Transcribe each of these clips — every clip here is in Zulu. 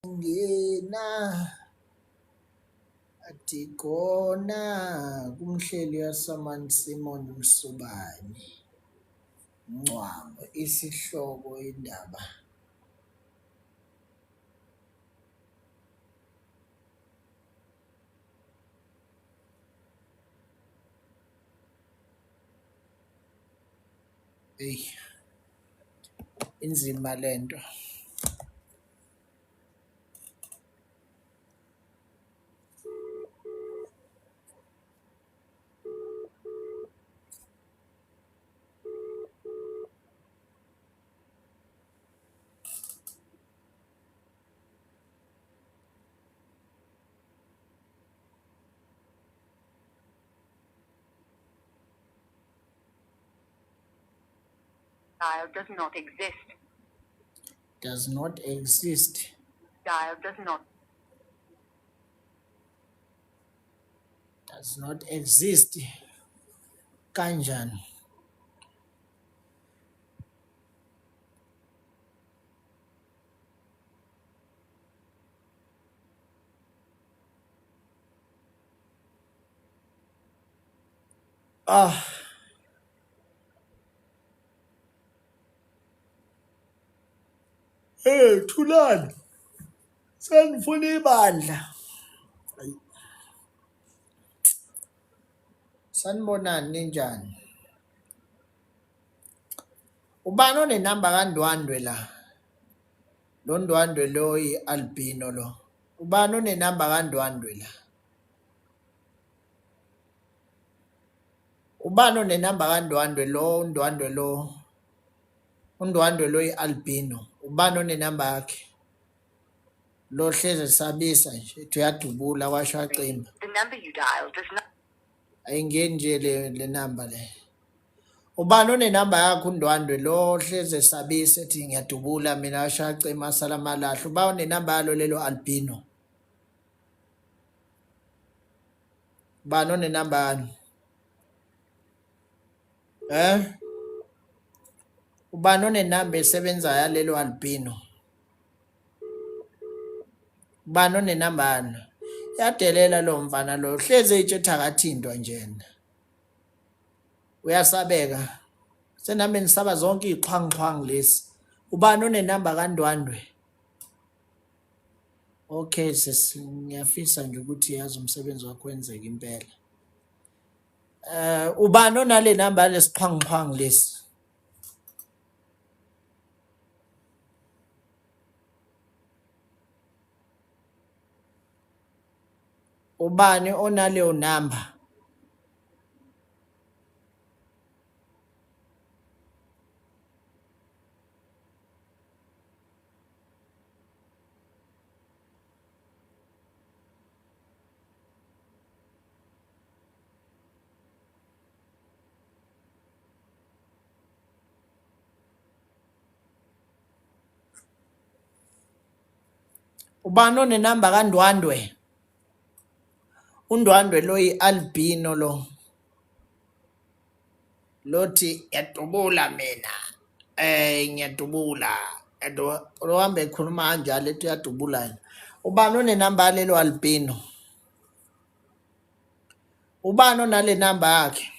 Ngena athi khona kumhleli kaSaman Simon Msubane Mncwango isihloko indaba. Eyi inzima lento. Dial does not exist. Does not exist. Dial does not. Does not exist. Kanjani? Ah. Hey Thulani, sengifuna ibandla. Sanibonani ninjani? Ubani onenamba kaNdwandwe la? Lo Ndwandwe lo yi-albino lo. Ubani onenamba kaNdwandwe la? Ubani onenamba kaNdwandwe lo uNdwandwe lo uNdwandwe lo yi-albino. Ubani onenamba yakhe? Lo hleze esabisa nje ethi uyadubula kwasho acimba. The number you dialed does not. Ayingeni nje le le namba le. Ubani onenamba yakhe uNdwandwe lo hleze esabisa ethi ngiyadubula mina asho acima asala amalahle. Uba unenamba yalo lelo albino. Ubani onenamba yani? Eh? Ubani onenamba esebenzayo yalelo albino? Ubani onenamba yalo? Yadelela lo mfana lo hleze itshe akathintwa njena. Uyasabeka. Senami nisaba zonke iy'xhwanguxhwangu lezi. Ubani onenamba kaNdwandwe? Okay sis, ngiyafisa nje ukuthi yazi umsebenzi wakho wenzeke impela. Eh ubani onale namba yalesixhwanguxhwangu lesi? Ubani onaleyo namba? Ubani onenamba kaNdwandwe? UNdwandwe lo yi-albino lo. Lothi ngiyadubula mina. Eh ngiyadubula. And lo hamba ekhuluma kanjalo ethi uyadubula yena. Ubani onenamba yalelo albino? Ubani onale namba yakhe?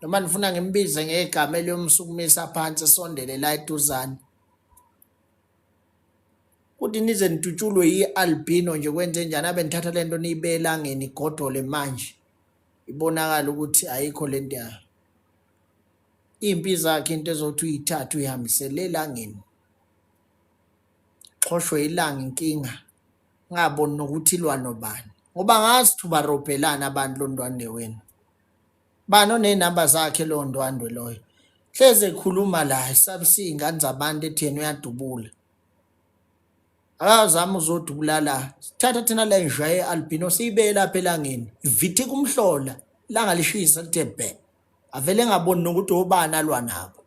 Noma nifuna ngimbize ngegama eliyomsukumisa phansi esondele la eduzane. Kuthi nize nidutshulwe yi-albino nje kwenze njani abe nithatha le nto niyibe elangeni igodole manje ibonakala ukuthi ayikho le nto yayo. Iy'mpi zakhe into ezothi uyithathe uyihambise le elangeni. Xhoshwe ilanga inkinga ngaboni nokuthi ilwa nobani ngoba ngazi ukuthi ubarobhelana abantu lo Ndwandwe wenu. Bani oney'namba zakhe lowo Ndwandwe loyo? Hleze ekhuluma la esabisa iy'ngane zabantu ethi yena uyadubula. Akazame uzodubula la. Sithatha thina le nja ye-albino siyibeke lapha elangeni. Ivithika umhlola, ilanga lishisa lithe bhe. Avele engaboni nokuthi obani alwa nabo.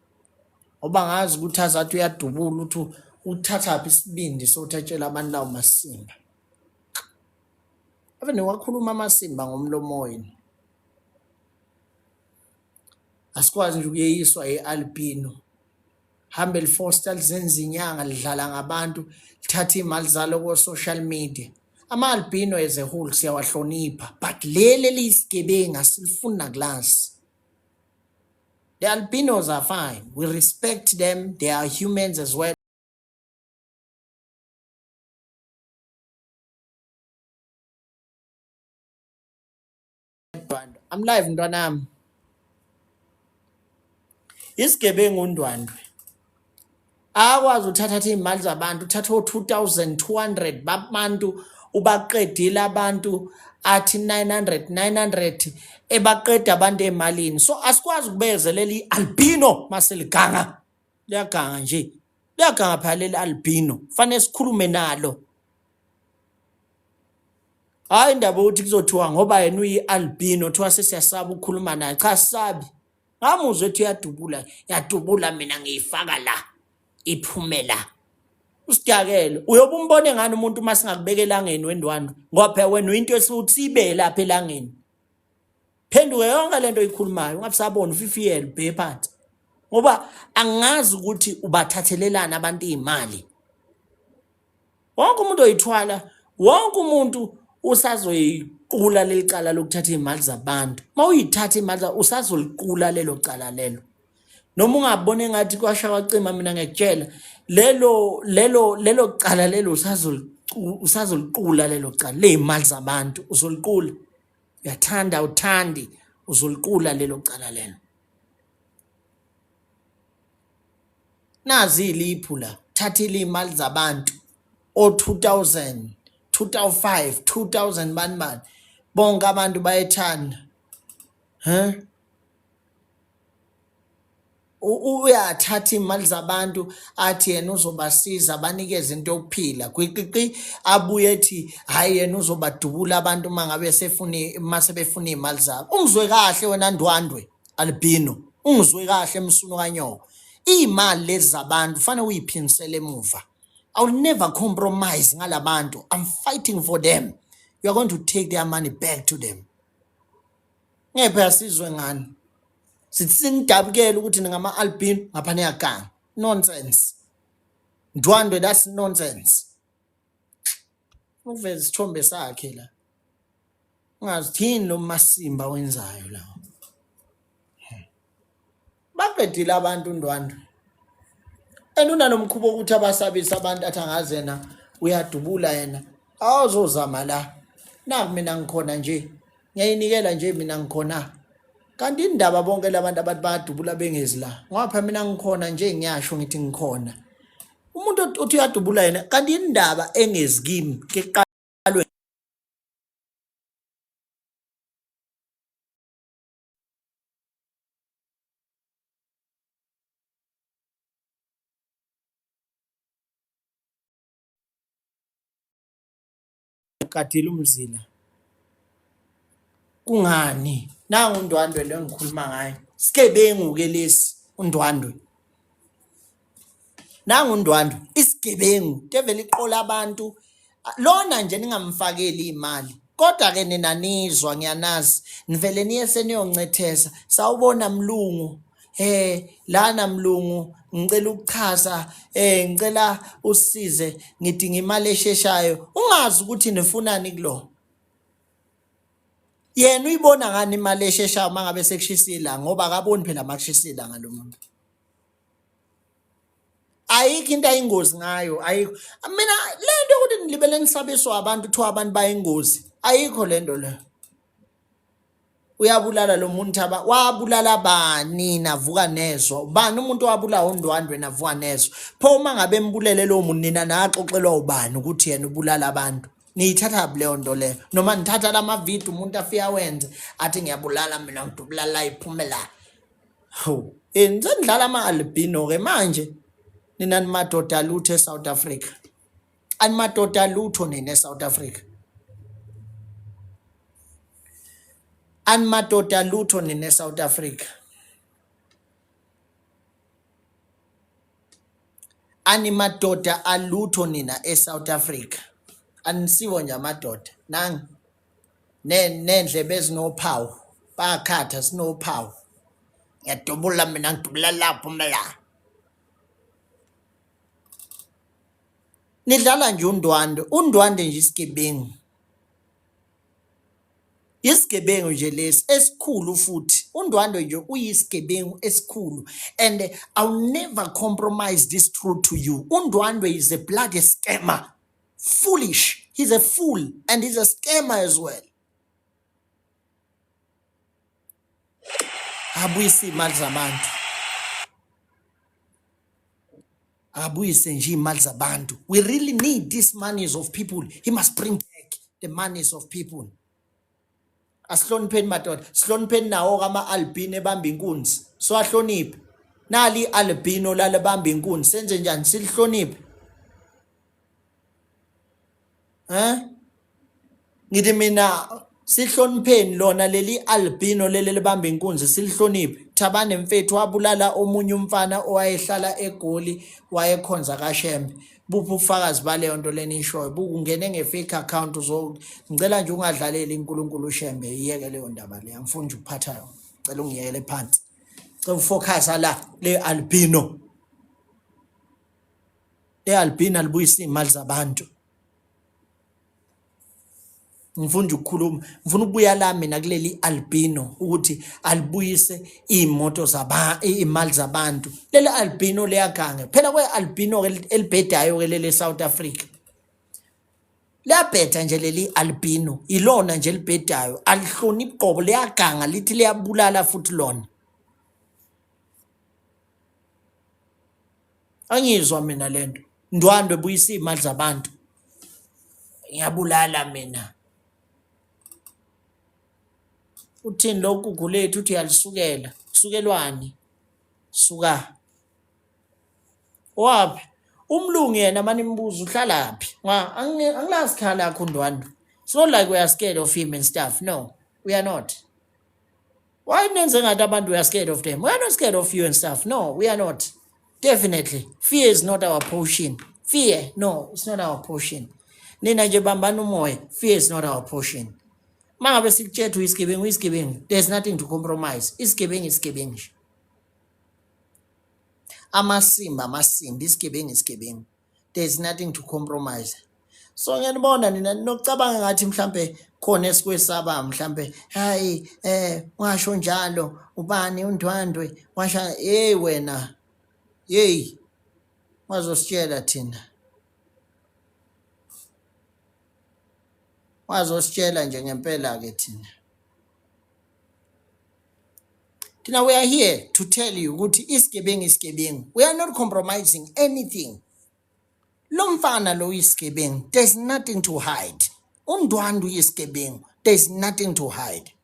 Ngoba ngazi ukuthi azathi uyadubula ukuthi uthathaphi isibindi sokuthi atshele abantu lawo masimba. Ave niwakhuluma amasimba ngomlomo wenu. Asikwazi nje ukuyeyiswa i-albino. Hambe lifosta lizenza inyanga lidlala ngabantu lithatha iy'mali zalo ko-social media. Ama-albino as a whole siyawahlonipha but leli eliyisigebengu asilifuni nakulazi. The albinos are fine. We respect them. They are humans as well. I'm live mntwanami. Isigebengu uNdwandwe. Akwazi uthatha iy'mali zabantu, uthatha o-2200 babantu ubaqedile abantu athi 900 900 ebaqeda abantu emalini. So asikwazi ukubekezelela i-albino maseliganga. Liyaganga nje. Liyaganga phela leli albino. Fanele sikhulume nalo. Hhayi indaba yokuthi kuzothiwa ngoba yena uyi-albino kuthiwa sesiyasaba ukukhuluma naye. Cha sisabi. Ngamuzwa ethi uyadubula, yadubula mina ngiyifaka la iphume la. Usidakele. Uyobe umbone ngani umuntu uma singakubeka elangeni wendwandwe? Ngoba phela wena uyinto esuthi sibe lapha elangeni. Phenduke yonke lento oyikhulumayo ungabe usabona ufifiyele ubheke phansi. Ngoba angazi ukuthi ubathathelelani abantu iy'mali. Wonke umuntu oyithwala, wonke umuntu usazoyiqula leli cala lokuthatha iy'mali zabantu. Uma uyithatha imali usazoliqula lelo cala lelo. Noma ungabona engathi kwasha kwacima mina ngiyakutshela lelo lelo lelo cala lelo usazoliqula lelo cala ley'mali zabantu uzoliqula. Uyathanda awuthandi uzoliqula lelo cala lelo. Nazi iliphu la, thathile iy'mali zabantu o-2000, 2005, 2000 bani bani. Bonke abantu bayethanda. Huh? Uyathatha iy'mali zabantu athi yena uzobasiza abanikeze into yokuphila gwiqiqi abuye ethi hhayi yena uzobadubula abantu uma ngabe sefuna uma sebefuna iy'mali zabo. Ungizwe kahle wena Ndwandwe. Albino, ungizwe kahle msunu kanyoko. Iy'mali lezi zabantu fanele uyiphindisele emuva. I will never compromise ngalabantu. I'm fighting for them. You are going to take their money back to them. Ngeke phela sizwe ngani. Sithi sinidabukele ukuthi ningama-albino ngapha niyaganga. Nonsense. Ndwandwe, that's nonsense. Uveza isithombe sakhe la. Ungazi yini lo masimba wenzayo la. Baqedile abantu uNdwandwe. And unanomkhuba wokuthi abasabise abantu athi angazi yena uyadubula yena. Awuzozama la. Naku mina ngikhona nje. Ngiyayinikela nje mina ngikhona. Kanti indaba bonke labantu abathi bayadubula bengezi la. Ngoba phela mina ngikhona nje ngiyasho ngithi ngikhona. Umuntu othi uyadubula yena kanti indaba engezi kimi keqalwe ugadile umzila kungani nangu uNdwandwe lo engikhuluma ngayo sigebengu ke lesi uNdwandwe nangu uNdwandwe isigebengu devele iqola abantu lona nje ningamfakeli imali kodwa ke nina nizwa ngiyanazi nivele niye seniyoncetheza sawubona mlungu lana mlungu ngicela ukuchaza ngicela usisize ngidinga imali esheshayo ungazi ukuthi nifunani kulo yena uyibona ngani imali esheshayo uma ngabe sekushisa ilanga ngoba akaboni phela uma kushisa ilanga lo muntu ayikho into ayingozi ngayo ayikho mina le nto yokuthi nilibele nisabiswa abantu kuthiwa abantu bayingozi ayikho le nto leyo Uyabulala lo muntu aba wabulala bani navuka nezwa ubani umuntu owabulawa uNdwandwe navuka nezwa pho uma ngabe embulele lowo muntu nina naxoxelwa ubani ukuthi yena ubulala abantu niyithatha leyo nto leyo noma nithatha la mavidiyo umuntu afike awenze athi ngiyabulala mina ngidubula la iphume la hawu senidlala ama-albino-ke manje nina nimadoda lutho e-South Africa Animadoda lutho nina eSouth Africa. Animadoda lutho nina eSouth Africa. Animadoda alutho nina eSouth Africa. Anisiwo nje amadoda. Nangi nendlebe ezinophawu. Bakhatha sinophawu. Ngiyadubula mina ngidubula lapho mla. Nidlala nje uNdwandwe, uNdwandwe nje isigebengu. Isigebengu nje lesi esikhulu futhi uNdwandwe nje uyisigebengu esikhulu and I'll never compromise this truth to you. UNdwandwe is a bloody scammer. Foolish. He's a fool and he's a scammer as well. Abuyise imali zabantu. Abuyise nje imali zabantu. We really need these monies of people. He must bring back the monies of people. Asihlonipheni madoda, sihlonipheni nawo kama albino ebamba inkunzi. Siwahloniphe. Nali albino lalibamba inkunzi. Senze njani? Silihloniphe. Eh? Ngithi mina sihlonipheni lona leli albino leli libamba inkunzi silihloniphe. Thabane mfethu wabulala omunye umfana owayehlala eGoli wayekhonza kaShembe. Buphi ubufakazi baleyo nto lena ishoyo? Buka ungene nge-fake account uzo ngicela nje ungadlaleli uNkulunkulu uShembe iyeke leyo ndaba le. Angifuni nje ukuphatha yona. Ngicela ungiyekele phansi. Ngicela ufocus la le albino. Le albino alibuyisa iy'mali zabantu. Ngifuna nje ukukhuluma, ngifuna ukubuya la mina kuleli albino ukuthi alibuyise iy'moto zaba iy'mali zabantu. Leli albino liyagange. Phela kwe albino ke elibhedayo ke leli South Africa. Liyabheda nje leli albino, ilona nje elibhedayo, alihloniphi qobo liyaganga lithi liyabulala futhi lona. Angizwa mina lento. Ndwandwe buyisa iy'mali zabantu. Ngiyabulala mina. Uthini lo Gugulethu uthi uyalisukela. Sukelwani? Suka. Waphi? Umlungu yena mane imbuzo uhlalaphi? Nga angilazi ikhaya lakho uNdwandwe. It's not like we are scared of him and stuff. No, we are not. Why nenze ngathi abantu we are scared of them? We are not scared of you and stuff. No, we are not. Definitely. Fear is not our portion. Fear, no, it's not our portion. Nina nje bambani umoya. Fear is not our portion. Mangabe sikutshela uyisigebengu, uyisigebengu. There's nothing to compromise. Isigebengu isigebengu nje. Amasimba amasimba, isigebengu isigebengu. There's nothing to compromise. So ngiyanibona nina ninokucabanga ngathi mhlambe khona esikwesaba mhlambe hayi eh washo njalo ubani uNdwandwe washa hey wena hey wazositshela thina wazositshela nje ngempela ke thina thina we are here to tell you ukuthi isigebengu isigebengu we are not compromising anything Lo mfana lo uyisigebengu, there's nothing to hide. UNdwandu uyisigebengu, there's nothing to hide.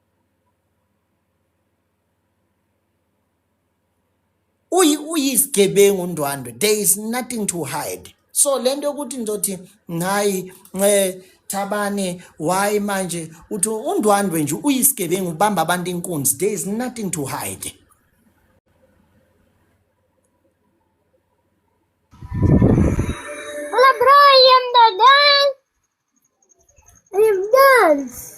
Uyi uyisigebengu uNdwandwe, there is nothing to hide. So lento yokuthi nizothi hayi eh Thabane why manje uthi uNdwandwe nje uyisigebengu ubamba abantu inkunzi, there is nothing to hide. Hello, bro. I am the dance. I am dance.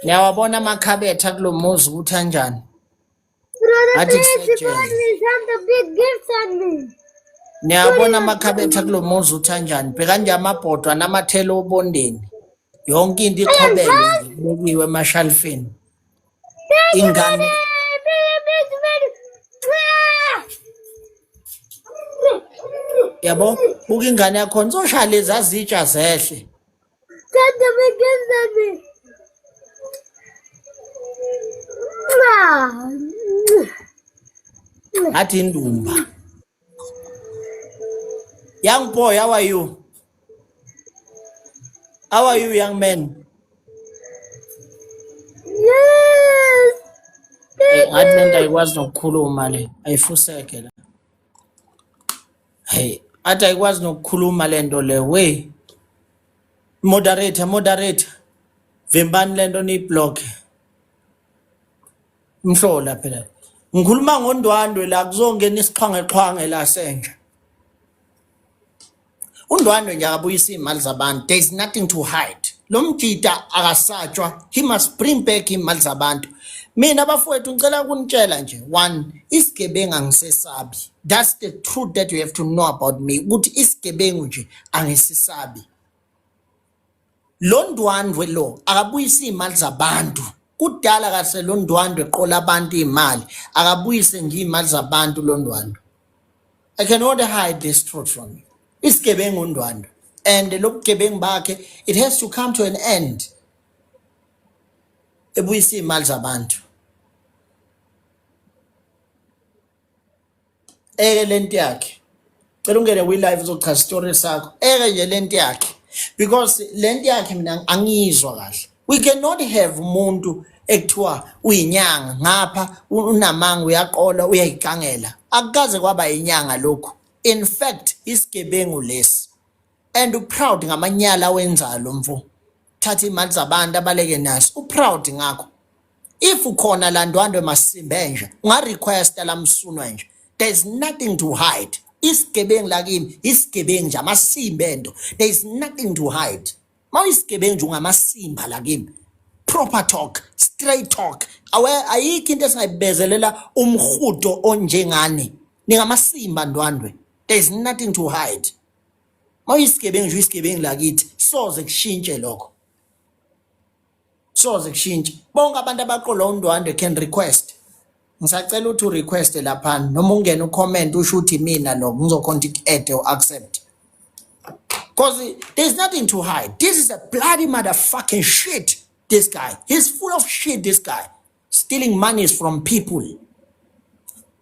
Niyawabona amakhabethe akulo muzi ukuthi anjani? Brother, Ngathi please kusejele. support me. Send the big gifts on me. Niyawabona amakhabethe akulo muzi ukuthi anjani? Bheka nje amabhodwa anamathela obondeni. Yonke into iqhobele nje kubekiwe emashalfini. Thank you, Ingane brother. Big, big, big. yabo buka ingane yakho nizoshaya lezi azitsha zehle. Send the big gifts on me. Ngathi indumba. Young boy, how are you? How are you, young man? Yes. Eh, ngathi lento ayikwazi nokukhuluma le, ayifuseke la. Hey, athi ayikwazi nokukhuluma lento le, we. Moderator, moderator. Vimbani lento niyiblock. Umhlola phela. Ngikhuluma ngoNdwandwe la kuzongena isixhwange xhwange la senja. UNdwandwe nje akabuyisa iy'mali zabantu. There is nothing to hide. Lo mjita akasatshwa. He must bring back iy'mali zabantu. Mina bafowethu ngicela ukunitshela nje one isigebengu angisesabi. That's the truth that you have to know about me ukuthi isigebengu nje angisisabi. Lo Ndwandwe lo akabuyise iy'mali zabantu. Kudala kahle lo Ndwandwe eqola abantu iy'mali. Akabuyise nje iy'mali zabantu lo Ndwandwe. I cannot hide this truth from you. Isigebengu uNdwandwe. And lo bugebengu bakhe it has to come to an end. Ebuyise iy'mali zabantu. Eke lento yakhe. Cela ungene kwi-live uzochaza isitori sakho. Eke nje lento yakhe. Because lento yakhe mina angiyizwa kahle. We cannot have umuntu ekuthiwa uyinyanga ngapha unamanga uyaqola uyayigangela. Akukaze kwaba inyanga lokhu. In fact isigebengu lesi. And uproud ngamanyala awenzayo lo mfo. Thatha imali zabantu abaleke nazo. Uproud ngakho. If ukhona la Ndwandwe masimbe nje, unga request la msunwa nje. There's nothing to hide. Isigebengu la kimi, isigebengu nje amasimba ento. There is nothing to hide. Mawuyisigebengu nje ungamasimba la kimi. Proper talk, straight talk. Awe ayikho into esingayibezelela umhudo onjengani. Ningamasimba Ndwandwe. There is nothing to hide. Mawuyisigebengu nje uyisigebengu la kithi. Soze kushintshe lokho. Soze kushintshe. Bonke abantu abaqola uNdwandwe can request. Ngisacela ukuthi urequest lapha noma ungene ucomment usho ukuthi mina lo ngizokhona ukuthi add or accept. Because there's nothing to hide. This is a bloody motherfucking shit. This guy. He's full of shit, this guy. Stealing monies from people.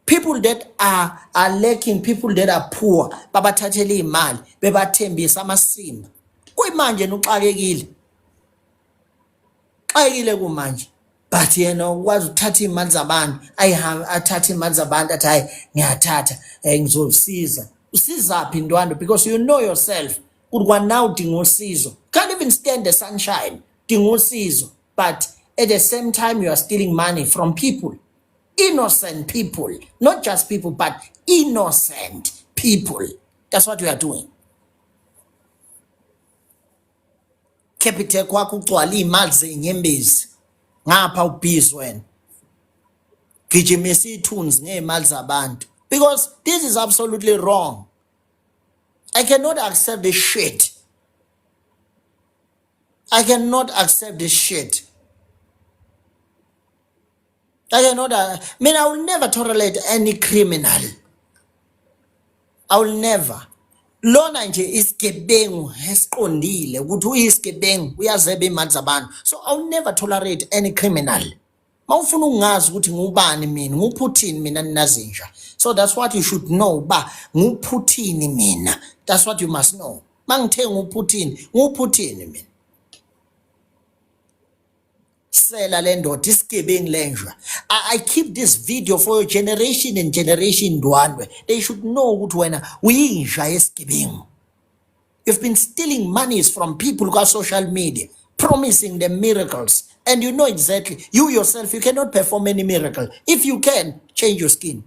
People that are lacking, people that are poor, babathathela imali, bebathembisa amasimba. Kuyimanje nuxakekile. Xakekile kumanje. But yena ukwazi ukuthatha imali zabantu, ayihambe athathe imali zabantu athi hayi ngiyathatha, eh ngizosiza. Usizaphi Ndwandwe because you know yourself ukuthi kwanaw udinga usizo. Can't even stand the sunshine. Dinga usizo. But at the same time you are stealing money from people. Innocent people, not just people, but innocent people. That's what we are doing. Capitec wakho ugcwala iy'mali zey'nyembezi ngapha ubhizi wena gijimisa iy'thunzi ngey'mali zabantu because this is absolutely wrong. I cannot accept this shit. I cannot accept this shit. I cannot. I mean, I will never tolerate any criminal. I will never. Lona nje isigebengu esiqondile ukuthi uyisigebengu uyazeba imali zabantu. So I will never tolerate any criminal. Mawufuna ukungazi ukuthi ngubani mina, nguPutin mina ninazinja. So that's what you should know ba nguPutin mina. That's what you must know. Mangithe nguPutin, nguPutin mina. Sela le ndoda isigebengu lenja. I keep this video for your generation and generation Ndwandwe. They should know ukuthi wena uyinja yesigebengu. You've been stealing monies from people kwa social media, promising them miracles. And you know exactly, you yourself, you cannot perform any miracle. If you can, change your skin.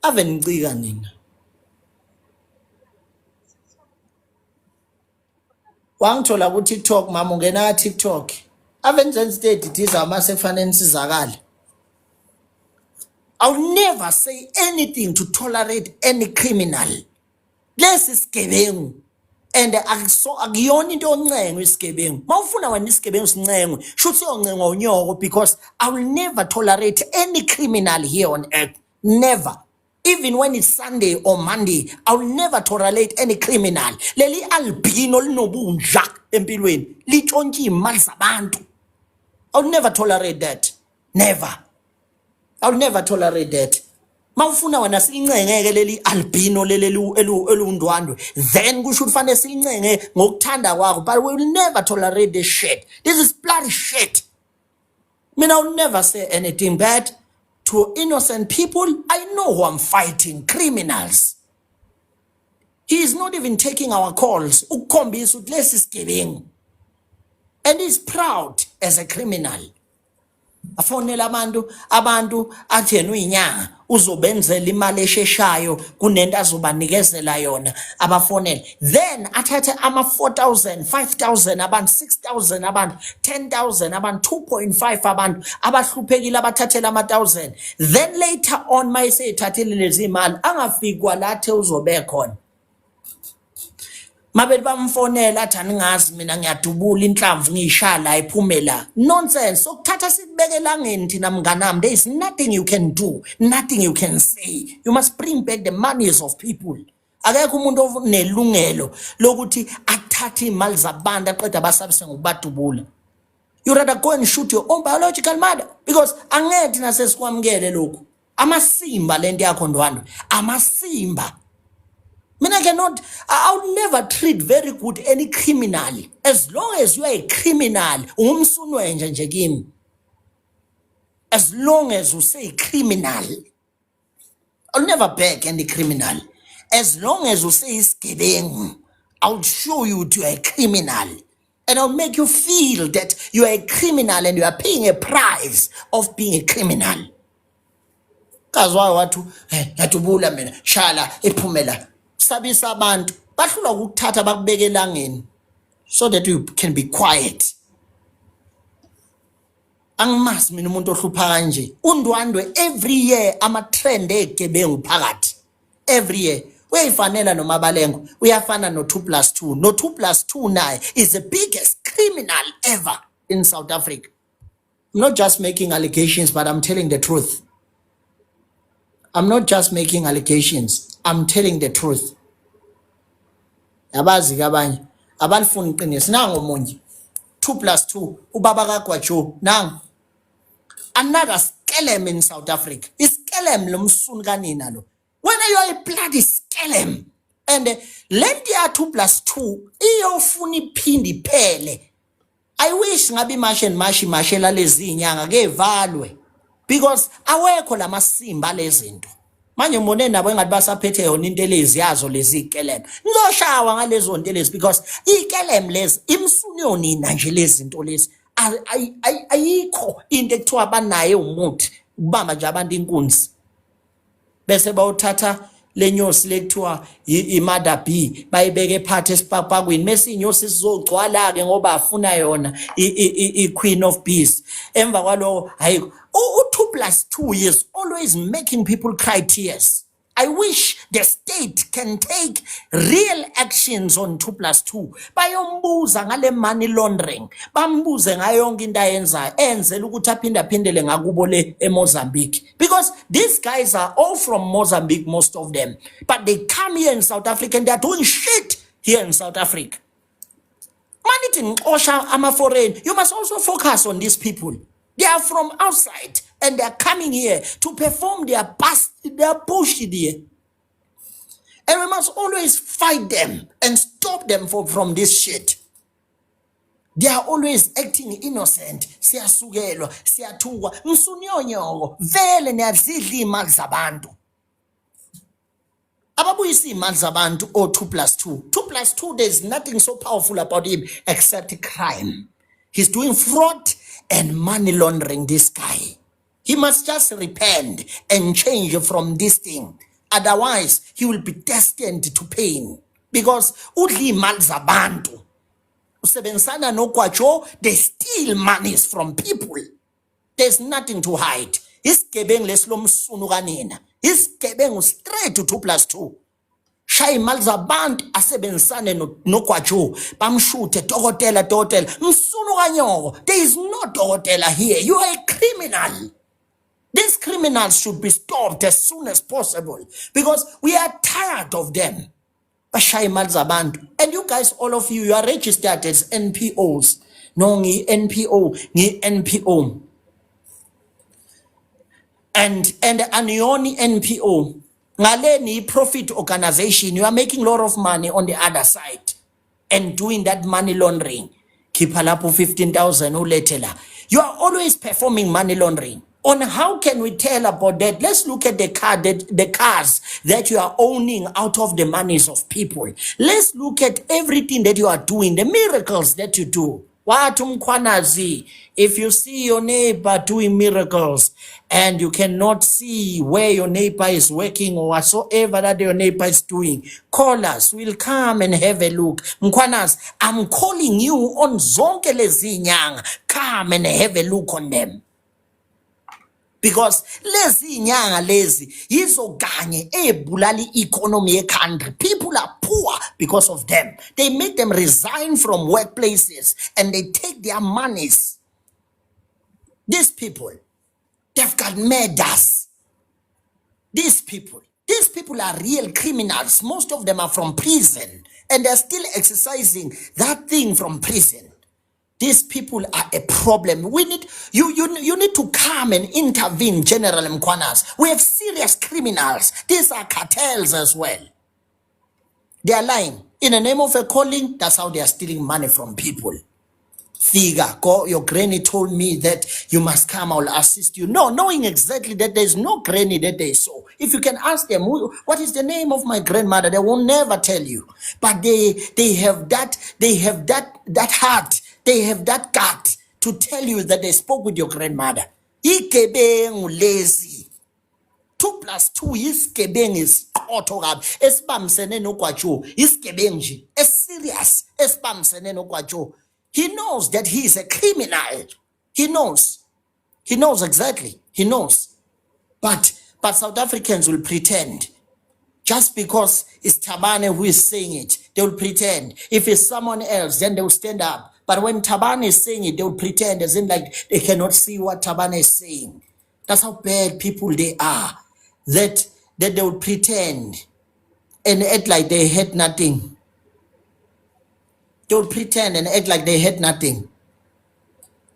Ave nicika nina. Wangithola ku TikTok mama ungena ka TikTok. Ave nizenza into edidiza mase kufanele nisizakale. I'll never say anything to tolerate any criminal. Lesi sigebengu and akuso akuyona into oncengwe isigebengu. Mawufuna wena isigebengu sincengwe, shuthi uyoncengwa unyoko because I will never tolerate any criminal here on earth. Never. Even when it's Sunday or Monday, I will never tolerate any criminal. Leli albino linobunja empilweni, litshontsha imali zabantu. I will never tolerate that. Never. I will never tolerate that. Mawufuna wena silincengeke leli albino leli eliwundwandwe, then kusho ukuthi fanele silincenge ngokuthanda kwakho, but we will never tolerate this shit. This is bloody shit. Mina, I will never say anything bad to innocent people. I know who I'm fighting, criminals. He is not even taking our calls ukukhombisa ukuthi lesi sigebengu, and he's proud as a criminal. Afonela abantu athi yena uyinyanga, uzobenzela imali esheshayo kunento azobanikezela yona. Abafonele, then athathe ama-4000, 5000 abantu, 6000 abantu, 10,000 abantu, 2.5 abantu abahluphekile, abathathela ama-1000. Then later on, mayeseyithathile lezi mali, angafikwa lathe uzobe khona. Mabethi bamfonela, athi, "Aningazi mina, ngiyadubula inhlamvu, ngiyishaya la, iphume la." Nonsense. Sokuthatha sikubeke elangeni thina, mnganami. There is nothing you can do, nothing you can say. You must bring back the monies of people. Akekho umuntu onelungelo lokuthi athathe imali zabantu, aqeda basabise ngokubadubula. You rather go and shoot your own biological mother, because angeke thina sesikwamukele lokhu. Amasimba lento yakho, Ndwandwe, amasimba. Mina, I cannot, I will never treat very good any criminal. As long as you are a criminal, ungumsunwenje nje kimi. As long as you say criminal, I'll never back any criminal. As long as you say isigebengu, I'll show you to a criminal. And I'll make you feel that you are a criminal and you are paying a price of being a criminal. Kazwayo wathi, "Ngiyadubula mina, shala iphumela." Sabisa abantu, bahlulwa ukukuthatha bakubeke elangeni so that you can be quiet. Angimazi mina umuntu ohlupha kanje. UNdwandwe, every year ama trend egebengu phakathi. Every year. Uyayifanela noMabalengo, uyafana no 2 plus 2. No 2 plus 2 naye is the biggest criminal ever in South Africa. I'm not just making allegations, but I'm telling the truth. I'm not just making allegations. I'm telling the truth. Yabazi ke abanye abalifuni iqiniso. Nangu omunye. 2 plus 2, ubaba kaGwajo, nangu. Another skelem in South Africa. Iskelem lomsuni kanina lo. When you are a bloody skelem. And lento ya 2 plus 2 iyofuna iphinde iphele. I wish ngabe iMarch and March imashela lezi inyanga ke valwe, because awekho lamasimba lezinto. Manje ngibone nabo engathi basaphethe yona into elezi yazo lezi ikelem. Nizoshawa ngalezo nto lezi, because ikelem lezi imsuni yonina nje lezi zinto lezi. Ayikho into ekuthiwa banaye umuthi ukubamba nje abantu inkunzi. Bese bawuthatha lenyosi lekuthiwa i-mother bee, bayibeke phathi esipakupakweni, mase inyosi sizogcwala ke ngoba afuna yona i-queen of bees. Emva kwaloko ayikho. U-2 plus 2 is always making people cry tears. I wish the state can take real actions on 2 plus 2. Bayombuza ngale money laundering. Bambuze ngayo yonke into ayenzayo. Enzela ukuthi aphinde aphindele ngakubo le eMozambique. Because these guys are all from Mozambique, most of them. But they come here in South Africa and they are doing shit here in South Africa. Manithi nixosha ama-foreign, you must also focus on these people. They are from outside and they are coming here to perform their past, their bullshit here. And we must always fight them and stop them from this shit. They are always acting innocent. Siyasukelwa, siyathukwa. Msunyonyoko, vele niyazidla iy'mali zabantu. Ababuyisa iy'mali zabantu o-2 plus 2. 2 plus 2, there's nothing so powerful about him except crime. He's doing fraud and money laundering, this guy. He must just repent and change from this thing. Otherwise, he will be destined to pain. Because udla iy'mali zabantu. Usebenzisana nogwajo, they steal monies from people. There's nothing to hide. Isigebengu lesilomsunu kanina. Isigebengu straight to 2 plus 2. Shaya imali zabantu, asebenzisane nogwajo, bamshuthe, "Dokotela, dokotela." Msunu kanyoko, there is no dokotela here. You are a criminal. These criminals should be stopped as soon as possible because we are tired of them. Bashaya imali zabantu. And you guys, all of you, you are registered as NPOs. No, ngi-NPO, ngi-NPO. And aniyoni NPO. Ngaleni profit organization, you are making a lot of money on the other side and doing that money laundering. Khipha lapho 15,000, ulethe la. You are always performing money laundering. On how can we tell about that? Let's look at the cars that you are owning out of the monies of people. Let's look at everything that you are doing, the miracles that you do. Wathi uMkhwanazi, if you see your neighbor doing miracles and you cannot see where your neighbor is working or whatsoever that your neighbor is doing, call us. We'll come and have a look. Mkhwanazi, I'm calling you on zonke lezi nyanga. Come and have a look on them. Because lezi nyanga lezi yizo kanye ebulala i-economy ye-country. People are poor because of them. They make them resign from workplaces and they take their monies. These people, they've got murders. These people are real criminals. Most of them are from prison and they're still exercising that thing from prison. These people are a problem. We need you, you need to come and intervene, General Mkhwanazi. We have serious criminals. These are cartels as well. They are lying. In the name of a calling, that's how they are stealing money from people. Figure, go, your granny told me that you must come, I will assist you. No, knowing exactly that there's no granny that they saw. If you can ask them, what is the name of my grandmother, they will never tell you. But they have that heart, they have that gut to tell you that they spoke with your grandmother. Igebengu lezi. 2 plus 2 isigebengu esiqotho kabi esibambisene noGwajo, isigebengu nje eserious esibambisene noGwajo. He knows that he is a criminal. He knows. He knows exactly. He knows. But South Africans will pretend. Just because it's Thabane who is saying it, they will pretend. If it's someone else, then they will stand up. But when Thabane is saying it, they will pretend as in like they cannot see what Thabane is saying. That's how bad people they are. That they will pretend and act like they had nothing. They will pretend and act like they had nothing.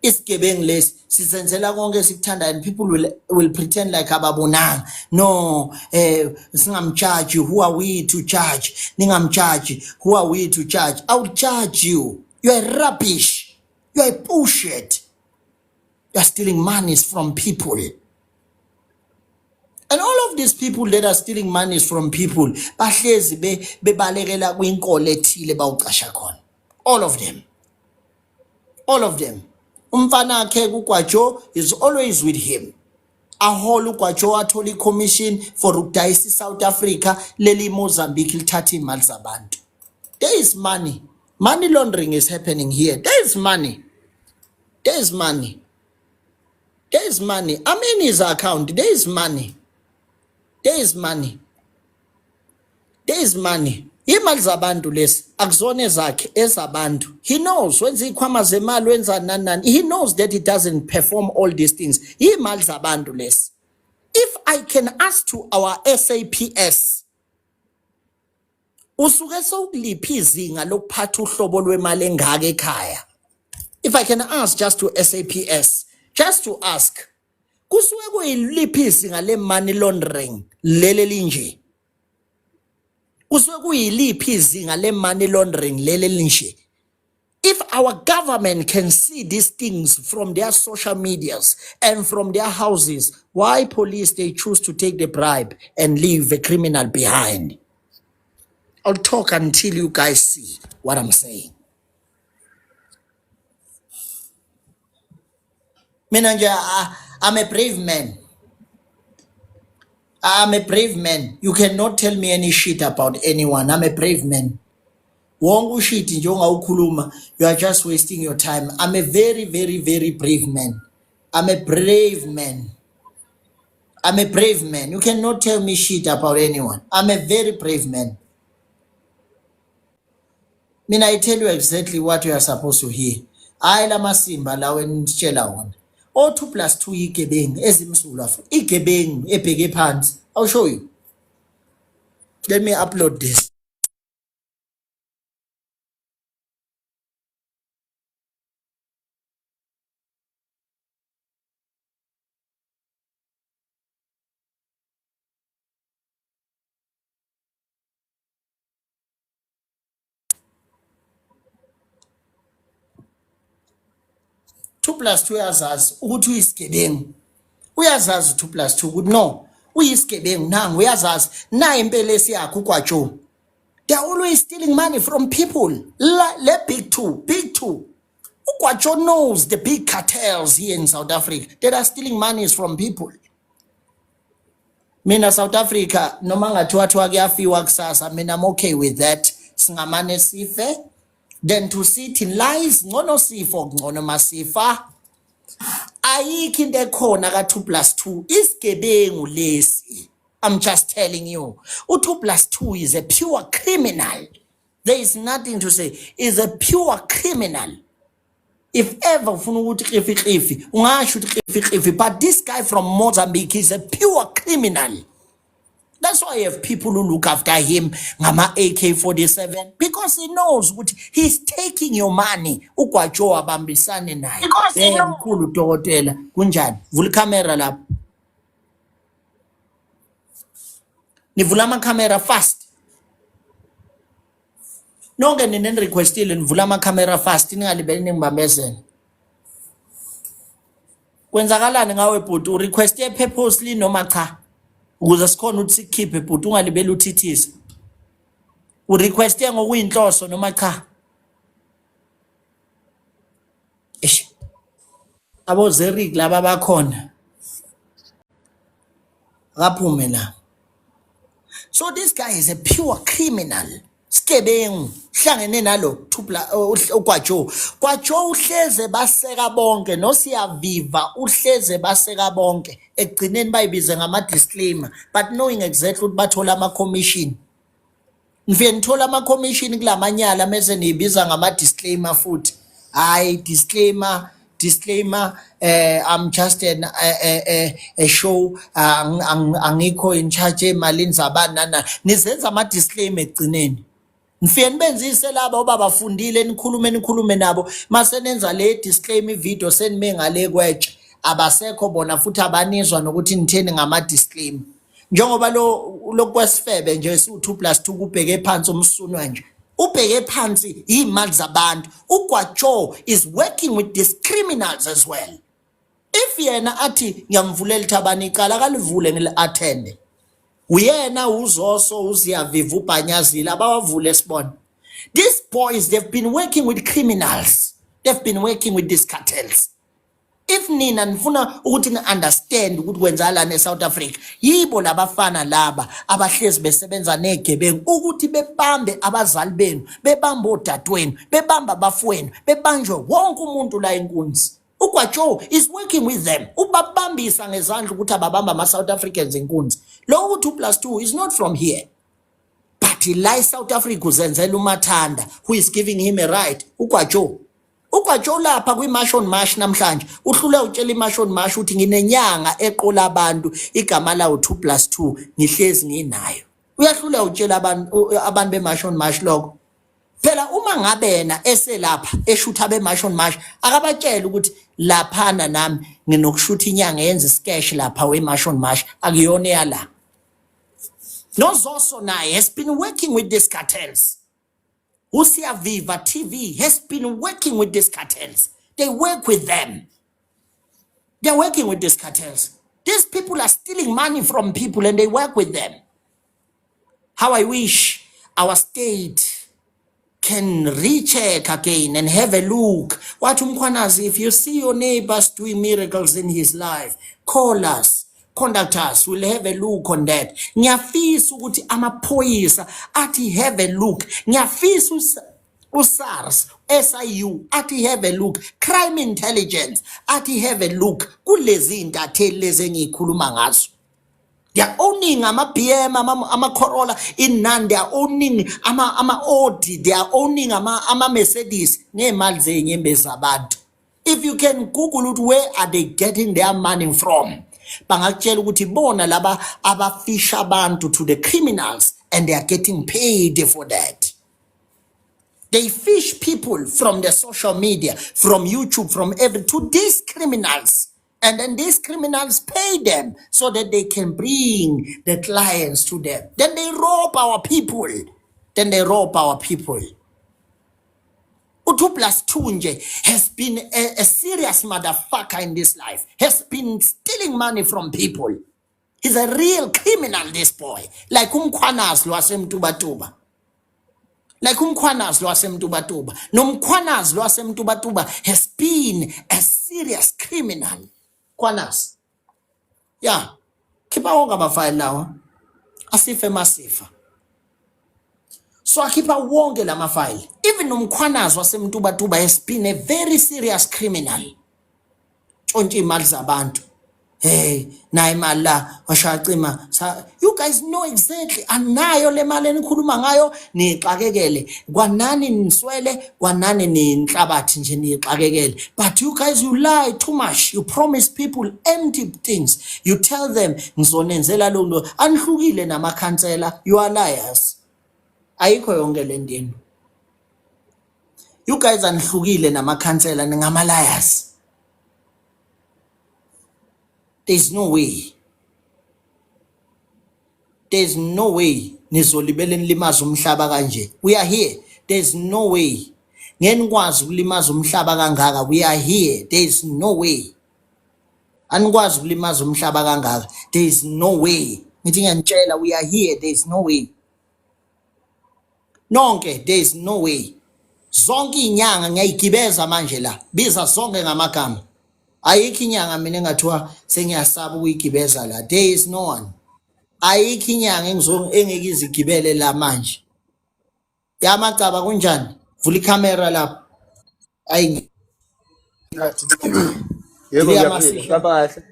Isigebengu lesi sisenzela konke esikuthanda and people will pretend like ababonanga. No, singamjudge. Who are we to judge? Ningamjudge. Who are we to judge? I will judge you. You are rubbish. You are bullshit. You are stealing monies from people. And all of these people that are stealing monies from people, bahlezi bebalekela kwinkolo ethile bawucasha khona. All of them. All of them. Umfana wakhe kuGwajo is always with him. Ahola uGwajo athola i-commission for ukudayisa i-South Africa, leli Mozambique lithatha imali zabantu. There is money. Money laundering is happening here. There is money. There is money. There is money. I'm in his account. There is money. There is money. There is money. Imali zabantu lesi akuzona ezakhe, ezabantu. He knows wenza ikhwama zemali, wenza nani nani. He knows that he doesn't perform all these things. Imali zabantu lesi. If I can ask to our SAPS, usuke sowukuliphi izinga lokuphatha uhlobo lwemali engaka ekhaya? If I can ask just to SAPS, just to ask, kusuke kuyiliphi izinga le money laundering lele linje? Kusuke kuyiliphi izinga le money laundering lele linje? If our government can see these things from their social medias and from their houses, why police they choose to take the bribe and leave the criminal behind? I'll talk until you guys see what I'm saying. Mina nje, I'm a brave man. I'm a brave man. You cannot tell me any shit about anyone. I'm a brave man. Wonke ushit nje ongawukhuluma, you are just wasting your time. I'm a very, very, very brave man. I'm a brave man. I'm a brave man. You cannot tell me shit about anyone. I'm a very brave man. Mina, I tell you exactly what you are supposed to hear. Hayi lamasimba lawo enitshela wona. O 2 plus 2 igebengu ezimsulwa futhi. Igebengu ebheke phansi. I'll show you. Let me upload this. 2 plus 2 uyazazi ukuthi uyisigebengu. Uyazazi 2 plus 2 ukuthi no, uyisigebengu nangu, uyazazi naye impela esiyakhe uGwajo. They are always stealing money from people. La, le big two, big two. UGwajo knows the big cartels here in South Africa that are stealing monies from people. Mina South Africa noma ngathiwa thiwa kuyafiwa kusasa, mina I'm okay with that. Singamane sife than to sit in lies. Ngcono sifo, ngcono masifa. Ayikho into ekhona ka 2 plus 2, isigebengu lesi. I'm just telling you, u2 plus 2 is a pure criminal. There is nothing to say, is a pure criminal. If ever ufuna ukuthi klifi klifi, ungasho ukuthi klifi klifi, but this guy from Mozambique is a pure criminal. That's why you have people who look after him ngama AK47, because he knows ukuthi he's taking your money. UGwajo abambisane naye. Eh, mkhulu dokotela, kunjani? Vula ikhamera lapho. Nivula amakhamera fast. Nonke nina nirequestile, nivula amakhamera fast, ningalibeli ningibambezele. Kwenzakalani ngawe bhuti? Urequeste purposely noma cha? Ukuze sikhona ukuthi sikukhiphe bhuti, ungalibeli uthithise. Urequeste ngokuyinhloso noma cha? Eish. Abo Zerik laba bakhona. Akaphume la. So this guy is a pure criminal. Skebengu hlangene nalo thupla uGwajo. Gwajo uhleze baseka bonke, noSiyaviva uhleze baseka bonke. Ekugcineni bayibize ngama disclaimer, but knowing exactly ukuthi bathola ama commission. Nifike nithola ama commission kulamanyala mese niyibiza ngama disclaimer futhi. Hayi, disclaimer, disclaimer, I'm just an a show, angikho in charge emalini zabantu nana. Nizenza ama disclaimer ekugcineni. Nifike nibenzise laba obaba fundile, nikhulume nikhulume nabo, mase nenza le disclaimer video senime ngale kwetshe, abasekho bona futhi abanizwa nokuthi nitheni ngama disclaimer. Njengoba lo lokwesifebe nje siwu 2 plus 2 kubheke phansi umsunwa nje, ubheke phansi imali zabantu. UGwajo is working with these criminals as well. If yena athi ngiyamvulela ithabani icala, akalivule ngili-attende. Uyena uZoso, uZiyaviva, uBhanyazile, abawavule sibone. These boys, they've been working with criminals, they've been working with these cartels. If nina nifuna ukuthi ni-understand ukuthi kwenzakalani e-South Africa, yibo labafana laba abahlezi besebenza negebengu ukuthi bebambe abazali benu, bebambe odadewenu, bebambe abafowenu, bebanjwe wonke umuntu la inkunzi. UGwajo is working with them, ubabambisa ngezandla ukuthi ababamba ama-South Africans inkunzi. Lo 2 plus 2 is not from here, but la e-South Africa uzenzela umathanda. Who is giving him a right? UGwajo. UGwajo lapha kwi-March on March namhlanje uhlule utshela i-March on March ukuthi nginenyanga eqola abantu, igama lawo 2 plus 2, ngihlezi nginayo. Uyahlula utshela abantu be-March on March lokho. Phela uma ngabe yena eselapha eshutha be-March on March, akabatshele ukuthi laphana nami nginokushutha inyanga yenza isikesh lapha we-March on March, akuyona eyala. NoZoso naye has been working with these cartels. USiyaviva TV has been working with these cartels. They work with them. They're working with these cartels. These people are stealing money from people and they work with them. How I wish our state can recheck again and have a look. What uMkhwanazi, if you see your neighbors doing miracles in his life, call us, contact us, we'll have a look on that. Ngiyafisa ukuthi amaphoyisa athi have a look. Ngiyafisa uSARS, SIU athi have a look, crime intelligence athi have a look kulezi intatheli lezi engiyikhuluma ngazo. They are owning ama-BM, ama-Corolla, inani, they are owning ama-Audi, they are owning ama-Mercedes ngey'mali zey'nyembezi zabantu. If you can Google ukuthi where are they getting their money from, bangakutshela ukuthi bona laba abafisha abantu to the criminals and they are getting paid for that. They fish people from the social media, from YouTube, from every, to these criminals. And then these criminals pay them so that they can bring the clients to them. Then they rob our people. Then they rob our people. U-2 plus 2 nje has been a serious motherfucker in this life, has been stealing money from people. He's a real criminal, this boy. Like uMkhwanazi lwasemtubatuba. Like uMkhwanazi lwasemtubatuba. NoMkhwanazi lwasemtubatuba has been a serious criminal. Mkhwanazi. Yeah. Khipha wonke amafayili lawa. Asife masifa. So akhipha wonke lamafayili. Even noMkhwanazi wasemtubatuba has been a very serious criminal. Tshontsha imali zabantu. Hey, nayi imali la washaya cima. You guys know exactly anayo le mali enikhuluma ngayo, niyixakekele. Kwanani niswele, kwanani ninhlabathi nje niyixakekele. But you guys, you lie too much. You promise people empty things. You tell them ngizonenzela lokhu. Anihlukile namakhansela, you are liars. Ayikho yonke le nto yenu. You guys anihlukile namakhansela, ningama liars. There's no way. There's no way nizolibele nilimaza umhlaba kanje. We are here. There's no way. Ngeke nikwazi ukulimaza umhlaba kangaka. We are here. There's no way. Anikwazi ukulimaza umhlaba kangaka. There is no way. Ngithi ngiyanitshela, we are here. There is no way. Nonke, there is no way. Zonke izinyanga ngiyayigibeza manje la. Biza zonke ngamagama. Ayikho inyanga mina engathiwa sengiyasaba ukuyigibeza la. There is no one. Ayikho inyanga engeke izigibele la manje. Yamacaba kunjani? Vula ikhamera lapho. Ayi Yebo Diliya ngiyaphila. masisha. Hlaba kahle.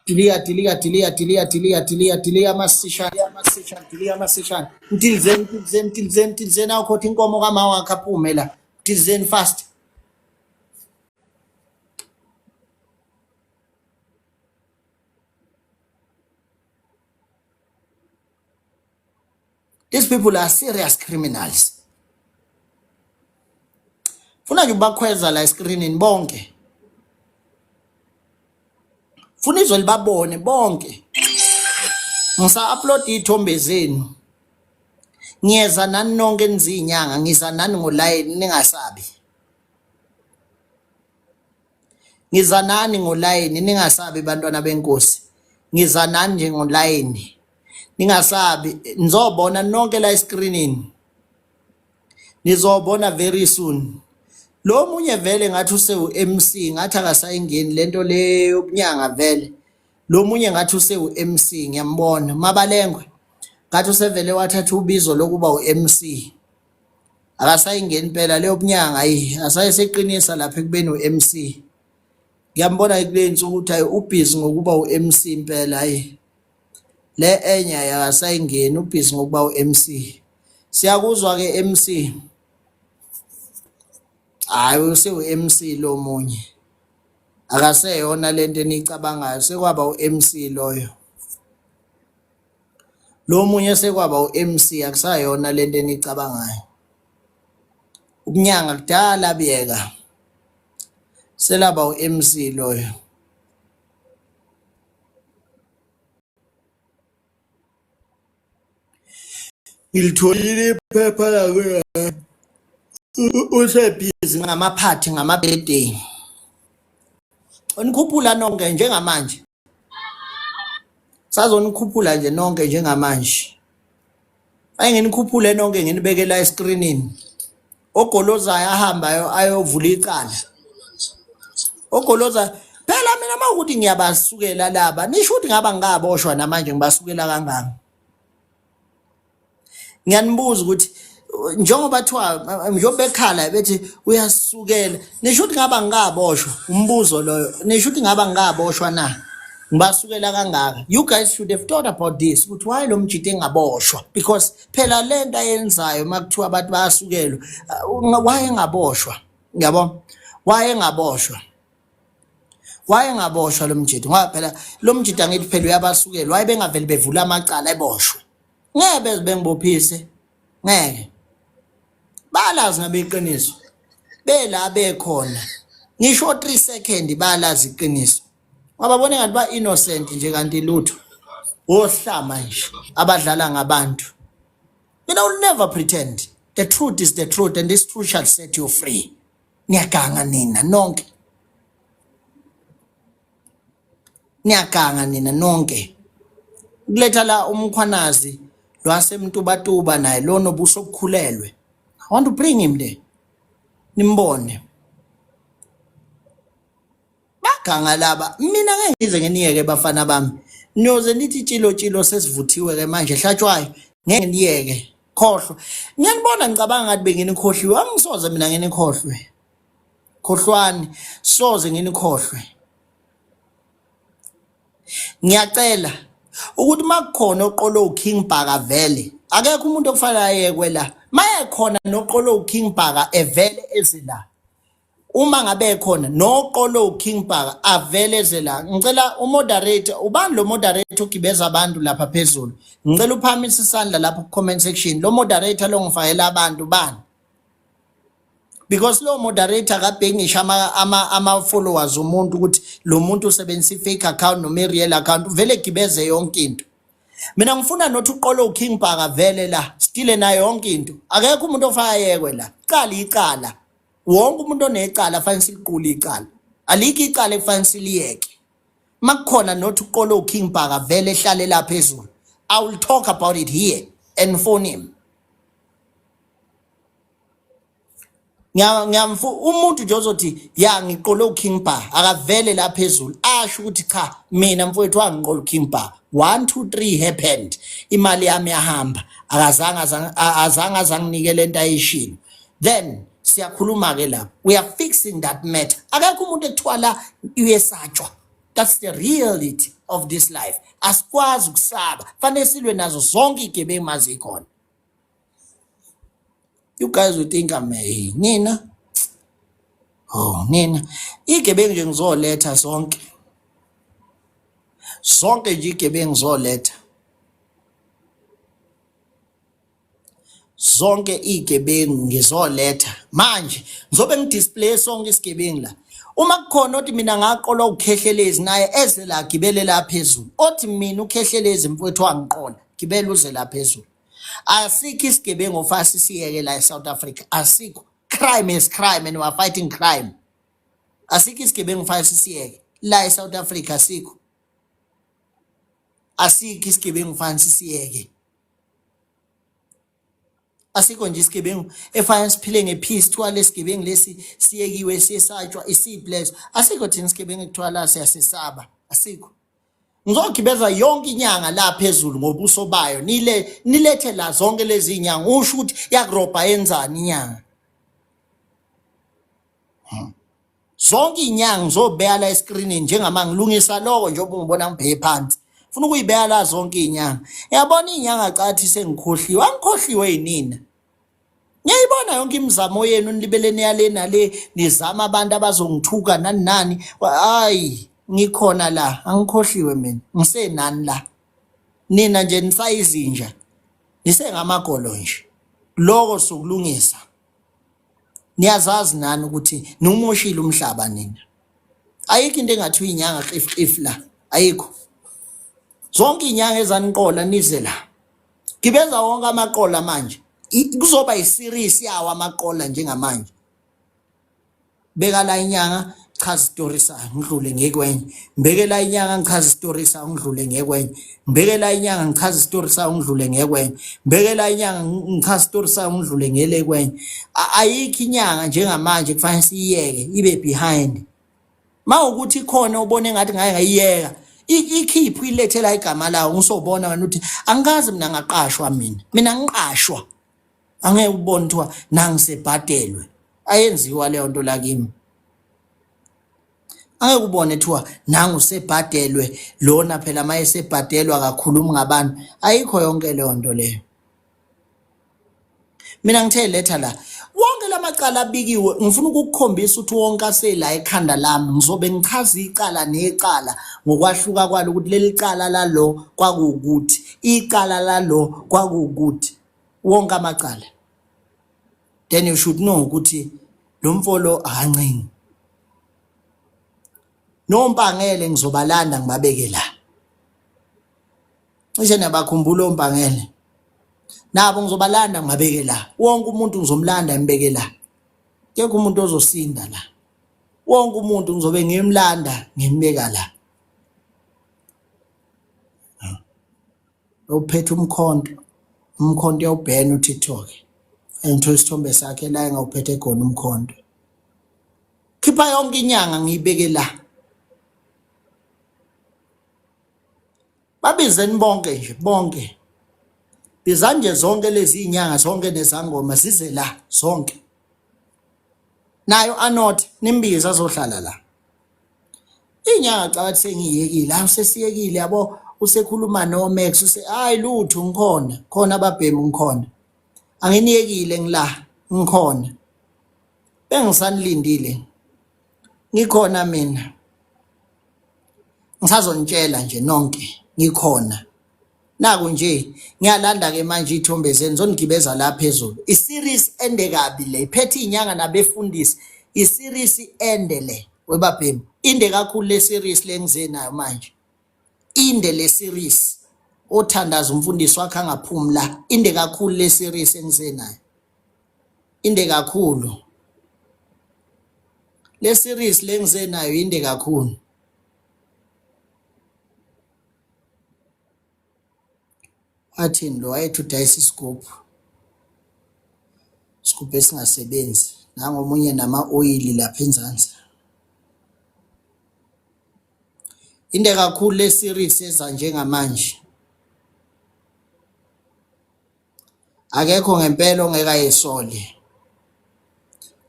Diliya diliya diliya diliya diliya diliya diliya masishane masishane diliya masishane. Mtilizeni mtilizeni mtilizeni mtilizeni awukhotha inkomo kama wakhe aphume la. Mtilizeni fast. These people are serious criminals. Funa nje ubakhweza la escreenini bonke. Funa izwe libabone bonke. Ngisa upload izithombe zenu. Ngiyeza nani nonke nizinyanga, ngiza nani ngolayini ningasabi. Ngiza nani ngolayini ningasabi bantwana benkosi. Ngiza nani nje ngolayini. Ningasabi, nizobona nonke la escreenini. Nizobona very soon. Lo munye vele ngathi usewu MC, ngathi akasayingeni lento le yobunyanga vele. Lo munye ngathi usewu MC, ngiyambona. Mabalengwe ngathi usevele wathatha ubizo lokuba u-MC. Akasayingeni phela leyo bunyanga, ayi asaye seqinisa lapha ekubeni u-MC. Ngiyambona kule nsuku ukuthi ayi ubhizi ngokuba u-MC impela, ayi le enye akasayingeni, ubhizi ngokuba u-MC. Siyakuzwa ke MC. Hayi usewu MC lo munye. Akaseyona lento enicabangayo, sekwaba u-MC loyo. Lo munye sekwaba u-MC, akusayona lento enicabangayo. Ubunyanga kudala biyeka. Selaba u-MC loyo. Ngilitholile iphepha lakhe. Usebhizi ngamaphathi ngama-birthday. Onikhuphula nonke njengamanje. Sazonikhuphula nje nonke njengamanje. Ayi nginikhuphule nonke nginibekela escreenini. Ogolozayo ahamba ayovula icala. Ogoloza phela mina mawukuthi ngiyabasukela laba nisho ukuthi ngaba ngikaboshwa namanje ngibasukela kangaka. Ngiyanibuza ukuthi njengoba thiwa njengoba bekhala bethi uyasukela nisho ukuthi ngaba ngikaboshwa, umbuzo loyo, nisho ukuthi ngaba ngikaboshwa na ngibasukela kangaka? You guys should have thought about this ukuthi why lo mjito engaboshwa, because phela lento ayenzayo makuthiwa abantu bayasukelwa, why engaboshwa? Ngiyabona why engaboshwa, why engaboshwa lo mjito, ngoba phela lo mjito angithi phela uyabasukela. Why bengaveli bevula amacala eboshwe? Ngeke beze bengibophise, ngeke balazi ngabe iqiniso bela bekhona ngisho 3 second balazi iqiniso, ngoba bona ngathi ba innocent nje kanti lutho, ohlama nje abadlala ngabantu. Mina will never pretend. The truth is the truth and this truth shall set you free. Niyaganga nina nonke. Niyaganga nina nonke. Ukuletha la uMkhwanazi lwasemtubatuba naye lo nobuso obukhulelwe. I want to bring him there. Nimbone. Baganga laba. Mina ngeke ngize nginiyeke bafana bami. Niyoze nithi tshilo tshilo sesivuthiwe ke manje hlatshwayo. Ngeke niyeke. Khohlwa. Ngiyanibona ngicabanga ngathi benginikhohliwe. Angisoze mina nginikhohlwe. Khohlwani. Soze nginikhohlwe. Ngiyacela ukuthi makukhona oqolo uKing Bhaka vele akekho umuntu okufanele ayekwe la mayekhona noqolo uKing Bhaka evele eze la uma ngabe khona noqolo uKing Bhaka avele eze la ngicela umoderator ubani lo moderator ogibeza abantu lapha phezulu ngicela uphamise isandla lapho ku comment section lo moderator lo ngifakela abantu bani because lo moderator akabheki ngisho ama-followers omuntu ukuthi lo muntu usebenzisa i-fake account noma i-real account vele gibeze yonke into mina ngifuna nothi uqolo uking bhaka vele la stile nayo yonke into akekho umuntu ofaka yekwe la cala icala wonke umuntu onecala fanele siliqule icala alikho icala ekufanele siliyeke makukhona nothi uqolo uking bhaka vele ehlale la phezulu i will talk about it here and phone him ngiyamfu umuntu nje ozothi ya ngiqole uKing Bar akavele la phezulu asho ukuthi cha mina mfowethu wangiqola uKing Bar 1 2 3 happened imali yami yahamba akazange azange azanginike lento ayishilo then siyakhuluma ke lapho we are fixing that matter akekho umuntu ekuthiwa la uyesatshwa that's the reality of this life asikwazi ukusaba fanele silwe nazo zonke igebengu mazikhona You guys will think I'm a nina. Oh, nina. Igebengu nje ngizoletha zonke. Zonke nje igebengu ngizoletha. Zonke igebengu ngizoletha. Manje ngizobe ngidisplay sonke isigebengu la. Uma kukhona othi mina ngaqolwa ukhehlelezi naye eze la gibele la phezulu. Othi mina ukhehlelezi mfowethu wangiqola, gibela uze la phezulu. Asikho isigebengu ofasi siyeke la eSouth Africa. Asikho. Crime is crime and we are fighting crime. Asikho isigebengu fasi siyeke la eSouth Africa asikho. Asikho isigebengu fansi siyeke. Asikho nje isigebengu efana siphile ngepeace kuthiwa lesigebengu lesi siyekiwe siyesatshwa isiphi leso. Asikho thina isigebengu kuthiwa la siyasesaba. Asikho. Ngizogibeza yonke inyanga la phezulu ngobuso bayo nile nilethe la zonke lezi inyanga usho ukuthi yakurobha yenzani inyanga hmm. Zonke inyanga ngizobeka la escreenini njengama ngilungisa lokho njengoba ungibona ngibheke phansi funa ukuyibeka la zonke inyanga yabona inyanga cathi sengikhohliwe angikhohliwe yinina Ngiyayibona yonke imizamo yenu nilibele niyale nale nizama abantu abazongithuka nani nani. Hayi ngikhona la angikhohliwe mina ngisenani la. Nina nje nisayizinja nisengamagolo nje. Lokho sokulungisa. Niyazazi nani ukuthi niwumoshile umhlaba nina. Ayikho into engathi uyinyanga qif qif la. Ayikho. Zonke inyanga ezaniqola nize la. Gibeza wonke amaqola manje. Kuzoba iseries yawo amaqola njengamanje. Beka la inyanga chaza isitori sayo ngidlule ngekwenye. Ngibeke la inyanga ngichaza isitori sayo ngidlule ngekwenye. Ngibeke la inyanga ngichaza isitori sayo ngidlule ngekwenye. Ngibeke la inyanga ngichaza isitori sayo ngidlule ngele kwenye. Ayikho inyanga njengamanje kufanele siyiyeke ibe behind. Mawukuthi ikhona ubone ngathi ngaye ngayiyeka ikhiphe uyilethela igama lawo ngisobona wena uthi angikaze mina ngaqashwa mina mina ngiqashwa angeke ubone kuthiwa nangisebhadelwe ayenziwa leyo nto la kimi angeke ubone kuthiwa nangu sebhadelwe lona phela maye sebhadelwa kakhulumi ngabantu ayikho yonke leyo nto leyo Mina ngithe letha la wonke lamacala abikiwe ngifuna ukukukhombisa ukuthi wonke asela ekhanda lami ngizobe ngichaza icala necala ngokwahluka kwalo ukuthi leli cala lalo kwakuwukuthi icala lalo kwakuwukuthi wonke amacala then you should know ukuthi lo mfolo akancingi nompangele ngizobalanda ngibabeke la Cishe niyabakhumbula ompangele. Nabo ngizobalanda ngibabeke la. Wonke umuntu ngizomlanda ngibeke la. Kekho umuntu ozosinda la. Wonke umuntu ngizobe ngimlanda ngimbeka la. Uphethe umkhonto, umkhonto uyawubhena uTikTok. Engithola isithombe sakhe la engawuphethe khona umkhonto. Khipha yonke inyanga ngiyibeke la. Babizeni bonke nje bonke. Bizani nje zonke lezi inyanga zonke nezangoma zize la zonke. Nayo anothi nimbize azohlala la. Inyanga cabathi sengiyekile, hawu sesiyekile yabo usekhuluma no Max use hayi lutho ngikhona, khona ababhemu ngikhona. Anginiyekile ngila ngikhona. Bengisanilindile. Ngikhona mina. Ngisazonitshela nje nonke ngikhona. Naku nje ngiyalanda ke manje iy'thombe zenu zonigibeza la phezulu. I-series ende kabi le iphethe iy'nyanga nabefundisi. I-series ende le webabhemu. Inde kakhulu le series le ngize nayo manje. Inde le series. Othandaza umfundisi wakhe angaphumi la. Inde kakhulu le series engize nayo. Inde kakhulu. Le series le ngize nayo inde kakhulu. Wathini lo wayethi udayisa isigubhu. Isigubhu esingasebenzi. Nangomunye nama-oyili lapha enzansi. Inde kakhulu le series eza njengamanje. Akekho ngempela ongeke ayisole.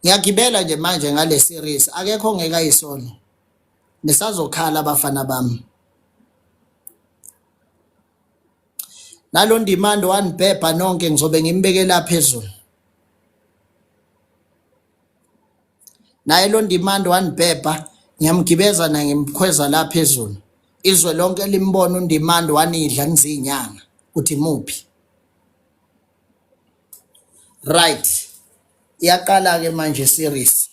Ngiyagibela nje manje ngale series akekho ongeke ayisole. Nisazokhala abafana bami. Nalo ndimando wanibhebha nonke ngizobe ngimbekela phezulu. Naye lo ndimando wanibhebha ngiyamgibeza na ngimkhweza la phezulu. Izwe lonke limbona undimando wanidla nizinyanga ukuthi muphi. Right. Iyaqala ke manje series.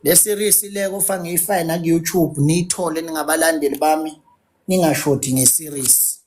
Le series le kufa ngiyifake na ku YouTube niyithole ningabalandeli bami ningashodi nge series.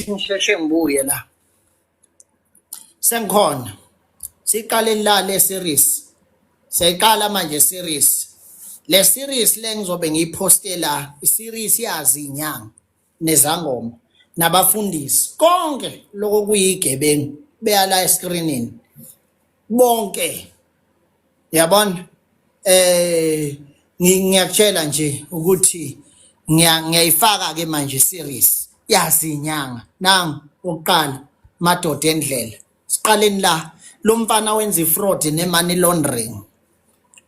Ukuthi ngisheshe ngibuye la. Sengikhona. Siqale la le series. Siyayiqala manje series. Le series le ngizobe ngiyipostela i-series yazi inyanga nezangoma nabafundisi konke lokho kuyigebengu beya la escreenini bonke yabona. Ngiyakutshela nje ukuthi ngiyayifaka ke manje series yazi inyanga. Nangu oqala madoda endlela, siqaleni la. Lo mfana wenza ifraud ne-money laundering,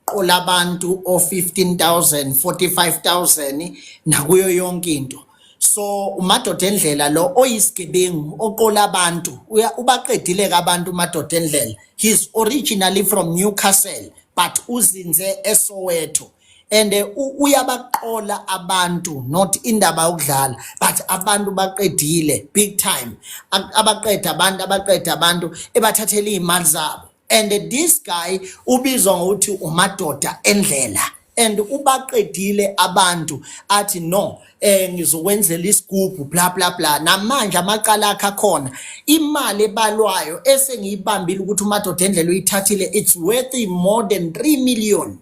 qola abantu o-15,000, 45,000 nakuyo yonke into. So umadoda endlela lo oyisigebengu oqola abantu, ubaqedile ke abantu umadoda endlela. He's originally from Newcastle but uzinze eSoweto and uyabaqola abantu, not indaba yokudlala, but abantu baqedile big time. Abaqeda abantu, abaqeda abantu, ebathathela izimali zabo. And this guy ubizwa ngokuthi umadoda endlela and ubaqedile abantu, athi no, ngizokwenzela isigubhu, bla bla bla. Namanje amacala akhe akhona. Imali ebalwayo esengiyibambile ukuthi umadoda endlela uyithathile, it's worth more than 3 million.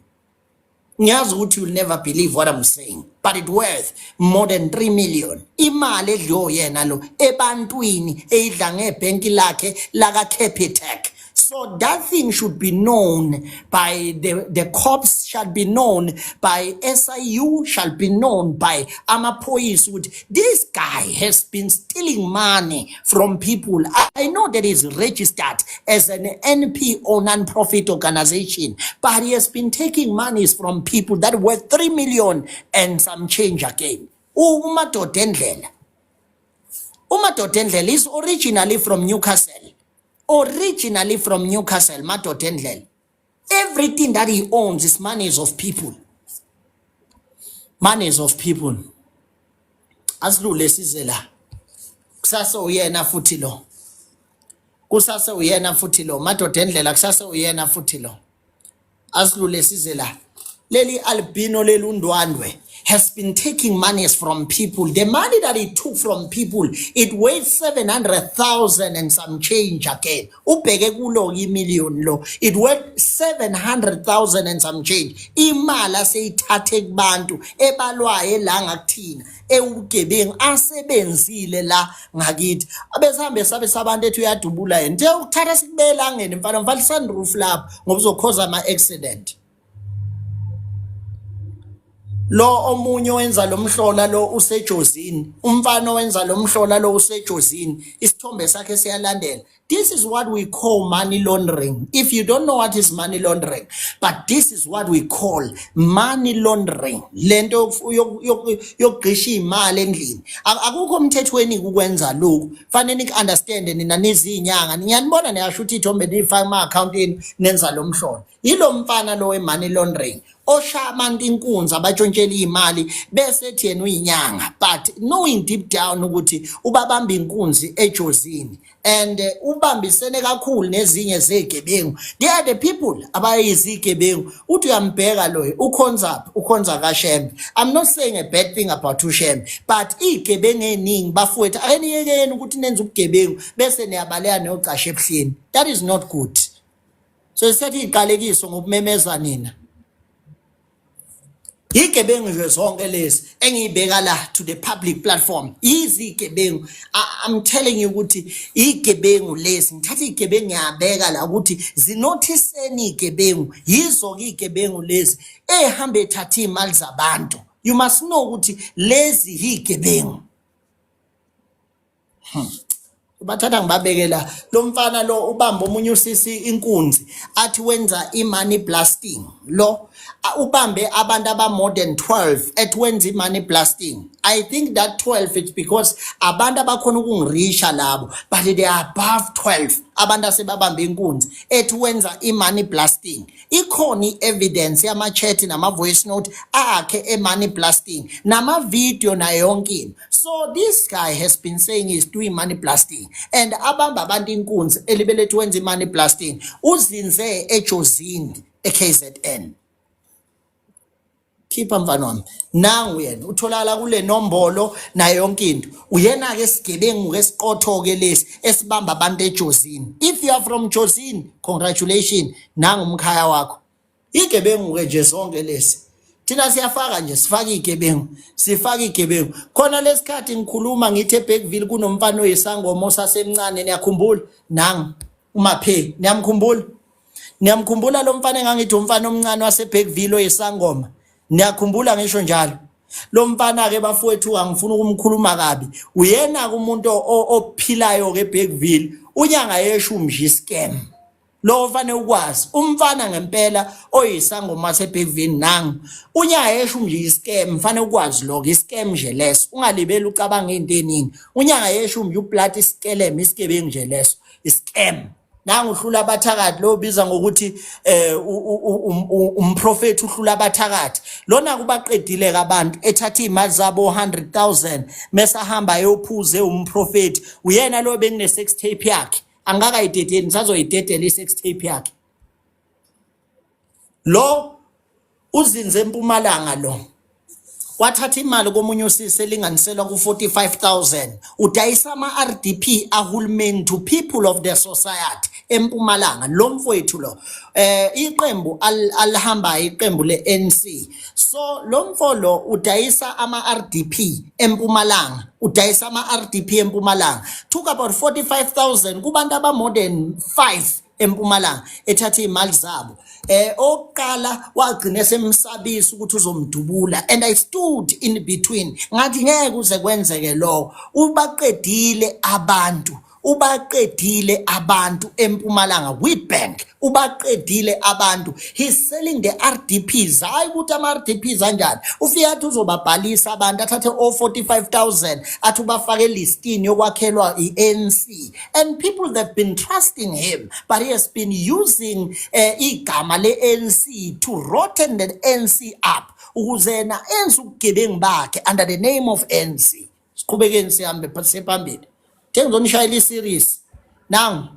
Ngiyazi ukuthi you'll never believe what I'm saying, but it worth more than 3 million, imali edliwe yena lo ebantwini, eyidla ngebhenki lakhe laka Capitec. So that thing should be known by the cops, shall be known by SIU, shall be known by amaphoyisa ukuthi this guy has been stealing money from people. I know that he's registered as an NPO, non-profit organization, but he has been taking monies from people that worth 3 million and some change again. Umadoda endlela. Umadoda endlela is originally from Newcastle. Originally from Newcastle, Madoda Endlela. Everything that he owns is monies of people. Monies of people. Asilule size la. Kusasa uyena futhi lo. Kusasa uyena futhi lo. Madoda Endlela, kusasa uyena futhi lo. Asilule size la. Leli albino lelundwandwe has been taking monies from people. The money that he took from people, it weighs 700,000 and some change again. Ubheke kulo imillion lo. It worth 700,000 and some change. Imali aseyithathe kubantu ebalwayo la ngakuthina ewubugebengu asebenzile la ngakithi. Abesambe sabe sabantu ethi uyadubula yena. Nje ukuthatha sikubeke elangeni mfana, mfana, sunroof lapho ngoba uzokhoza ama accident. Lo omunye owenza lo mhlola lo usejozini, umfana owenza lo mhlola lo usejozini, isithombe sakhe siyalandela. This is what we call money laundering. If you don't know what is money laundering, but this is what we call money laundering, lento yokugqisha imali endlini. Akukho emthethweni ukwenza lokhu. Fanele niku-understand nina nizinyanga. Ngiyanibona niyasho ukuthi ithombe niyifaka kuma-account enu, nenza lo mhlolo. Yilo mfana lo we-money laundering oshaya abantu inkunzi, abatshontshela iy'mali, bese ethi yena uyinyanga, but knowing deep down ukuthi ubabamba inkunzi ejozini and ubambisene kakhulu nezinye zegebengu. They are the people abayizigebengu. Uthi uyambheka loyo, ukhonza phi? Ukhonza kaShembe. I'm not saying a bad thing about uShembe, but iy'gebengu ey'ningi, bafowethu, ake niyekeni ukuthi nenze ubugebengu bese niyabaleka niyocasha ebuhleni. That is not good. So sisethi iqalekiso ngokumemeza nina. Igebengu nje zonke lezi engiyibeka la to the public platform, izigebengu. I'm telling you ukuthi igebengu lezi, ngithatha igebengu ngiyabeka la ukuthi zinothiseni igebengu. Yizo-ke igebengu lezi ehambe ethatha iy'mali zabantu. You must know ukuthi lezi yigebengu. Bathatha ngibabekela lo mfana lo ubamba omunye usisi inkunzi, athi wenza i-money blasting. Lo ubambe abantu aba more than 12, ethi wenza i-money blasting. I think that 12, it's because abantu abakhona ukungirisha labo, but they are above 12 abantu asebabambe inkunzi, ethi wenza i-money blasting. Ikhona i-evidence yama-chat nama-voice note akhe e-money blasting, nama-video, nayo yonke into. So this guy has been saying he's doing money blasting and abamba abantu inkunzi elibelethu wenza i-money blasting. Uzinze eJozini, e-KZN. Khipha mfana wami. Nangu yena utholakala kule nombolo nayo yonke into. Uyena ke sigebengu ke siqotho ke lesi esibamba abantu eJozini. If you are from Jozini, congratulations, nangu umkhaya wakho. Igebengu ke nje zonke lesi. Thina siyafaka nje sifaka igebengu, sifaka igebengu. Khona lesikhathi ngikhuluma ngithi eBergville kunomfana oyisangoma osasemncane niyakhumbula? Nangu uMaphe, niyamkhumbula? Niyamkhumbula lo mfana engangithi umfana omncane waseBergville oyisangoma? Niyakhumbula ngisho njalo? Lo mfana ke bafowethu angifuni ukumkhuluma kabi. Uyena ke umuntu ophilayo ke eBergville, unyanga yeshumi nje scam. Lo fanele ukwazi umfana ngempela oyisangoma seBergville nangu. Unyanga yeshumi nje iscam, fanele ukwazi lokho, iscam nje leso. Ungalibeli ucabanga into eningi. Unyanga yeshumi nje uplata iskelem, isigebengu nje leso, iscam. Nangu uhlula abathakathi lo biza ngokuthi umprofeti uhlula abathakathi lona kubaqedile abantu ethatha imali zabo 100,000 mese ahamba ayophuze umprofeti uyena lo bengine sex tape yakhe angakayidedeli ngisazoyidedela i sex tape yakhe lo uzinze empumalanga lo wathatha imali komunye usisi elinganiselwa ku-45,000 udayisa ama-RDP ahulumeni to people of the society empumalanga lo mfowethu lo iqembu alihambayo iqembu le-NC so lo mfo lo udayisa ama-RDP empumalanga udayisa ama-RDP empumalanga took about 45,000 kubantu aba more than 5 empumalanga ethatha izimali zabo oqala wagcina semsabisa ukuthi uzomdubula and I stood in between ngathi ngeke kuze kwenzeke lokho ubaqedile abantu ubaqedile abantu empumalanga Witbank ubaqedile abantu he's selling the RDPs hayi ukuthi ama RDPs anjani ufike athi uzobabhalisa abantu athathe o 45000 athi ubafake listini yokwakhelwa iANC and people that been trusting him but he has been using igama le-ANC to rotten the ANC up ukuze yena enze ubugebengu bakhe under the name of ANC. Siqhubekeni sihambe siphambili. Ke ngizonishayela i-series. Now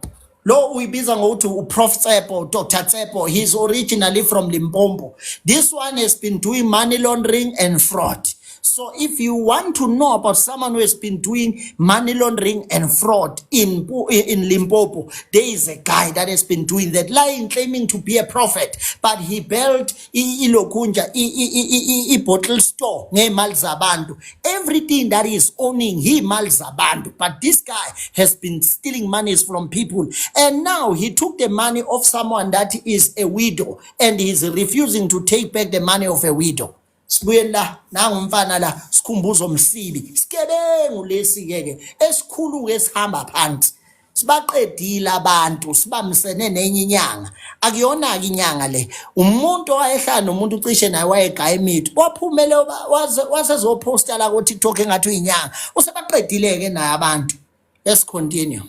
lo uyibiza ngokuthi uProf Tsepo, Dr. Tsepo, he's originally from Limpopo. This one has been doing money laundering and fraud. So if you want to know about someone who has been doing money laundering and fraud in Limpopo, there is a guy that has been doing that, lying, claiming to be a prophet, but he built ilokunja i-bottle store ngemali zabantu. Everything that he is owning, imali zabantu. But this guy has been stealing monies from people, and now he took the money of someone that is a widow, and he's refusing to take back the money of a widow. Sibuye la nangumfana la Sikhumbuzo Msibi sikebengu lesi ke ke esikhulu ke sihamba phansi sibaqedile abantu sibambisene nenye inyanga akuyona ke inyanga le umuntu owayehlala nomuntu ucishe naye wayegaya imithi waphumele wasezoposta la ku TikTok engathi uyinyanga usebaqedile ke naye abantu. Let's continue.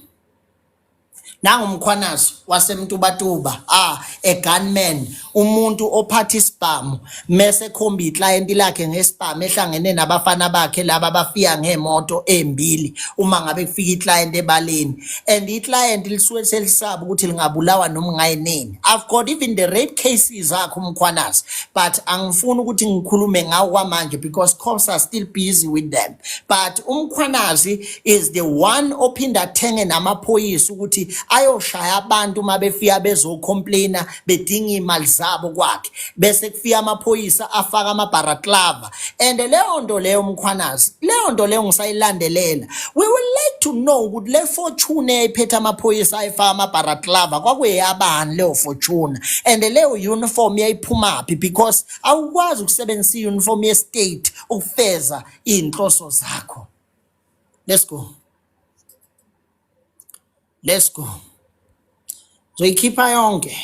Nangumkhwanazi wasemtubatuba a gunman umuntu ophatha isibhamu mese khomba iclient lakhe ngesibhamu ehlangene nabafana bakhe laba abafika ngemoto embili uma ngabe kufika iclient ebaleni and iclient lisuke selisaba ukuthi lingabulawa noma ngayinini. I've got even the rape cases akho umkhwanazi but angifuni ukuthi ngikhulume ngawo kwamanje because cops are still busy with them but umkhwanazi is the one ophinda athenge namaphoyisa ukuthi ayoshaya abantu uma befika bezocomplaina bedinga imali zabo kwakhe bese kufika amaphoyisa afaka amabaraklava and leyo nto leyo mkhwanazi leyo nto leyo ngisayilandelela. We would like to know ukuthi le Fortuner eyayiphethe amaphoyisa ayifaka amabaraklava kwakuyeyabani leyo Fortuner and leyo uniform yayiphumaphi because awukwazi ukusebenzisa i-uniform ye-state ukufeza iy'nhloso zakho. Let's go. Let's go. Zoyikhipha yonke.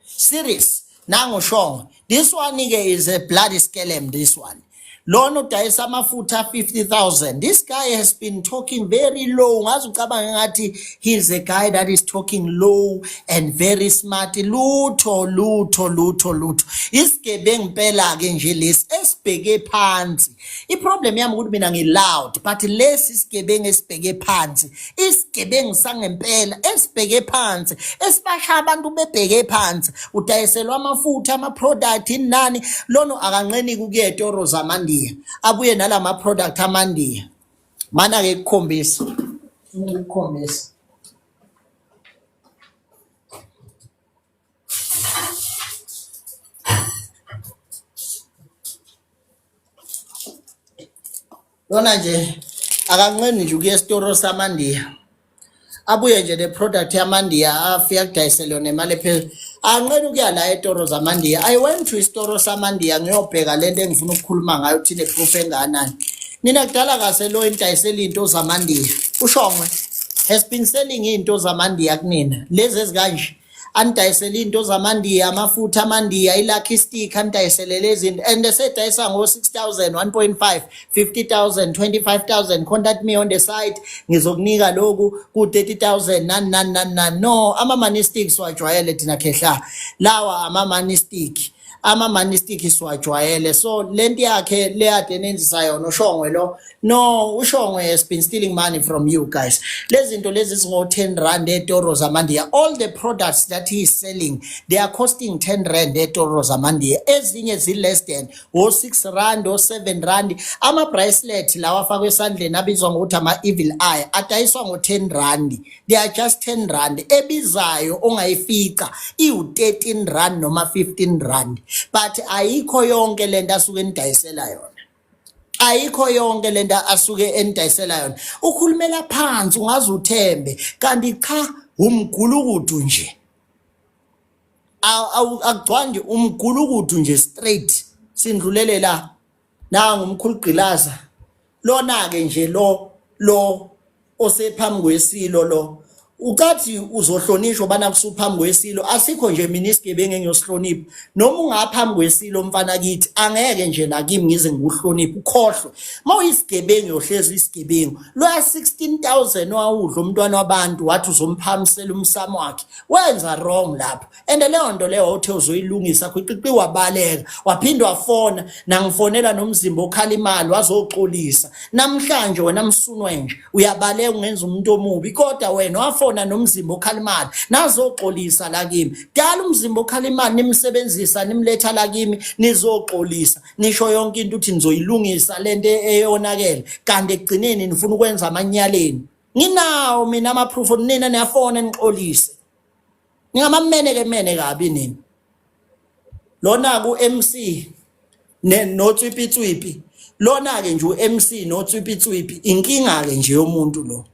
Series. Nangu Shongwe. This one ke is a bloody scam this one. Lona udayisa amafutha 50,000. This guy has been talking very low. Ngaze ucabange ngathi he's a guy that is talking low and very smart. Lutho lutho lutho lutho. Isigebengu impela ke nje lesi esibheke phansi. I-problem yami ukuthi mina ngi-loud but lesi isigebengu esibheke phansi. Isigebengu sangempela esibheke phansi esibasha abantu bebheke phansi. Udayiselwa amafutha ama-product inani lono akanqeni kukuya etoro zamandiya abuye nalama product amandiya. Mana ke kukhombisa. Ukukhombisa. Lona nje akanqeni nje ukuya esitoro samandiya abuye nje ne-product yamandiya afike akudayisele yona imali ephezulu anqeni ukuya la etoro zamandiya. I went to isitoro samandiya ngiyobheka lento engifuna ukukhuluma ngayo ukuthi ine-proof engakanani. Nina kudala kase lo enidayisela iy'nto zamandiya uShongwe has been selling iy'nto zamandiya kunina lezi ezikanje anidayisele into zamandiya amafutha amandiya i-lucky stick anidayisele lezi zinto and esedayisa ngo-6000 1.5 50000 25000 contact me on the site ngizokunika lokhu ku-30000 nani nani nani nani. No, ama-money stick siwajwayele thina khehla, lawa ama-money stick, ama-money stick siwajwayele. So lento yakhe leyade enenzisa yona uShongwe lo, no, uShongwe has been stealing money from you guys. Lezi zinto lezi zingo-10 rand etoro zamandiya. All the products that he is selling, they are costing 10 rand etoro zamandiya, ezinye zi-less than o-6 rand, o-7 rand. Ama-bracelet lawa afakwe esandleni abizwa ngokuthi ama-evil eye adayiswa ngo-10 rand. They are just 10 rand. Ebizayo ongayifica iwu-13 rand noma 15 rand, but ayikho yonke lento asuke enidayisela yona, ayikho yonke lento asuke enidayisela yona. Ukhulumela phansi ungaze uthembe kanti cha, umgulukudu nje, akugcwali nje, umgulukudu nje straight. Sindlulele la, nangu umkhulu gqilaza lona ke nje lo osephambi kwesilo lo ucathi uzohlonishwa bana kusuphambi kwesilo. Asikho nje mina isigebengu engiyosihlonipha noma ungaphambi kwesilo mfana kithi, angeke nje nakimi ngize ngikuhloniphe, ukhohlwe. Mawuyisigebengu yohlezi isigebengu. Loya 16000 wawudla umntwana wabantu wathi uzomphamisela umsamo wakhe, wenza wrong lapho and leyo nto leyo wawuthe uzoyilungisa khwiqiqi, wabaleka waphinde wafona nangifonela nomzimba okhala imali wazoxolisa. Namhlanje wena msunwe nje uyabaleka ungenza umuntu omubi, kodwa wena wafona nomzimba okhala imali nazoxolisa la kimi. Dala umzimba okhala imali nimsebenzisa nimletha la kimi nizoxolisa, nisho yonke into ukuthi nizoyilungisa lento eyonakele, kanti ekugcineni nifuna ukwenza amanyaleni. Nginawo mina ama-proof, nina niyafona nixolise, ningamamene ke mene kabi nini. Lona ku MC ne notswipitswipi, lona ke nje uMC notswipitswipi, inkinga ke nje yomuntu lo,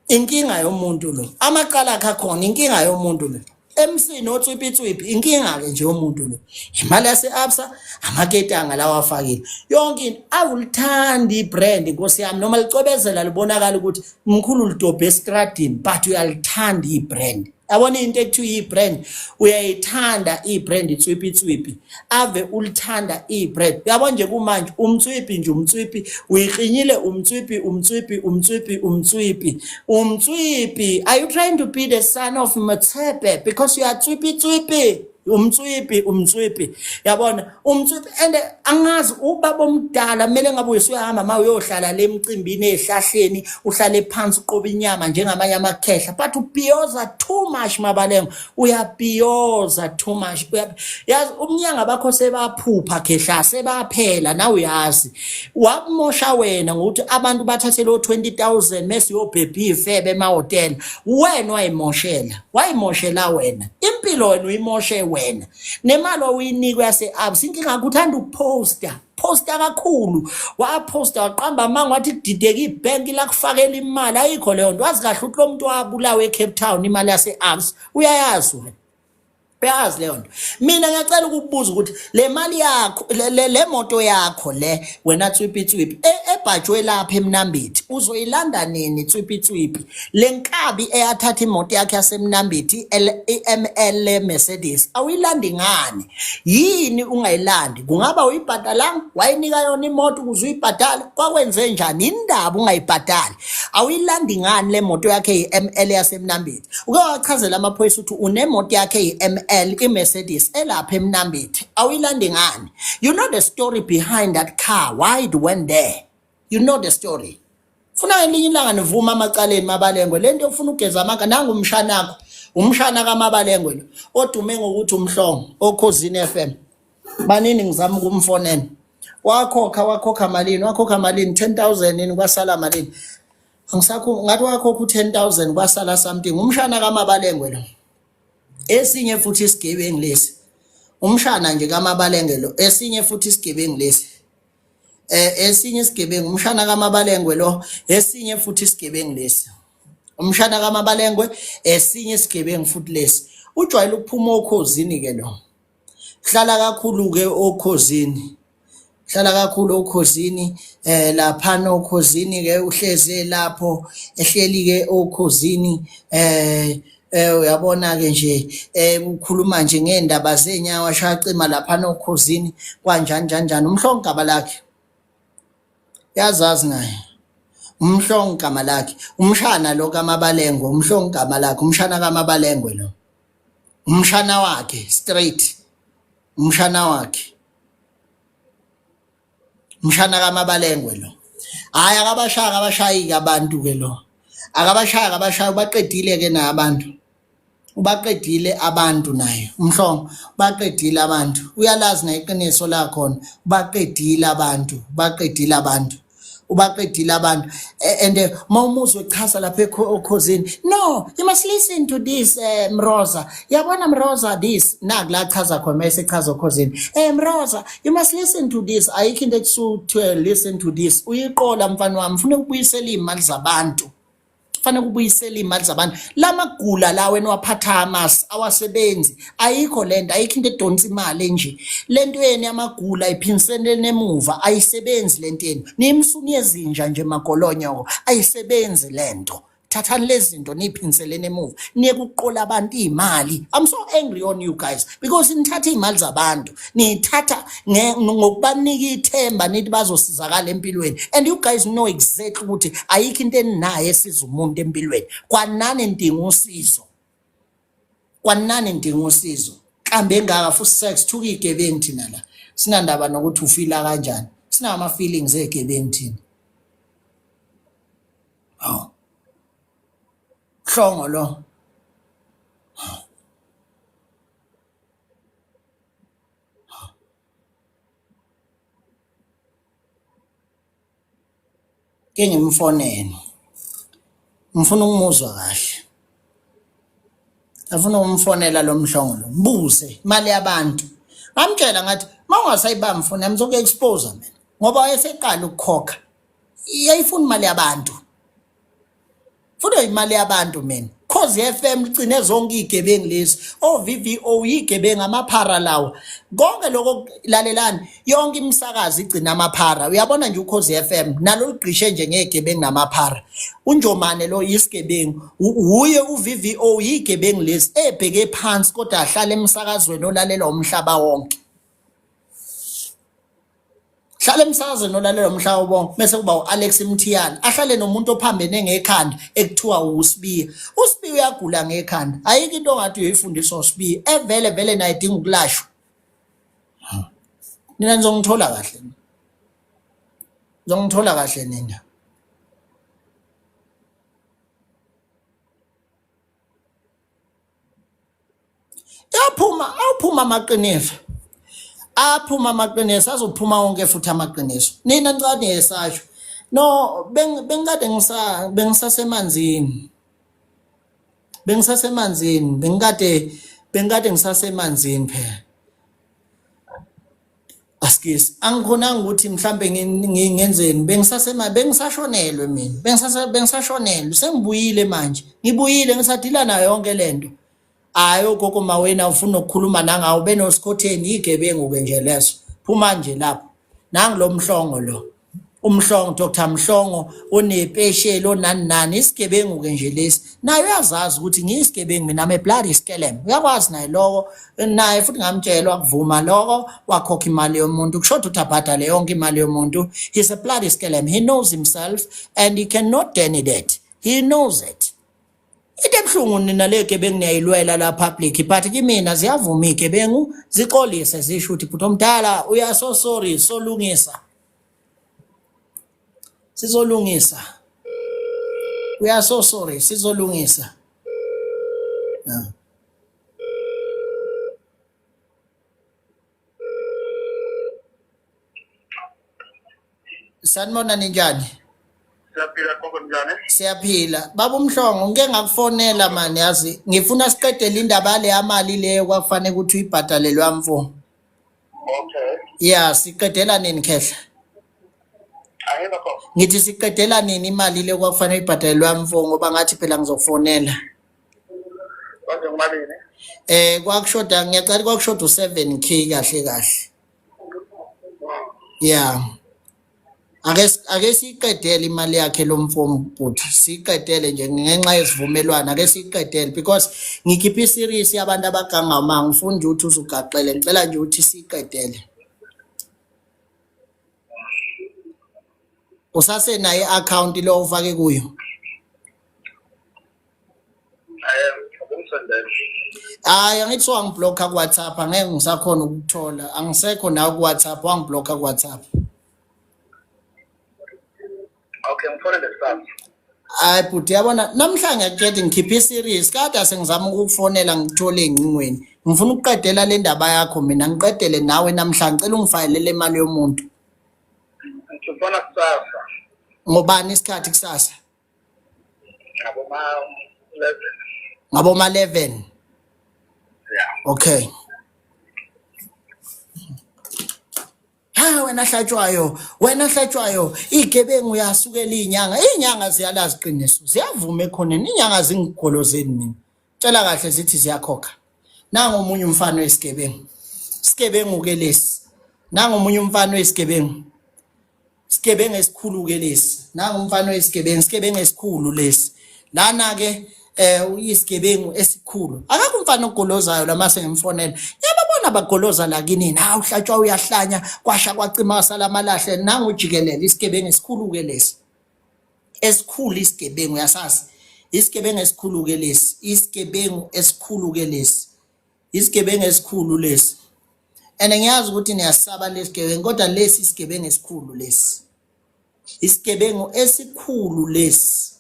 inkinga yomuntu lo, amacala akhe akhona, inkinga yomuntu lo MC notswipitswipi, inkinga ke nje yomuntu lo. Imali yase-Absa, amaketanga lawa afakile, yonke into awulithandi ibrand nkosi yami, noma licwebezela libonakala ukuthi mkhulu lidobhe estradini, but uyalithanda ibrand. Yabona into ekuthiwa i-brand, uyayithanda i-brand itswipi tswipi, ave ulithanda i-brand. Uyabona nje kumanje umtswipi nje, umtswipi uyiklinyile, umtswipi umtswipi umtswipi umtswipi umtswipi. Are you trying to be the son of Motsepe? Because you are tswipi tswipi, umtswipi umtswipi, yabona umtswipi. And angazi ubaba omdala kumele ngabe usuyahamba ma uyohlala le emcimbini ezihlahleni, uhlale phansi uqoba inyama njengamanye amakhehla, but ubhiyoza too much Mabalengo, uyabhiyoza too much. Yazi umnyanga bakho sebaphupha khehla, sebaphela nawe uyazi wakumosha wena ngokuthi abantu bathathe lo 20000 mase uyobhebha ifebe emahhotela. Wena wayimoshela, wayimoshela wena impilo, wena uyimoshe wena nemali owuyinikwe yase-Absa. Inkinga yakho uthanda ukuposta posta kakhulu, waposta waqamba amanga wathi kudideka ibhenki lakufakela imali, ayikho leyo nto. Wazi kahle ukuthi lo muntu wabulawa eCape Town, imali yase-Absa uyayazi wena, uyazi leyo nto. Mina ngiyacela ukukubuza ukuthi le mali yakho le moto yakho le wena tswipi tswipi Ebhajwe lapha eMnambithi uzoyilanda nini tswipi tswipi le nkabi eyathatha imoto yakhe yaseMnambithi i-ML Mercedes awuyilandi ngani yini ungayilandi kungaba uyibhadalanga wayinika yona imoto ukuze uyibhadale kwakwenze njani indaba ungayibhadali awuyilandi ngani le moto yakhe i-ML yaseMnambithi uke wachazela amaphoyisa ukuthi unemoto yakhe i-ML i-Mercedes elapha eMnambithi awuyilandi ngani You know the story behind that car, why it went there. You know the story. Funa ngelinye ilanga nivuma amacaleni Mabalengwe. Lento ufuna ugeza amanga nangu umshanakho. Umshana kaMabalengwe lo odume ngokuthi umhlongo okhozini FM. Banini ngizama ukumfonela. Wakhokha wakhokha malini? Wakhokha malini? 10000 yini kwasala malini? Angisakho ngathi wakhokha u10000 kwasala something. Umshana kaMabalengwe lo. Esinye futhi isigebengu lesi. Umshana nje kaMabalengwe lo. Esinye futhi isigebengu lesi. Eh esinye isigebengu umshana kaMabalengwe lo. Esinye futhi isigebengu lesi. Umshana kaMabalengwe esinye isigebengu futhi lesi. Ujwayele ukuphuma okhozini ke lo. Hlala kakhulu ke okhozini. Hlala kakhulu okhozini eh laphana okhozini ke uhleze lapho ehleli ke okhozini eh eh uyabona ke nje eh ukhuluma nje ngendaba zenyawo ashacima laphana okhozini kwanjani njani njani umhlongo gaba lakhe yazazi naye umhlongo gama lakhe umshana lo kaMabalengwe umhlongo gama lakhe umshana kaMabalengwe lo umshana wakhe straight umshana wakhe umshana kaMabalengwe lo hayi akabashaya akabashayi-ke abantu-ke lo akabashaya akabashayi ubaqedile-ke naye abantu ubaqedile abantu naye umhlongo ubaqedile abantu uyalazi naye iqiniso lakhona ubaqedile abantu ubaqedile abantu ubaqedile abantu and uma umuzwe echaza lapha okhozini no you must listen to this Mroza yabona Mroza this naku la chaza khona mase echaza okhozini eh Mroza you must listen to this ayikho into ekuthiwa listen to this uyiqola mfana wami ufuna ukubuyisela imali zabantu fanele kubuyisela imali zabantu lamagula la wena waphatha amasi awasebenzi ayikho lento ayikho into edonsa imali nje lento yenu yamagula iphindiseleni emuva ayisebenzi lento yenu niyimsuni yezinja nje magolonyoko ayisebenzi lento thathani lezi zinto niyiphindiseleni emuva niye kuqola abantu iy'mali i'm so angry on you guys because nithatha iy'mali zabantu niyithatha ngokubanika ithemba nithi bazosizakala empilweni and you guys know exactly ukuthi ayikho into eninayo esiza umuntu empilweni kwanani nidinga usizo kwanani nidinga usizo kambe engaka futhi sex thuka igebengu thina la sinandaba nokuthi ufila kanjani sinawo ama-feelings egebengu thina awu hlongo lo Ke ngimfonele. Ngifuna ukumuzwa kahle. Ngifuna ukumfonela lo mhlongo lo. Mbuze imali yabantu. Ngamtshela ngathi uma ungasayibambi ifoni yami ngizoku-expose mina ngoba wayeseqala ukukhokha. Yayifuna imali yabantu. Funa imali yabantu mina. Khozi FM ligcine zonke izigebengu lezi. O VVO igebengu amaphara lawa. Konke lokho lalelani yonke imisakazo igcina amaphara. Uyabona nje uKhozi FM nalo ligqishe nje ngegebengu namaphara. UNjomane lo isigebengu uye uVVO igebengu lezi ebheke phansi kodwa ahlala emsakazweni olalelwa umhlaba wonke. Hlala emsakazweni olalela umhlaba bonke bese kuba u-Alex Mthiyane ahlale nomuntu ophambene ngekhanda ekuthiwa uSibiya. USibiya uyagula ngekhanda. Ayikho into ongathi uyoyifundiswa uSibiya evele vele naye idinga ukulashwa. Nina nizongithola kahle. Nizongithola kahle nina. Yaphuma awuphuma amaqiniso. Aphuma amaqiniso azophuma wonke futhi amaqiniso. Nina ncane yesasho. No bengikade ngisa bengisasemanzini. Bengisasemanzini bengikade bengikade ngisasemanzini phela. Askies angikhonanga ukuthi mhlambe ngenzeni bengisasema bengisashonelwe mina bengisase bengisashonelwe sengibuyile manje ngibuyile ngisadila nayo yonke lento hayi ogogo mawena ufuna ukukhuluma nangawo benosikhotheni igebengu ke nje leso phuma nje lapho nangu lo mhlongo lo. uMhlongo, Dr Mhlongo onepesheli onani nani, isigebengu ke nje lesi. Naye uyazazi ukuthi ngiyisigebengu mina, I'm a bloody skelem. Uyakwazi naye lokho, naye futhi ngamtshela wakuvuma lokho, wakhokha imali yomuntu. Kushoda ukuthi abhadale yonke imali yomuntu. He's a bloody skelem. He knows himself and he cannot deny that. He knows it. Into ebuhlungu nina le gebengu niyayilwela la public, but kimina ziyavuma igebengu zixolise zisho ukuthi bhuti omdala uya so sorry, solungisa. Sizolungisa. We are so sorry, sizolungisa. Yeah. Sanibona, ninjani? Siyaphila gogo, njani? Siyaphila. Baba uMhlongo, ngike ngakufonela mani, yazi ngifuna siqedele indaba le yamali leyo kwakufanele ukuthi uyibhadalelwe mfo. Okay. Yeah, siqedela nini khehla? Angizwa gogo. Ngithi siqedela nini imali le kwakufanele ibhadalelwe mfo, ngoba ngathi phela ngizokufonela. Manje kumalini? Kwakushoda, ngiyacela, kwakushoda u7K kahle kahle. Yeah. Ake siyiqedele imali yakhe lo mfo bhuti, siyiqedele nje ngenxa yesivumelwano, ake siyiqedele because ngikhipha iseries yabantu abaganga, ngifuna nje ukuthi uzugaxele, ngicela nje ukuthi siyiqedele. Usasenayo i-account lo ufake kuyo? Ukungisendela. Hayi, angithi wangiblocka ku-WhatsApp, angeke ngisakhona ukukuthola, angisekho nawe ku-WhatsApp, wangiblocka ku-WhatsApp. Okay, ngifonele kusasa. Hayi bhuti, yabona namhlanje ngiyakutshela ngikhipha iseries, kade sengizama ukukufonela ngikuthole ey'ncingweni. Ngifuna ukuqedela le ndaba yakho mina, ngiqedele nawe namhlanje, ngicela ungifayelele imali yomuntu. Ngifona kusasa. Ngobani isikhathi kusasa? Ngaboma 11. Ngaboma 11. Yeah. Okay. Ha wena hlatshwayo, wena hlatshwayo, igebengu uyasukela inyanga. Inyanga ziyalazi iqiniso, ziyavuma ekhoneni. Inyanga zingigolozeni mina. Tshela kahle zithi ziyakhokha. Nangu omunye umfana wesigebengu. Sigebengu ke lesi. Nangu omunye umfana wesigebengu. Sigebengu esikhulu ke lesi. Nangu umfana wesigebengu, sigebengu esikhulu lesi. Lana ke uyisigebengu esikhulu. Akakho umfana ogolozayo la mase ngimfonela. Yababona bagoloza la kinini. Ha uhlatshwa uyahlanya, kwasha kwacima sala amalahle. Nangu jikelele isigebengu esikhulu ke lesi. Esikhulu isigebengu, uyasazi. Isigebengu esikhulu ke lesi. Isigebengu esikhulu ke lesi. Isigebengu esikhulu lesi. And ngiyazi ukuthi niyasaba lesigebengu, kodwa lesi isigebengu esikhulu lesi. Isigebengu esikhulu lesi.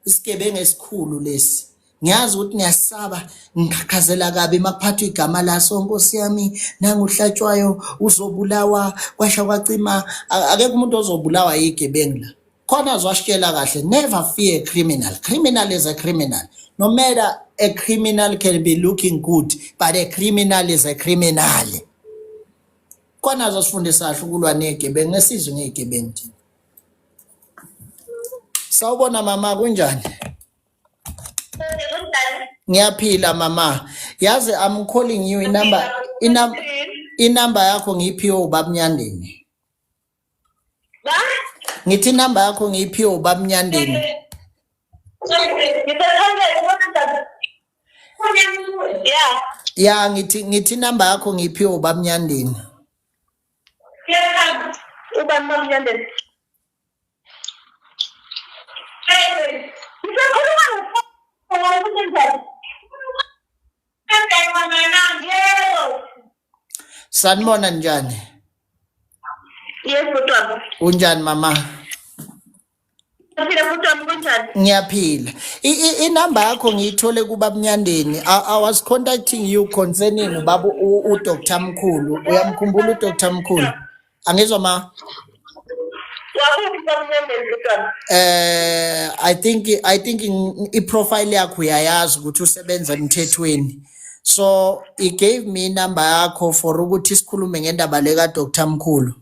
Isigebengu esikhulu lesi. Ngiyazi ukuthi niyasaba, ngiqhaqhazela kabi makuphathwa igama laso, Nkosi yami, nanguhlatshwayo uzobulawa, kwasha kwacima. Akekho umuntu ozobulawa yigebengu la. Khona azwashikela kahle, never fear a criminal. Criminal is a criminal. No matter a criminal can be looking good, but a criminal is a criminal. Khona azosifundisa kahle ukulwa negebengu, ngesizwe ngegebengu thina. Sawubona mama, kunjani? Ngiyaphila mama. Yazi I'm calling you inumber inumber inumber yakho ngiyiphiwe ubaba Nyandeni. Ba? Ngithi inumber yakho ngiyiphiwe ubaba Nyandeni. Ngise-toilet. Yeah. Ya, ngithi inumber yakho ngiyiphiwe ubaba Nyandeni. Ubani mamnyandeni? Ngisakhuluma no. Yebo. Sanibona, njani? Yes, bhuti wami. Unjani mama? Ngiyaphila bhuti wami, kunjani? Ngiyaphila. Inamba yakho ngiyithole kubaba Nyandeni. I was contacting you concerning ubaba uDr Mkhulu. Uyamkhumbula uDr Mkhulu? Angizwa ma. Wakuphi bamnyandeni bhuti wami? I think i-profile yakho uyayazi ukuthi usebenza emthethweni. So he gave me inamba yakho for ukuthi sikhulume ngendaba le ka Dr Mkhulu.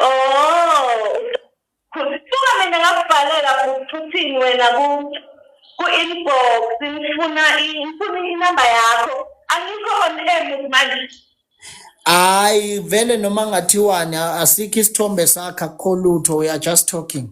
Oh, suka mina ngakubhalela uthini wena ku inbox, ngifuna inamba yakho. Angikho on air manje. Hayi vele noma ngathiwani asikho isithombe sakhe akukho lutho we are just talking.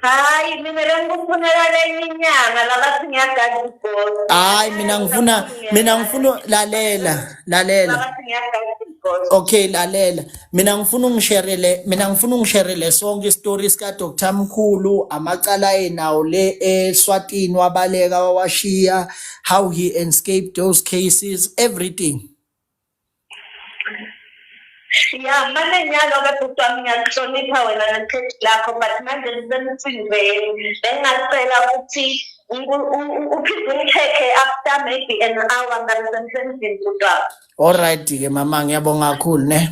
Hayi mina bengikufunela lenye inyanga labathi ngiyagada ibhosi. Hayi mina ngifuna mina ngifuna lalela lalela. Labathi ngiyagada ibhosi. Okay lalela mina ngifuna ungisherele mina ngifuna ungisherele sonke isitori sika Dr Mkhulu amacala enawo le eSwatini wabaleka wawashiya how he escaped those cases everything. Ya mane nyalo-ke bhuti wami ngiyakuhlonipha wena nekhethi lakho but manje ngisemcimbeni bengingacela ukuthi uphinde ungi-check-e after maybe an hour ngabe sengisendlini bhuti wami. All right ke mama ngiyabonga kakhulu ne.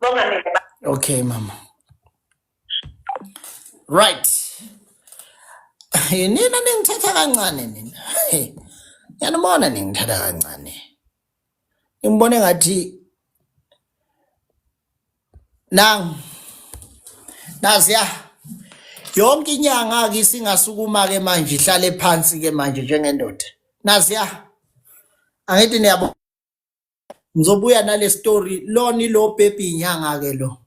Bonga mina. Okay mama. Right. Nina ningithatha kancane nina. Ngiyanibona ningithatha kancane. Ngibone ngathi nang naziya yonke inyanga ke isingasukuma ke manje ihlale phansi ke manje njengendoda. Naziya angithi niyabo ngizobuya nale story loni lo baby inyanga ke lo.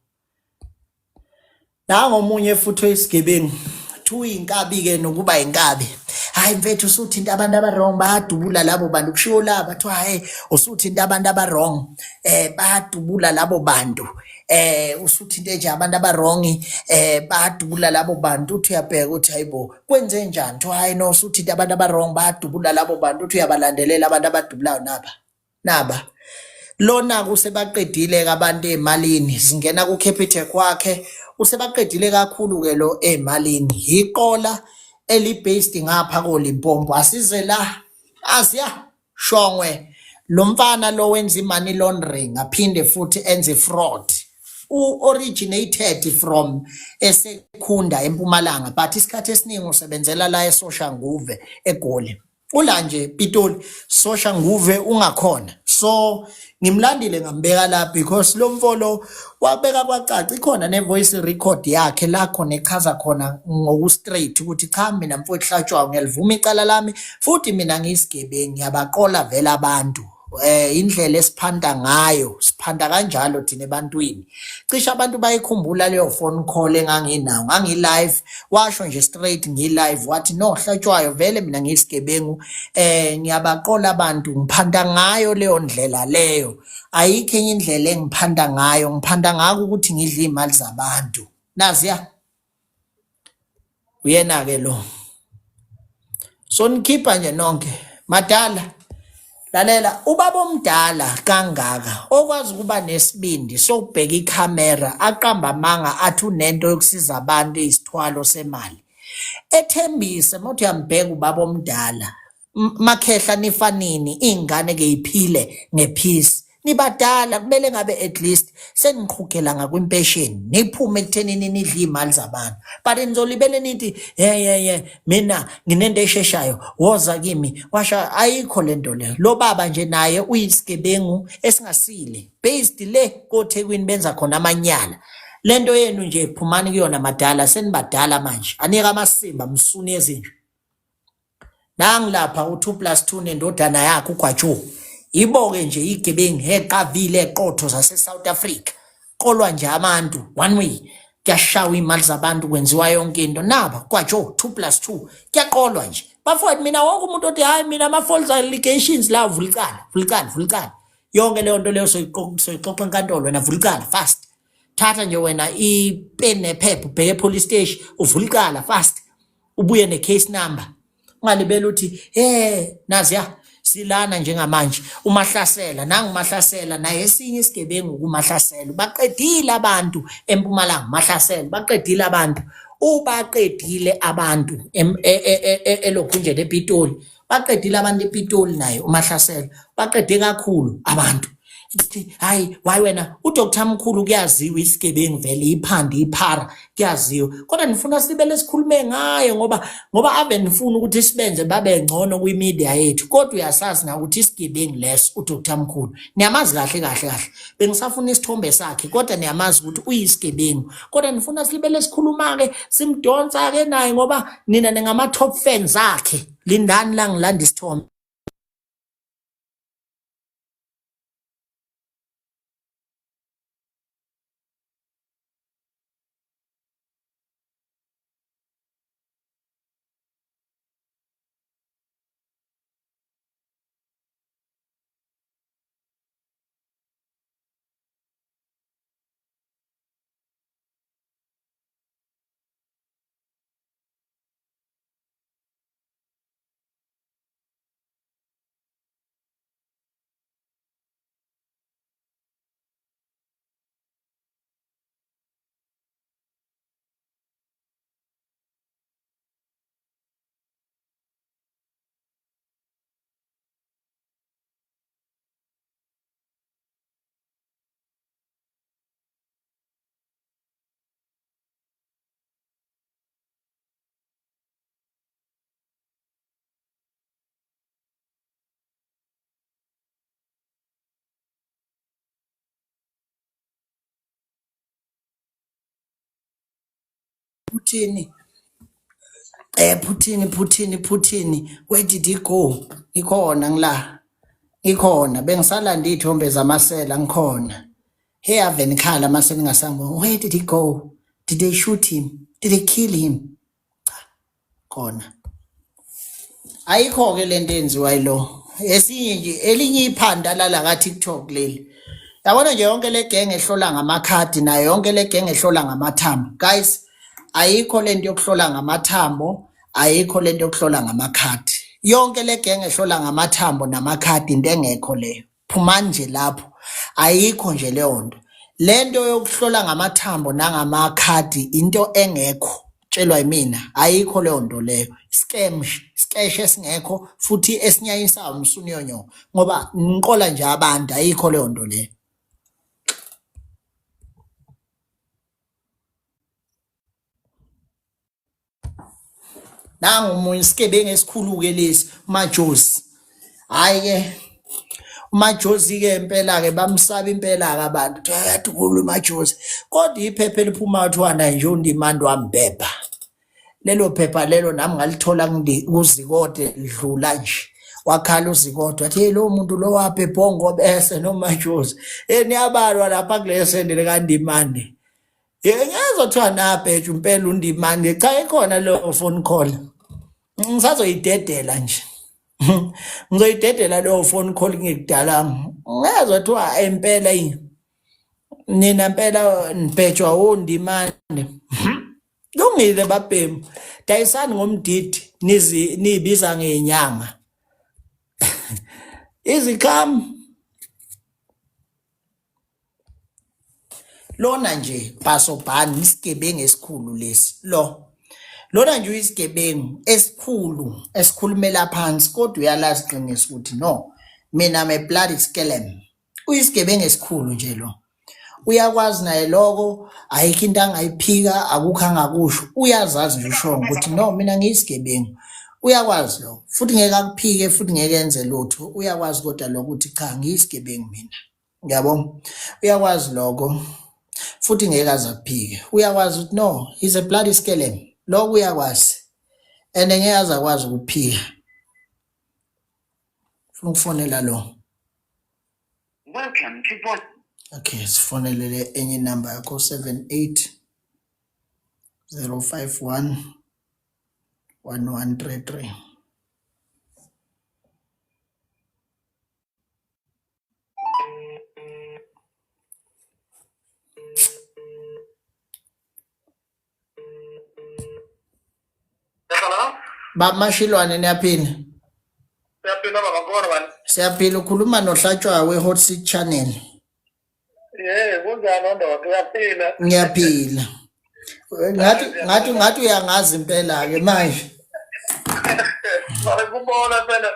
Nangu omunye futhi oyisigebengu kuthiwa inkabi-ke nokuba inkabi hayi mfethu usuthinta abantu aba-wrong bayadubula labo bantu kushiwo laba kuthiwa hhayi usuthinta abantu aba-wrong um bayadubula labo bantu eh usuthinte nje abantu abarong eh bayadubula labo bantu uthi uyabheka uthi hayibo kwenze njani kuthiwa hayi no usuthinte abantu abarong bayadubula labo bantu uthi uyabalandelela abantu abadubulayo naba Naba. Lona usebaqedile ke abantu emalini zingena ku Capitec wakhe usebaqedile kakhulu ke lo emalini yiqola eli based ngapha ko Limpopo asize la asiya shongwe lo mfana lo wenza money laundering aphinde futhi enze fraud u-originated from esekhunda empumalanga but isikhathi esiningi usebenzela la esoshanguve egoli ula nje Pitoli sosha nguve ungakhona so ngimlandile ngambeka la because lo mfolo wabeka kwacaca ikhona ne voice record yakhe la khona echaza khona ngoku straight ukuthi cha mina mfowethu hlatshwayo ngiyalivuma icala lami futhi mina ngiyisigebengu ngiyabaqola vele abantu eh indlela esiphanda ngayo siphanda kanjalo thina ebantwini cishe abantu bayikhumbula leyo phone call enganginawo ngangi live washo nje straight ngi live wathi no hlatshwayo vele mina ngiyisigebengu eh ngiyabaqola abantu ngiphanda ngayo leyo ndlela leyo ayikho enye indlela engiphanda ngayo ngiphanda ngako ukuthi ngidle imali zabantu naziya uyena ke lo so nikhipha nje nonke madala lalela ubaba omdala kangaka okwazi ukuba nesibindi sokubheka ikhamera aqamba amanga athi unento yokusiza abantu eyisithwalo semali ethembise uma uthi uyambheka ubaba omdala makhehla nifa nini iy'ngane ke iphile ngepeace nibadala kumele ngabe at least seniqhugela ngakwimpesheni niphume ekuthenini nidle iy'mali zabantu but nizolibele nithi ye ye ye mina nginento esheshayo woza kimi washa ayikho le nto leyo lo baba nje naye uyisigebengu esingasile based le koThekwini benza khona amanyala le nto yenu nje phumani kuyona madala senibadala manje anike amasimba msuni ezinja Nangu lapha u-2 plus 2 nendodana yakhe uGwajo. Ibo-ke nje igebengu eqavile eqotho zase-South Africa. Qolwa nje abantu one way. Kuyashawa iy'mali zabantu kwenziwa yonke into. Naba Gwajo 2 plus 2 kuyaqolwa nje. Bafowethu mina wonke umuntu othi hhayi mina ama-false allegations la vula icala, vula icala, vula icala. Yonke leyo nto leyo soyixoxa enkantolo wena vula icala fast. Thatha nje wena ipeni nephepha ubheke e-police station uvula icala fast. Ubuye ne-case number ungalibeli uthi hey naziya silana njengamanje umahlasela nangu umahlasela naye esinye isigebengu kumahlasela baqedile abantu empumalanga mahlasela baqedile abantu ubaqedile abantu elokhunjeni ePitoli baqedile abantu ePitoli naye umahlasela baqede kakhulu abantu ithi hayi why wena uDr Mkhulu kuyaziwa isigebengu vele iphanda iphara kuyaziwa kodwa nifuna sibele sikhulume ngaye ngoba ngoba ave nifuna ukuthi sibenze babe ngcono kwi-media yethu kodwa uyasazi na ukuthi isigebengu leso uDr Mkhulu niyamazi kahle kahle kahle bengisafuna isithombe sakhe kodwa niyamazi ukuthi uyisigebengu kodwa nifuna silibele sikhuluma-ke simdonsa-ke naye ngoba nina ningama-top fans akhe lindani la ngilanda isithombe. Phuthini. Phuthini Phuthini Phuthini, where did he go? Ngikhona ngila. Ngikhona bengisalanda iy'thombe zamasela ngikhona. Hey ave nikhala mase ningasangiboni. Where did he go? Did they shoot him? Did they kill him? Khona. Ayikho ke lento enziwa yilo. Esinye nje elinye iphanda lala ka TikTok leli. Yabona nje yonke le gang ehlola ngamakhadi nayo yonke le gang ehlola ngamathambo. Guys, ayikho lento yokuhlola ngamathambo, ayikho lento yokuhlola ngamakhadi. Yonke le gang ehlola ngamathambo namakhadi into engekho leyo. Phumani nje lapho. Ayikho nje leyo nto. Lento yokuhlola ngamathambo nangamakhadi into engekho. Tshelwa yimina, ayikho leyo nto leyo. Scam nje, skesh esingekho futhi esinyanyisayo umsuniyonyo ngoba niqola nje abantu, ayikho leyo nto leyo. Nangu omunye isigebengu esikhulu-ke lesi, uMajozi. Hhayi-ke uMajozi-ke impela-ke bamsaba impela-ke abantu. Kuthiwa uyadubula uMajozi. Kodwa iphepha eliphuma kuthiwa naye nje uNdimande wambhebha. Lelo phepha lelo nami ngalithola kuZikode lidlula nje. Wakhala uZikode wathi hey lo muntu lo wabhebha ongobese noMajozi. Eh niyabalwa lapha kule sende likaNdimande. Ngiyezwa kuthiwa nabheja impela uNdimande. Cha ikhona leyo phone call. Ngisazoyidedela nje. Ngizoyidedela leyo phone call ngekudala. Ngiyezwa kuthiwa impela nina impela nibhejwa oNdimande. Lungile babhemu. Dayisani ngomdidi nizi niyibiza ngenyanga. Izikhamu lona nje bhasobhani isigebengu esikhulu lesi lo lona nje uyisigebengu esikhulu esikhulumela phansi kodwa uyalazi iqiniso ukuthi no mina I'm a bloody skelem. Uyisigebengu esikhulu nje lo, uyakwazi naye lokho, ayikho into angayiphika, akukho angakusho, uyazazi nje usho ukuthi no mina ngiyisigebengu. Uyakwazi lokho futhi ngeke akuphike futhi ngeke enze lutho, uyakwazi kodwa lokho ukuthi cha ngiyisigebengu mina. Ngiyabona uyakwazi lokho futhi ngeke aze akuphike, uyakwazi ukuthi no he's a bloody skelem, lokho uyakwazi and ngeke aze akwazi ukuphika. Ufuna ukufonela lo. Welcome to voice. Okay, sifonelele enye inamba yakho 78 051 1133. Hello? Baba Mashilwane niyaphila? Siyaphila baba ngibona bani? Siyaphila, ukhuluma nohlatshwayo we-Hot Seat Channel. Yebo, kunjani ndoda? Uyaphila? Ngiyaphila. Ngathi ngathi ngathi uyangazi impela ke manje. Bale kubona phela.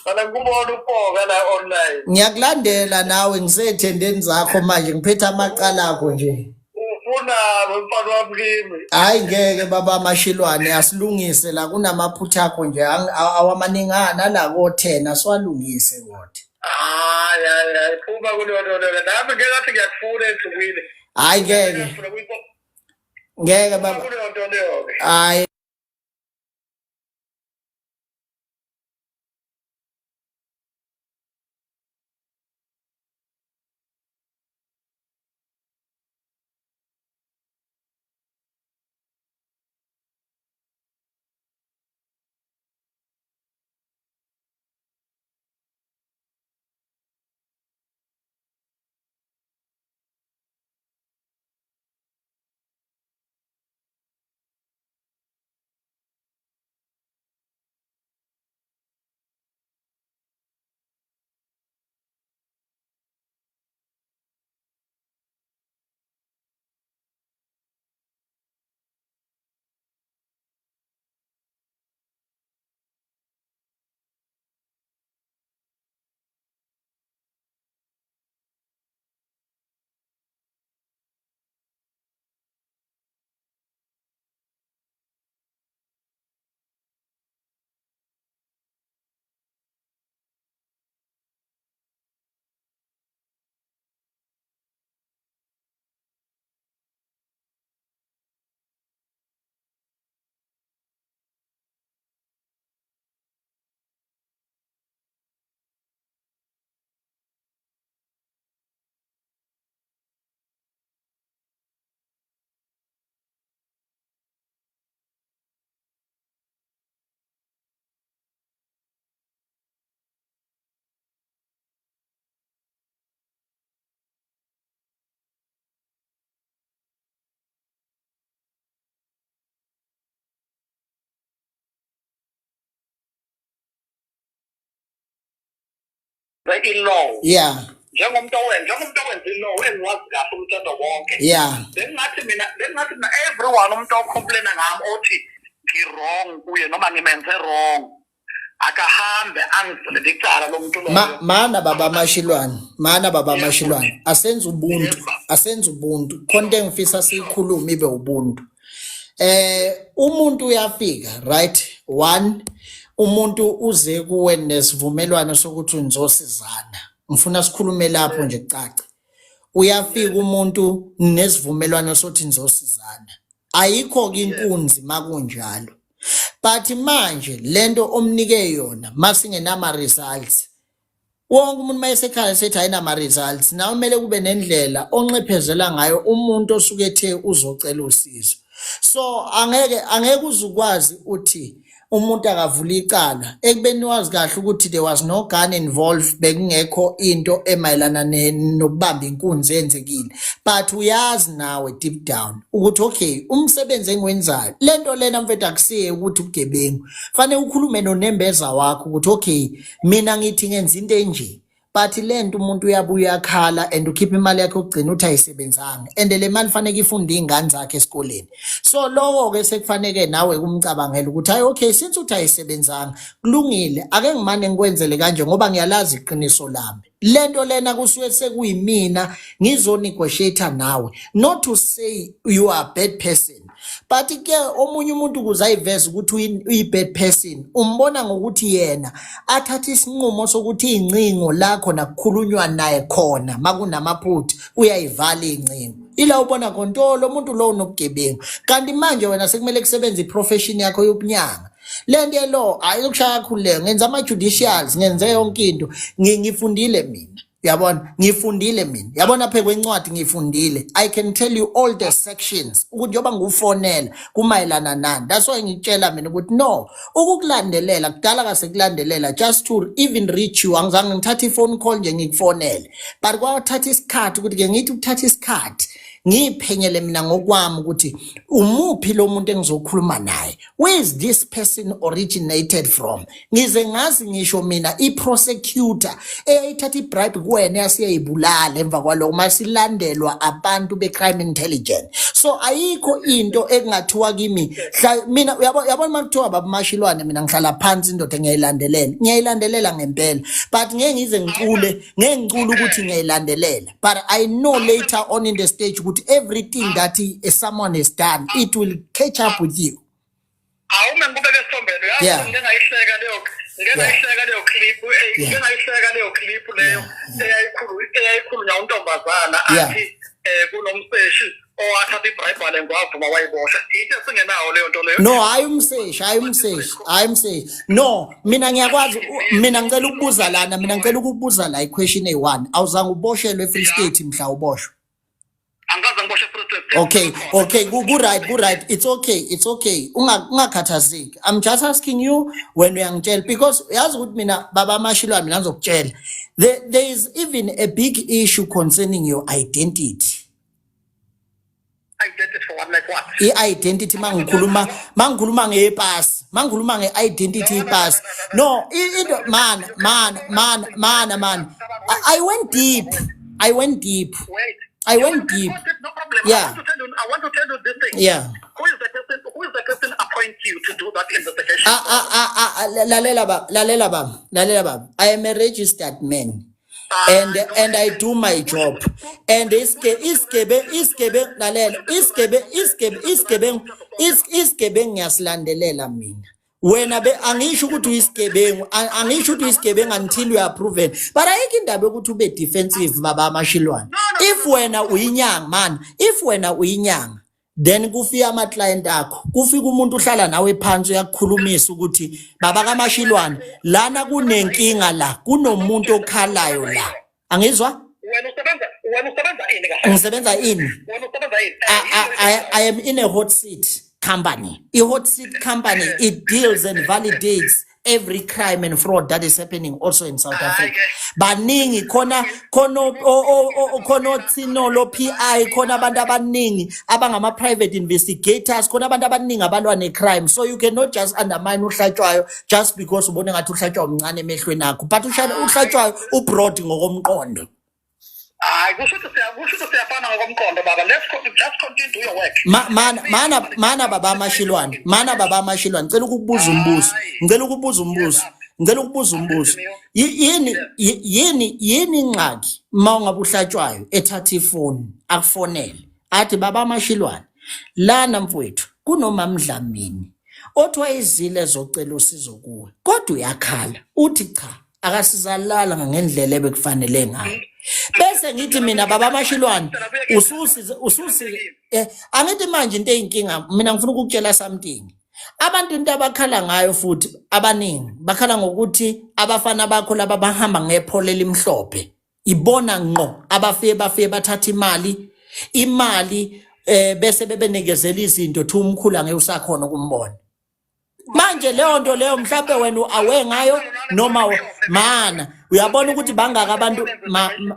Bale kubona upoka la online. Ngiyakulandela nawe ngisethendeni zakho manje ngiphethe amacala akho nje. Ufunani mfana wami kimi? Hayi ngeke baba Mashilwane asilungise la kunamaphutha akho nje awamaningana la ko-10 asiwalungise kodwa. Hayi hayi hayi phuma kuleyo nto leyo. Nami ngeke ngathi ngiyakufuna ensukwini. Hayi ngeke. Ngiyakufuna Ngeke baba. kuleyo nto leyo ke. Hayi I-law. Njengomuntu owenze i-law, engiwazi kahle umthetho wonke. Bengingathi mina everyone, umuntu ocomplaina ngami, othi ngi-wrong kuye noma ngimenze wrong, akahambe angivulele icala lo muntu loyo. Mana baba Mashilwane, mana baba Mashilwane, asenze ubuntu, asenze ubuntu. Khona into engifisa siyikhulume ibe ubuntu. Umuntu uyafika, right? One, umuntu uze kuwe nesivumelwano sokuthi nizosizana. Ngifuna sikhulume lapho nje kucace. Uyafika umuntu nesivumelwano sokuthi nizosizana. Ayikho ke inkunzi makunjalo. But manje lento omnike yona masingenama results, wonke umuntu mayesekhala sethi ayinama results, nawe kumele kube nendlela onxephezela ngayo umuntu osuke ethe uzocela usizo. So angeke uzukwazi uthi umuntu akavula icala ekubeni wazi kahle ukuthi there was no gun involved, bekungekho into emayelana nokubamba inkunzi eyenzekile, but uyazi nawe deep down ukuthi okay, umsebenzi engiwenzayo, lento lena mfethu, akusiye ukuthi ubugebengu. Fanele ukhulume nonembeza wakho ukuthi okay, mina ngithi ngenza into enje, but lento umuntu uyabuya uyakhala and ukhipha imali yakhe yokugcina, uthi ayisebenzanga, and le mali faneke ifunde iy'ngane zakhe esikoleni. So loko-ke sekufaneke nawe kumcabangela ukuthi hayi, okay, since uthi ayisebenzanga, kulungile, ake ngimane ngikwenzele kanje ngoba ngiyalazi iqiniso lami. Lento lena kusuke sekuyimina ngizonegotiate nawe, not to say you are a bad person, but ke omunye umuntu ukuze ayiveze ukuthi uyi-bad person, umbona ngokuthi yena athathe isinqumo sokuthi iy'ncingo la khona kukhulunywa naye khona makunamaphutha uyayivala iy'ncingo. Ila ubona khona oh, lo muntu lo unobugebengu. Kanti manje wena sekumele kusebenze i-profession yakho yobunyanga. Le nto lo ayizokushaya kakhulu leyo. Ngenza ama-judicials, ngenze yonke into. Ngifundile mina, yabona, ngifundile mina, yabona, phe kwencwadi ngifundile. I can tell you all the sections ukuthi njengoba ngikufonela kumayelana nani. That's why ngikutshela mina ukuthi no, ukukulandelela kudala kasekulandelela just to even reach you. Angizange ngithathe i-phone call nje ngikufonele, but kwathatha isikhathi ukuthi ke ngithi ukuthatha isikhathi ngiyiphenyele mina ngokwami ukuthi umuphi lo muntu engizokhuluma naye, where is this person originated from. Ngize ngazi ngisho mina i-prosecutor eyayithatha i-bribe kuwena yasiyayibulala emva kwaloko masilandelwa abantu be-crime intelligence. So ayikho into ekungathiwa kimi. Mina uyabona uma kuthiwa baba Mashilwane, mina ngihlala phansi, indoda ngiyayilandelela, ngiyayilandelela ngempela, but ngeke ngize ngicule, ngeke ngicule ukuthi ngiyayilandelela, but I know later on in the stage ukuthi everything that someone has done, it will catch up with you. Awume ngikubeke esithombeni, uyazi, ngike ngayihleka leyo clip, ngike ngayihleka leyo clip leyo eyayikhulunywa untombazana athi kunomseshi owathatha ibribe ngwavuma wayibosha, into esingenawo leyo nto leyo. No, hayi umseshi, hayi umseshi, hayi umseshi. No, mina ngiyakwazi. Mina ngicela ukubuza lana, mina ngicela ukubuza la i-question eyi-one. Awuzange uboshelwe e-Free State mhla uboshwa? Angikaze ngiboshe Free State. Okay, ku right, ku right. It's okay, it's okay. Ungakhathazeki. I'm just asking you when uyangitshela because yazi ukuthi mina baba Mashilwane, mina ngizokutshela. There is even a big issue concerning your identity. Identity for what? Like what? I-identity, mangikhuluma ngepasi, mangikhuluma nge-identity, ipasi. No, into man man man man man. I went deep. I went deep. Wait. I You went want to deep. go deep, no problem. Yeah. I want to tell you this thing. Who is the person appoint you to do that investigation? Ah, ah, ah, ah, ah, lalela baba, lalela baba, lalela baba. I am a registered man. And I do my job. And isigebe lalela, isigebe isigebengu ngiyasilandelela mina. Wena be angisho ukuthi uyisigebengu, angisho ukuthi uyisigebengu until you are proven. But ayikho indaba yokuthi ube defensive, baba Mashilwane. If wena uyinyanga man, if wena uyinyanga, then kufika ama-client akho, kufika umuntu uhlala nawe phansi, uyakukhulumisa ukuthi baba kaMashilwane, lana kunenkinga, la kunomuntu okhalayo la, angizwa. Wena usebenza ini kahle? Ngisebenza ini? Wena usebenza ini? I am in a hot seat company. A hot seat company, it deals and validates every crime and fraud that is happening also in South Africa. Baningi khona khona khona oThinolo PI khona abantu abaningi abangama private investigators khona abantu abaningi abalwa ne crime so you cannot just undermine uhlatshwayo just because ubone ngathi uhlatshwa umncane emehlweni akho but uhlatshwayo ubroad ngokomqondo. Hayi kusho ukuthi kusho ukuthi siyafana ngokomqondo baba. Let's just continue do your work. Ma, mana mana mana baba Mashilwane, mana baba Mashilwane, ngicela ukukubuza umbuzo. Ngicela ukubuza umbuzo. Ngicela ukubuza umbuzo. Yini yini yini ingxaki uma ungabe uhlatshwayo ethatha ifoni akufonele athi baba Mashilwane lana mfowethu kunomamdlamini othi wayezile ezocela usizo kuwe kodwa uyakhala uthi cha akasizalala ngendlela ebekufanele ngayo bese ngithi mina baba Mashilwane ususize ususize eh, angithi manje into eyinkinga mina ngifuna ukukutshela something abantu into abakhala ngayo futhi abaningi bakhala ngokuthi abafana bakho laba bahamba ngephole elimhlophe ibona ngqo abafike bafike bathatha imali imali eh bese bebenikezela izinto thi umkhulu angeke usakhona ukumbona manje leyo nto leyo mhlawumbe wena u-aware ngayo noma mana uyabona ukuthi bangaka abantu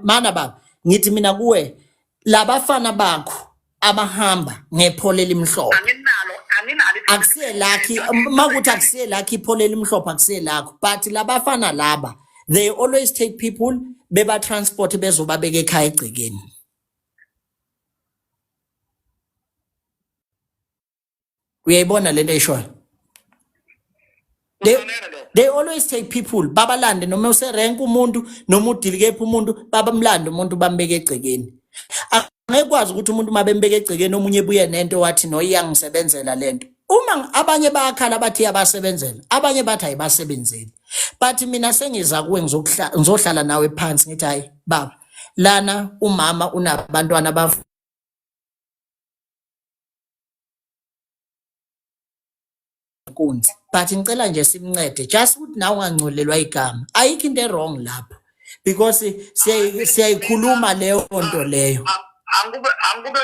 mana baba ngithi mina kuwe labafana bakho abahamba ngephole elimhlophe anginalo anginalo akusiye lakhi makuthi akusiye lakhi iphole elimhlophe akusiye lakho but labafana laba they always take people beba transport bezobabeka ekhaya egcekeni uyayibona lento eyishoyo they, they always take people babalande noma userenk umuntu noma udilikephi umuntu babamlande umuntu bambeke egcekeni angeke kwazi ukuthi umuntu uma bembeke egcekeni omunye ebuye nento wathi no iyangisebenzela lento uma abanye bayakhala bathi iyabasebenzela abanye bathi ayibasebenzeli but mina sengiza kuwe ngizohlala nawe phansi ngithi hayi baba lana umama unabantwana nkunzi but ngicela nje simncede just ukuthi nawe ungangcolelwa igama ayikho into e-wrong lapho because siyayikhuluma leyo nto leyo angikube angikube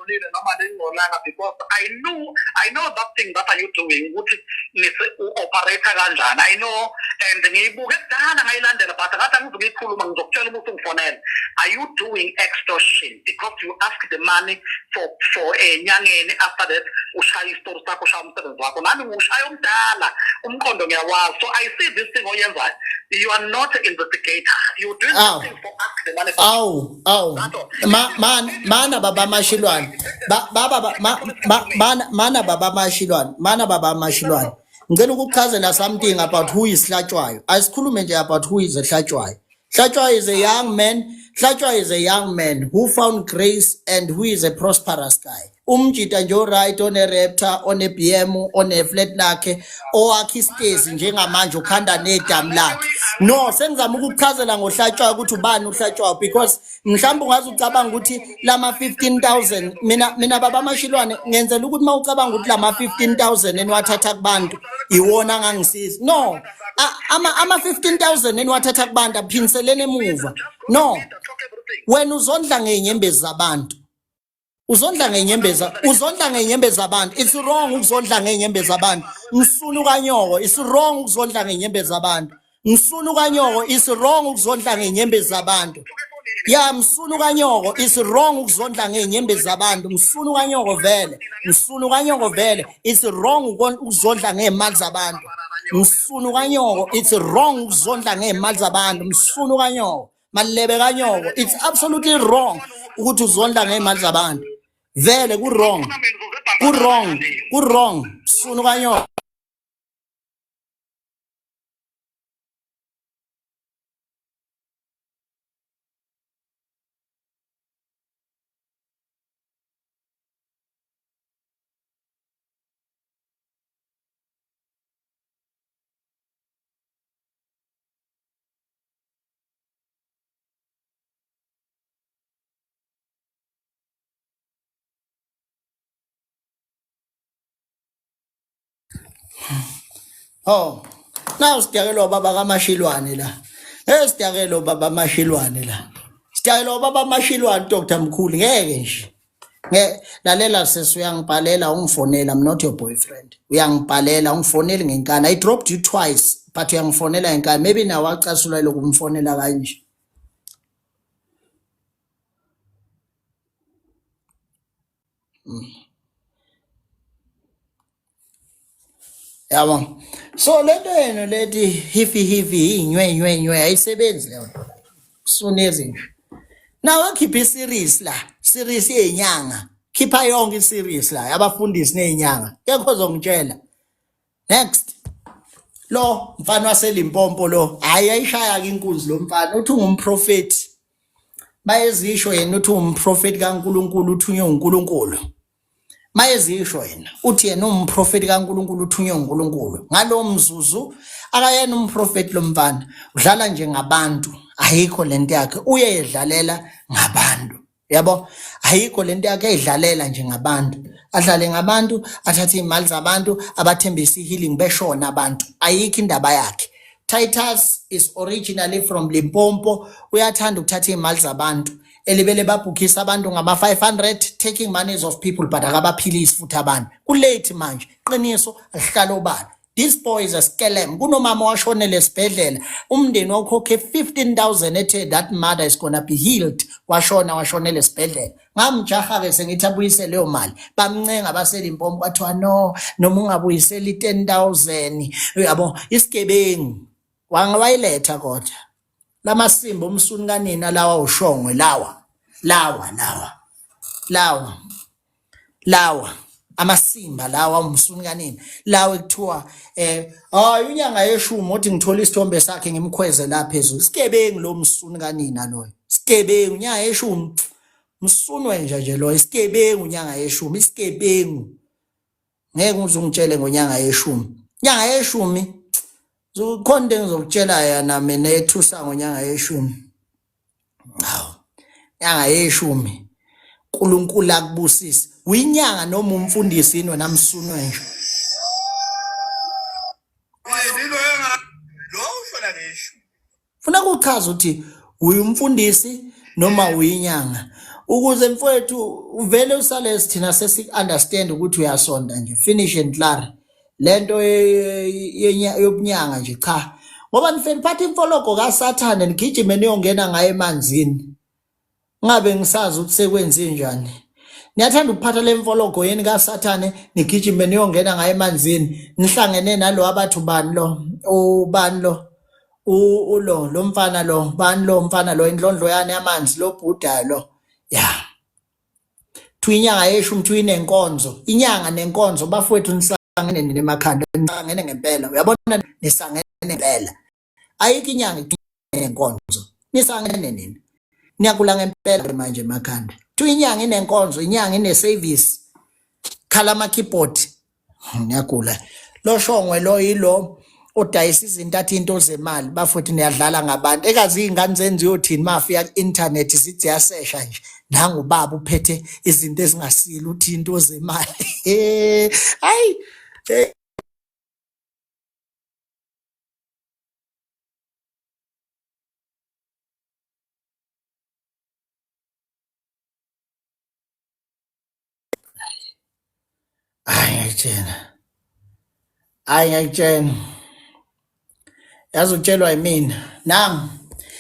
ngcolile noma lingcolanga because I know I know that thing that are you doing ukuthi nise u-operator kanjani I know and ngiyibuke kudala ngayilandela but ngathi angizukuyikhuluma ngizokutshela uma usungifonela are you doing extortion because you ask the money for for enyangeni after that ushaya isitori sakho ushaya umsebenzi wakho nami ngiwushaya omdala umqondo ngiyawazi so I see this thing oyenzayo you are not an investigator you doing this thing for ask the money awu awu mana mana baba mashilwane baba mana mana baba mashilwane mana baba mashilwane ngicela ukuchazela something about who is Hlatshwayo asikhulume nje about who is Hlatshwayo Hlatshwayo is a young man Hlatshwayo is a young man who found grace and who is a prosperous guy umjita nje oright one-raptor one-bm one-flat lakhe owakhe isitezi njengamanje ukhanda nedamu lakhe no sengizama ukukuchazela ngohlatshwayo ukuthi ubani uhlatshwayo because mhlawumbe ungaze ucabanga ukuthi lama 15000 mina mina baba mashilwane ngenzela ukuthi uma ucabanga ukuthi lama 15000 eniwathatha kubantu iwona angangisiza no ama ama 15000 eniwathatha kubantu aphindiseleni emuva no wena uzondla ngenyembezi zabantu uzondla ngenyembezi uzondla ngenyembezi zabantu it's wrong ukuzondla ngenyembezi zabantu msunu kanyoko it's wrong ukuzondla ngenyembezi zabantu msunu kanyoko it's wrong ukuzondla ngenyembezi zabantu ya msunu kanyoko it's wrong ukuzondla ngenyembezi zabantu msunu kanyoko vele msunu kanyoko vele it's wrong ukuzondla ngemali zabantu msunu kanyoko it's wrong ukuzondla ngemali zabantu msunu kanyoko malebe kanyoko it's absolutely wrong ukuthi uzondla ngey'mali zabantu vele ku-wrong ku-wrong ku-wrong sunu kanyoko Oh, nawu sidakelwa baba kaMashilwane la. Eh sidakelwa baba Mashilwane la. Sidakelwa baba Mashilwane Dr Mkhulu ngeke nje. Nge lalela sisi uyangibhalela ungifonela I'm not your boyfriend. Uyangibhalela ungifoneli ngenkani. I dropped you twice but uyangifonela ngenkani. Maybe nawe wacasulwa lokhu umfonela kanje. Yabo. So lento yenu lethi hifi hifi inywe nywe nywe ayisebenzi leyo nto. Sunezi nje. Nawe akhipha iseries la, series yezinyanga. Khipha yonke iseries la yabafundisi nezinyanga. Kekho ozongitshela. Next. Lo mfana waseLimpopo lo, hayi ayishaya ke inkunzi lo mfana uthi ungumprofeti. Bayezisho yena uthi ungumprofeti kaNkuluNkulu uthunywe uNkulunkulu. Mayezisho yena uthi yena umprofeti kaNkuluNkulu uthunywe uNkulunkulu. Ngalowo mzuzu akayena umprofeti lo mfana, udlala nje ngabantu. Ayikho lento yakhe, uyedlalela ngabantu. Yabo, ayikho lento yakhe eyidlalela nje ngabantu. Adlale ngabantu, athathe imali zabantu, abathembise healing beshona abantu. Ayikho indaba yakhe. Titus is originally from Limpopo. Uyathanda ukuthatha imali zabantu. Elibele babhukhisa abantu ngama-500 taking monies of people but akabaphilisi futhi abantu. Kulate manje. Qiniso alihlala obala. This boy is a scam. Kunomama owashonela esibhedlela. Umndeni wawukhokhe 15,000 ethe that mother is gonna be healed. Washona washonela esibhedlela. Ngamjaha ke sengithi abuyise leyo mali. Bamncenga baseLimpopo kwathiwa no noma ungabuyiseli 10,000. Uyabo isigebengu. Wangawayiletha kodwa. Lamasimba umsuni kanina lawa ushongwe lawa. Lawa lawa. Lawa. Lawa amasimba lawa umsuni kanini lawa ekuthiwa eh hayi unyanga yeshumi othi ngithola isithombe sakhe ngimkhweze la phezulu isigebengu lo msuni kanina loyo isigebengu unyanga yeshumi msunwe nje nje lo isigebengu unyanga yeshumi isigebengu ngeke uze ungitshele ngonyanga yeshumi nyanga yeshumi khona into engizokutshela yona mina ethusa ngonyanga yeshumi hawu nyanga yeshumi uNkulunkulu akubusise uyinyanga noma umfundisi yini wena msunwe nje funa kuchaza ukuthi uyumfundisi noma uyinyanga ukuze mfowethu uvele usale thina sesi understand ukuthi uyasonda nje finish and clear lento yobunyanga nje cha ngoba nifike niphatha imfologo kaSathane nigijime niyongena ngayo emanzini ngabe ngisazi ukuthi sekwenze njani niyathanda ukuphatha le mfologo yeni kaSathane nigijime niyongena ngayo emanzini nihlangene nalo abathi ubani lo ubani lo ulo lo mfana lo bani lo mfana lo indlondlo yani yamanzi lo bhudayo lo ya Kuthiwa inyanga yeshumi kuthiwa inenkonzo. Inyanga nenkonzo bafowethu nisangene nina emakhanda nisangene ngempela. Uyabona nisangene ngempela. Ayikho inyanga inenkonzo. Nisangene nina. Niyakula ngempela manje emakhanda. Kuthiwa inyanga inenkonzo, inyanga ine-service. Khala ama-keyboard. Ngiyagula. Lo shongwe lo yilo odayisa izinto athi into zemali bafuthi niyadlala ngabantu. Ekazi izingane zenu ziyothini mafika ku-internet zithi ziyasesha nje. Nangu ubaba uphethe izinto ezingasile uthi into zemali. Hayi. Hayi ngiyakutshela. Hayi ngiyakutshela. Yazi utshelwa yimina. Nangu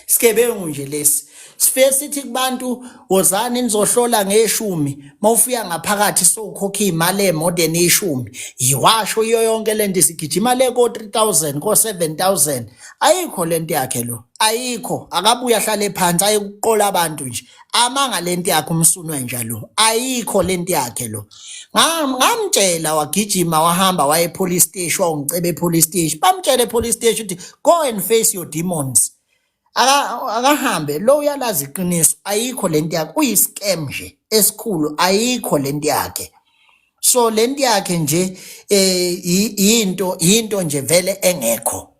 isigebengu nje lesi. Sifike sithi kubantu wozani nizohlola ngeshumi mawufika ngaphakathi sowukhokha imali e-more than ishumi. Yiwasho iyo yonke lento isigijima le ko 3000 ko 7000. Ayikho lento yakhe lo. Ayikho akabuye ahlale phansi ayekuqola abantu nje. Amanga lento yakhe umsunu wenja lo. Ayikho lento yakhe lo. Ngamtshela wagijima wahamba waye police station wawungiceba e police station. Bamtshela e police station ukuthi go and face your demons. Akahambe lo uyalazi iqiniso ayikho lento yakhe uyiscam nje esikhulu ayikho lento yakhe. So lento yakhe nje eh into nje vele engekho.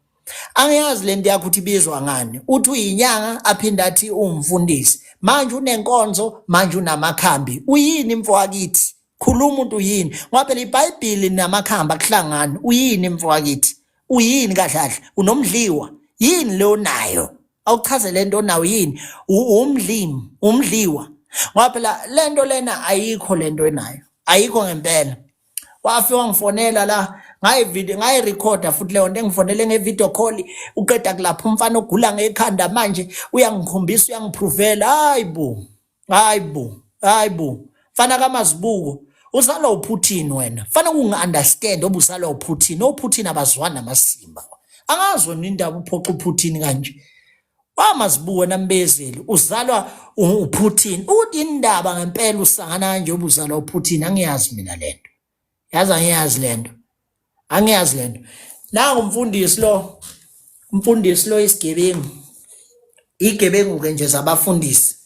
Angiyazi lento yakho ukuthi ibizwa ngani. Uthi uyinyanga aphinde athi uwumfundisi. Manje unenkonzo, manje unamakhambi. Uyini mfo wakithi? Khuluma umuntu uyini? Ngoba phela iBhayibheli namakhambi akuhlangani. Uyini mfo wakithi? Uyini kahle kahle? Unomdliwa. Yini leyo nayo? Awuchaze lento onayo yini? Umdlimi, umdliwa. Ngoba phela lento lena ayikho lento enayo. Ayikho ngempela. Wafika wangifonela la ngayivideo ngayirekhoda futhi leyo nto engifonele nge-video call uqeda kulapha umfana ogula ngekhanda manje uyangikhombisa uyangiphrovela hayi bo hayi bo hayi bo mfana kamazibuko uzalwa uPutin wena fana ungi-understand oba uzalwa uPutin oPutin abazwani namasimba angazi wena indaba uphoxa uPutin kanje wamazibuko wena mbezeli uzalwa uPutin uthi indaba ngempela usangana kanje oba uzalwa uPutin angiyazi mina lento yazi angiyazi lento angiyazi lento nangu umfundisi lo umfundisi lo isigebengu igebengu ke nje zabafundisi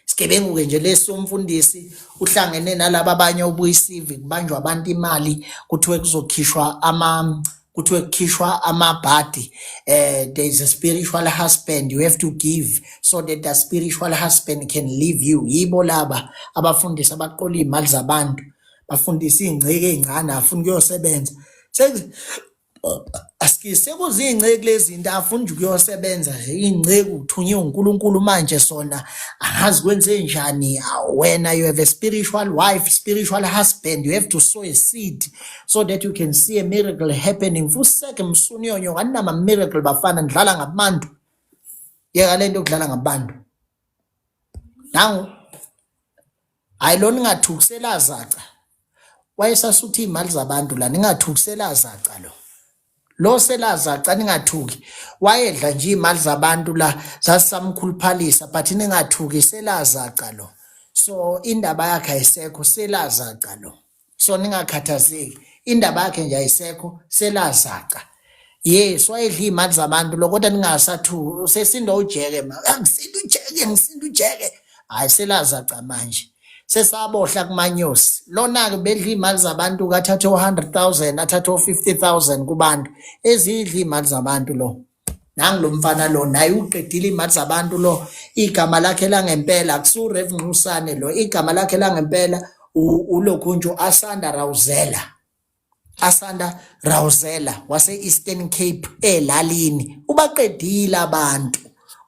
isigebengu ke nje lesi umfundisi uhlangene nalaba abanye obuyisivi kubanjwa abantu imali kuthiwe kuzokhishwa ama kuthiwe kukhishwa amabhadi eh there is a spiritual husband you have to give so that the spiritual husband can leave you yibo laba abafundisi abaqola imali zabantu bafundisa iy'ngceke ey'ncane afuna ukuyosebenza sekuziingceku lezi zinto afuna nje ukuyosebenza nje iy'ngceku uthunywe uNkulunkulu manje sona angazi kwenze njani wena you have a spiritual wife spiritual husband you have to sow a seed so that you can see a miracle happening fuseke msuniyonyo kanama miracle bafana ndidlala ngabantu yeka lento yokudlala ngabantu nangu Hayi lo ningathukusela zaca. Wayesasutha iy'mali zabantu la ningathukusela zaca lo. Lo selazaca ningathuki. Wayedla nje iy'mali zabantu la zasisamkhuluphalisa but ningathuki selazaca lo. So indaba yakhe ayisekho selazaca lo. So ningakhathazeki. Indaba yakhe nje ayisekho selazaca. Yes, wayedla iy'mali zabantu lo kodwa ningasathuki usesinda ujeke ma. Angisinda ujeke, ngisinda ujeke. Hayi selazaca manje. Sesabohla kumanyosi. Lona-ke bedla iy'mali zabantu kathathe o-100,000 athathe o-50,000 kubantu. Ezidla iy'mali zabantu lo. Nangu lo mfana lo naye uqedile iy'mali zabantu lo. Igama lakhe langempela akusiwu-Rev Nxusane lo. Igama lakhe langempela ulokhu nje u-Asanda Rawuzela. Asanda Rawuzela wase-Eastern Cape elalini ubaqedile abantu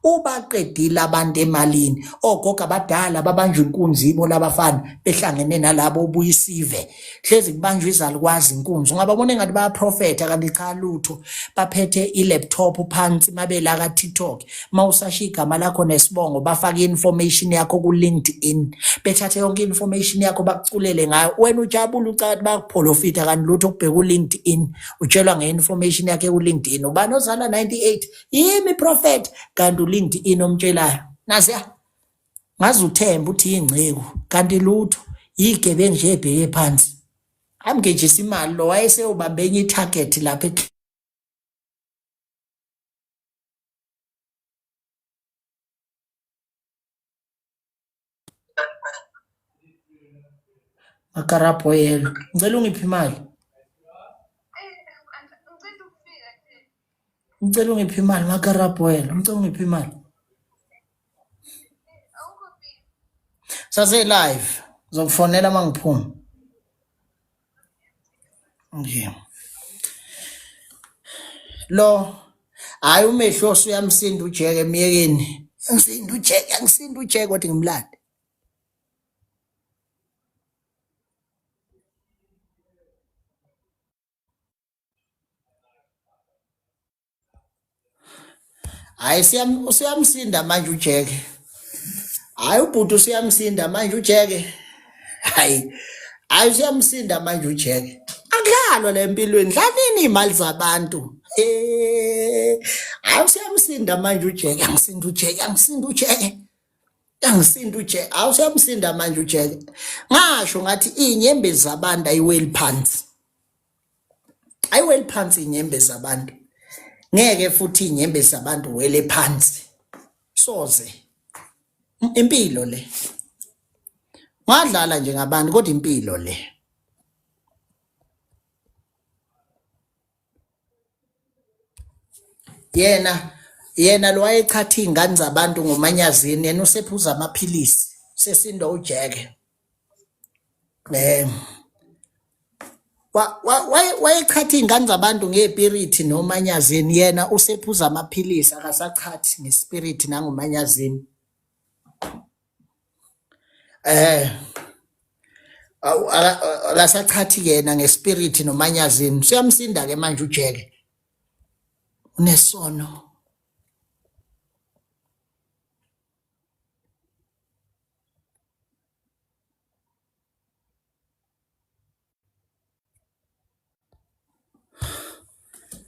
ubaqedile abantu emalini ogogo abadala babanjwa inkunzi ibo labafana behlangene nalabo ubuyisive hlezi kubanjwa izalukwazi inkunzi ungababona engathi bayaprofetha kanti cha lutho baphethe i-laptop phansi mabela ka-TikTok mawusasho igama lakho nesibongo bafake i-information yakho ku-LinkedIn bethathe yonke i-information yakho bakuculele ngayo wena ujabule ucathi bakupholofitha kanti lutho ukubheka u-LinkedIn utshelwa nge-information yakhe ku-LinkedIn ubani ozala 98 yimi prophet kanti u-LinkedIn omtshelayo naziya ngaze uthembe uthi yingceku kanti lutho yigebengu nje ebheke phansi amgejisa imali lo wayeseyobambe enye i-target lapha Makarabho yelo. Ngicela ungiphe imali. Ngicela ungiphe imali makarabho yelo. Ngicela ungiphe imali. Sase live. Ngizokufonela mangiphuma. Okay. Lo hayi umehlo usuyamsinda ujeke emyekeni. Ngisinda ujeke, ngisinda ujeke kodwa ngimlande. Hayi siyam usuyamsinda manje uJeke. Hayi ubhuti usuyamsinda manje uJeke. Hayi. Hayi usuyamsinda manje uJeke. Akudlalwa le empilweni. Dlanini imali zabantu. Eh. Hayi usuyamsinda manje uJeke. Angisinda uJeke, angisinda uJeke. Angisinda uJeke. Hayi usuyamsinda manje uJeke. Ngasho ngathi izinyembezi zabantu ayiweli phansi. Ayiweli phansi inyembezi zabantu. Ngeke futhi inyembezi zabantu wele phansi. Soze. Impilo le. Ngadlala nje ngabantu kodwa impilo le. Yena yena lo wayechatha iy'ngane zabantu ngomanyazini yena usephuza amaphilisi sesindwa ujeke. Eh wayechatha iy'ngane zabantu ngey'pirithi nomanyazini yena usephuza amaphilisi akasachathi ngespirithi nangomanyazini. Eh akasachathi yena ngespirit nomanyazini. Usuyamsinda ke manje ujeke. Unesono.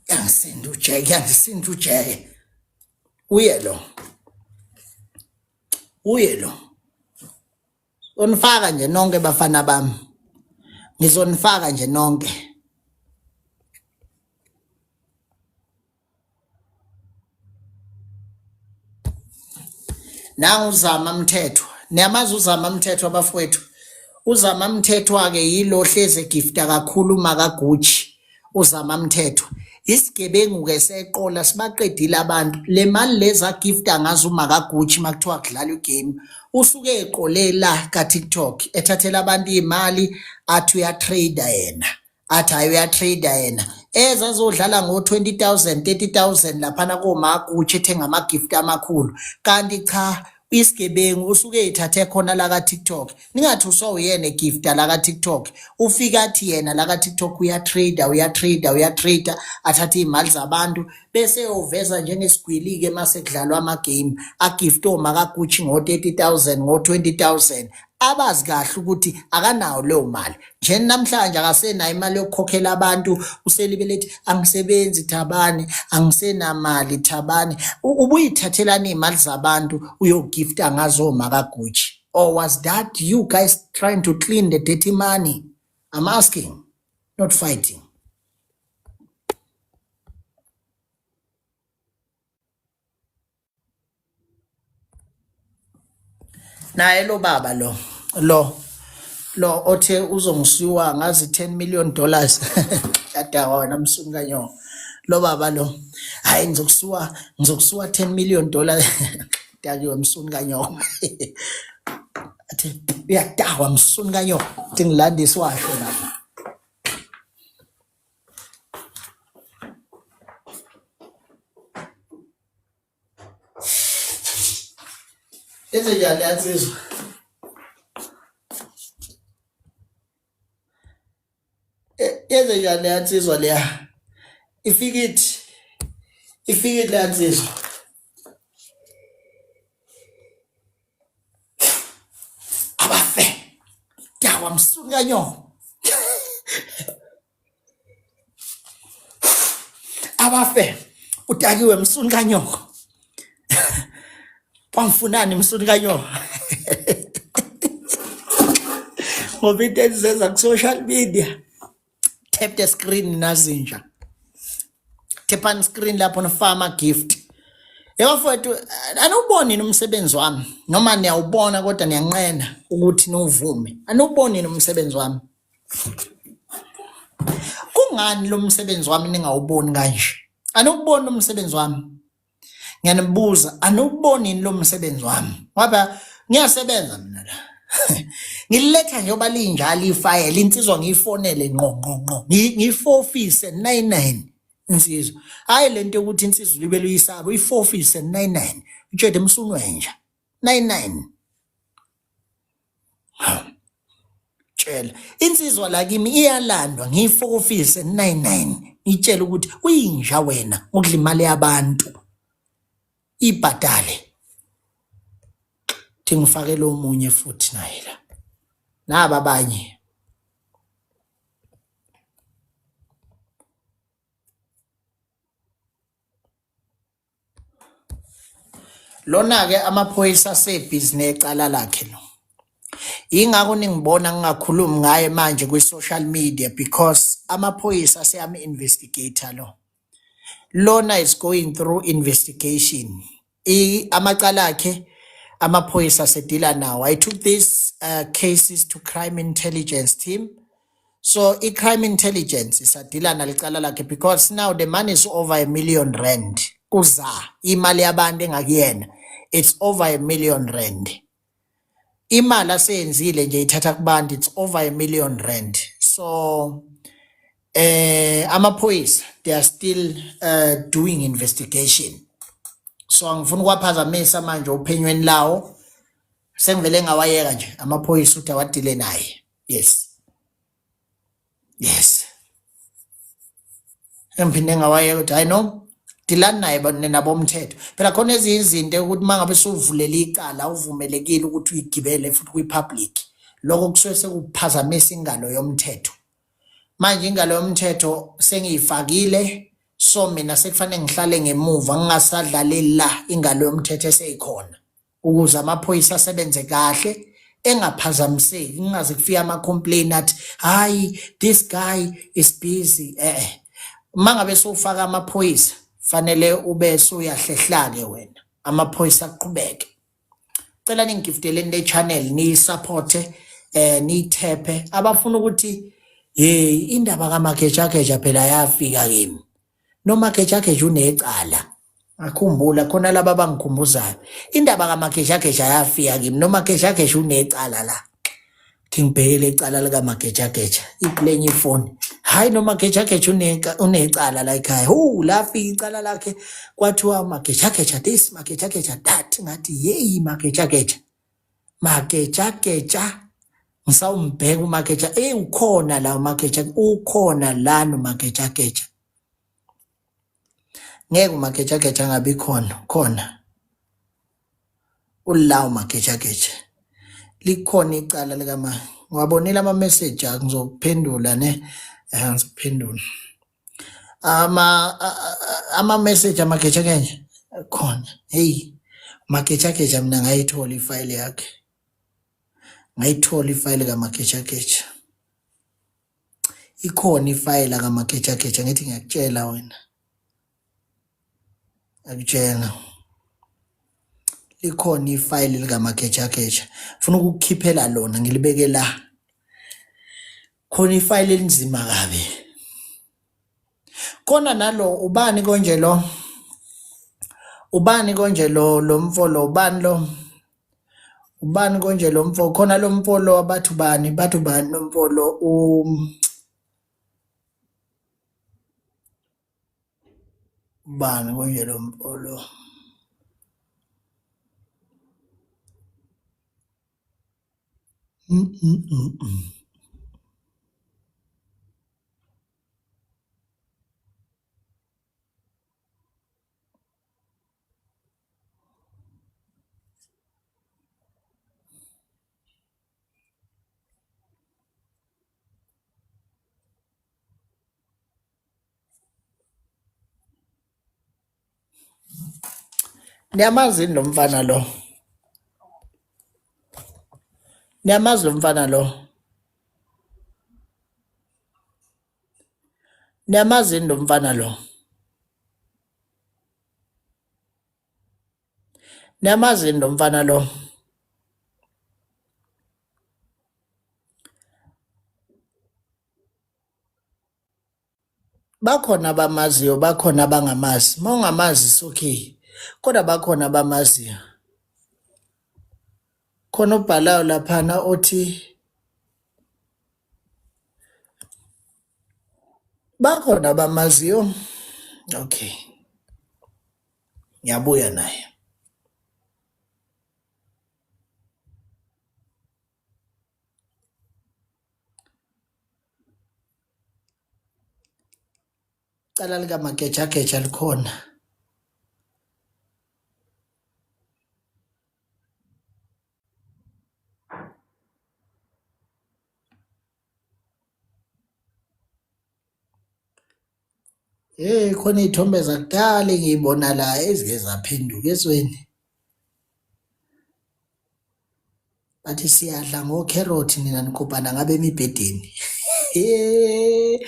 Yangisinda ujeke, yangisinda ujeke. Uye lo. Uye lo. Onifaka nje nonke bafana bami. Ngizonifaka nje nonke. Nangu uZama Mthethwa. Niyamazi uZama Mthethwa bafowethu. UZama Mthethwa ke yilo hleze gifta kakhulu makaGucci. UZama Mthethwa. Isigebengu ke seqola sibaqedile abantu. Le mali leza gifta ngazo uMakaGucci makuthiwa kudlalwa igame. Usuke eqole la ka TikTok ethathela abantu imali athi uya trader yena. athi hayi uyatrader yena eza azodlala ngo-20000 30000 laphana komagutshe ethenga ama-gift amakhulu kanti cha isigebengu usuke ethathe khona la ka-TikTok ningathi usawuyena egifta la ka-TikTok ufika athi yena la ka-TikTok uyatrader uyatrader uyatrader athathe iy'mali zabantu bese eyoveza njengesigwili-ke mase kudlalwa ama-game agifte omakagucci ngo-30 000 ngo-20 000 abazi kahle ukuthi akanawo leyo mali nje namhlanje akasenayo imali yokukhokhela abantu uselibele ethi angisebenzi Thabani angisenamali Thabani ubuyithathelani iy'mali zabantu uyogifta ngazo makaGucci or was that you guys trying to clean the dirty money I'm asking not fighting Naye lo baba lo lo lo othe uzongisiwa ngazi 10 million dollars yadakwa wena msuni kanyoko lo baba lo hayi ngizokusuwa ngizokusuwa 10 million dollars dakiwe msuni kanyoko athi uyadakwa msuni kanyoko thi ngilandisa washo lapha Yenze njani leya nsizwa? Yenze njani leya nsizwa leya? Ifike ithi ifike ithi leya nsizwa. Abafe. Dawa msuni kanyoko. Abafe udakiwe msuni kanyoko wamfunani msuni kanyoko ngoba into endizenza ku-social media tap the screen nazinja tap screen lapho nifama gift yebo mfowethu aniwuboni yini umsebenzi wami noma niyawubona kodwa niyanqena ukuthi niwuvume aniwuboni yini umsebenzi wami Kungani lo msebenzi wami ningawuboni kanje? Aniwuboni lo msebenzi wami? Ngiyanibuza, aniwuboni yini lo msebenzi wami? Ngoba ngiyasebenza mina la. Ngililetha njengoba linjalo ifayela, insizwa ngiyifonele ngqo ngqo ngqo. Ngiyifofise 99 insizwa. Hhayi le nto yokuthi insizwa libe luyisaba, uyifofise 99. Utshede emsunwenja. 99. Tshela insizwa la kimi iyalandwa ngiyifokofise 99 ngitshela ukuthi uyinja wena udla imali yabantu ibhadale thi ngifakele omunye futhi naye la naba abanye Lona-ke amaphoyisa asebhizi necala lakhe lo. Yingakho ningibona ngingakhulumi ngaye manje kwi-social media because amaphoyisa aseyami-investigator lo. Lona is going through investigation. Amacala akhe amaphoyisa asedila nawo. I took these cases to crime intelligence team. So i-crime intelligence isadila nalicala lakhe because now the money is over a million rand. Kuza imali yabantu engakuyena. It's over a million rand. Imali aseyenzile nje ithatha kubantu it's over a million rand. So amaphoyisa they are still doing investigation. So angifuni ukwaphazamisa manje uphenyweni lawo. Sengivele ngawayeka nje amaphoyisa ukuthi awadile naye. Yes. Yes. Engiphinde ngawayeka ukuthi hayi no dilani naye nina bomthetho. Phela khona ezinye izinto ukuthi mangabe suvulela icala uvumelekile ukuthi uyigibele futhi kwi-public. Lokho kusuke sekuphazamisa ingalo yomthetho. Manje ingalo yomthetho sengiyifakile so mina sekufanele ngihlale ngemuva ngingasadlaleli la ingalo yomthetho eseyikhona ukuze amaphoyisa asebenze kahle engaphazamiseki kungaze kufike ama-complain athi hayi this guy is busy eh uma ngabe sowufaka amaphoyisa fanele ube suyahlehlake wena amaphoyisa aqhubeke cela ningigifteleni le channel niyisupporte eh niyithephe abafuna ukuthi hey indaba kamagejageja phela yafika kimi noma gejageja unecala ngakhumbula khona laba abangikhumbuzayo indaba kamagejageja yafika kimi noma gejageja unecala la thi ngibhekele icala likamagejageja iplenye ifoni hayi noma gejageja unecala la ekhaya hu lafika icala lakhe kwathiwa magejageja this magejageja that ngathi yeyi magejageja magejageja ngisawumbheka umageja ey ukhona la umageja ukhona la nomagejageja ngeke umagejageja angabi khona khona ula umagejageja likhona icala likama ngiwabonile ama message akho ngizokuphendula ne eh ngizokuphendula ama ama message amagejageja khona hey magejageja mina ngayithola ifile yakhe ngayithola ifile kamagejageja ikhona ifayela kamagejageja ngithi ngiyakutshela wena ngiyakutshela likhona ifayili likamagejageja funa ukukukhiphela lona ngilibeke la khona ifayili elinzima kabi khona nalo ubani konje lo ubani konje lo lo mfo lo ubani lo ubani konje lo mfo khona lo mfo lo abathi ubani bathi ubani lo mfo lo um ubani konje lo mfo lo mm, mm, mm, mm. Niyamazi yini lo mfana lo? Niyamazi lo mfana lo? Niyamazi yini lo mfana lo? Niyamazi yini lo mfana lo? Bakhona abamaziyo, bakhona abangamazi. Uma ungamazi it's okay. Kodwa bakhona abamaziyo. Khona obhalayo laphana othi bakhona abamaziyo. Okay. Ngiyabuya naye. Icala likamagejageja likhona. Hey khona iy'thombe zakudala engiy'bona la ezike zaphenduka ezweni. Bathi siyadla ngokherothi nina nikopana ngabe emibhedeni. Hey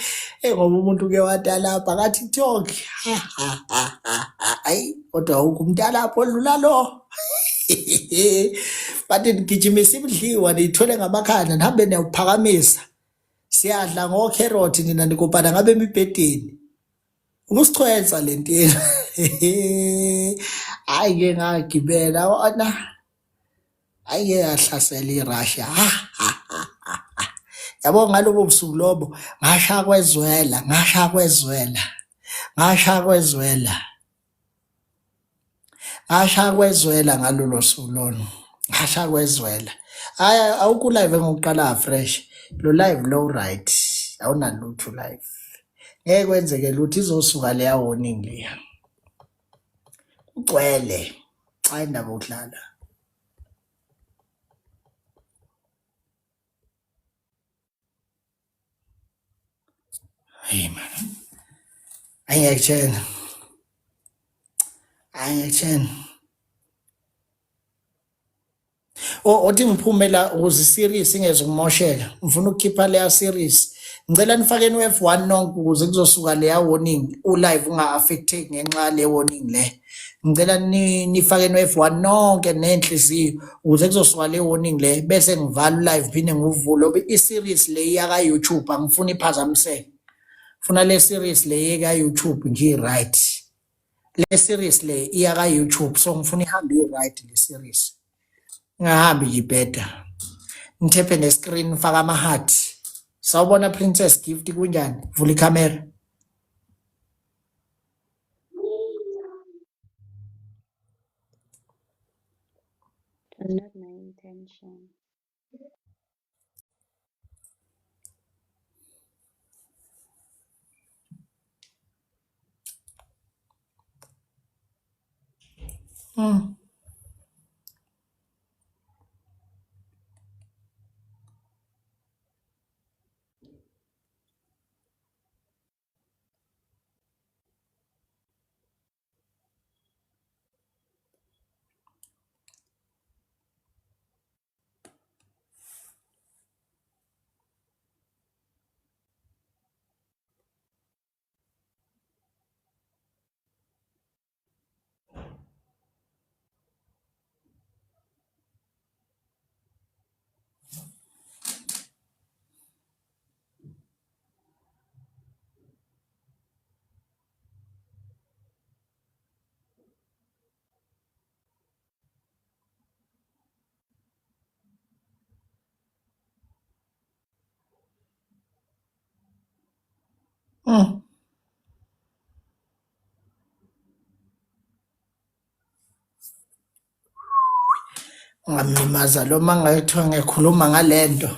ngoba umuntu uke watalapha ngathi talk. Hayi kodwa awukho umntalapho odlula lo. Bathi nigijimisa imidliwa niyithwele ngamakhanda nihambe niyawuphakamisa. Siyadla ngokherothi nina nikopana ngabe emibhedeni. Ukusichwensa le ntela. Hayi ke ngagibela ona. Hayi ke yahlasela iRussia. Yabo ngalobo busuku lobo ngasha kwezwela, ngasha kwezwela. Ngasha kwezwela. Ngasha kwezwela ngalolo suku lolo. Hasha kwezwela. Hayi awukho live engokuqala fresh. Lo live lo right. Awunalutho live. Ngeke kwenzeke lutho izosuka leya warning leya. Kugcwele. Xa indaba ukudlala. Hey man. Angiyakutshela. Angiyakutshela. Othi ngiphume la ukuze i-series ingezukumosheka. Ngifuna ukukhipha leya series. Ngicela nifakeni u-F1 nonke ukuze kuzosuka leya warning u-live unga-affecteki ngenxa yale warning le. Ngicela nifakeni u-F1 nonke nenhliziyo ukuze kuzosuka le warning le bese ngivala u-live phinde ngiwuvule ngoba i-series le iyaka-YouTube angifuni iphazamiseke. Funa le series le yeka-YouTube nje i-right. Le series le iya ka YouTube so ngifuna ihambe i-right le series. Ingahambi nje ibheda. Ngithephe ne screen ngifaka ama heart. Sawubona Princess Gift kunjani? Vula ikhamera. It was not my intention. Ungamlimaza lo uma ngathiwa ngiyakhuluma ngale nto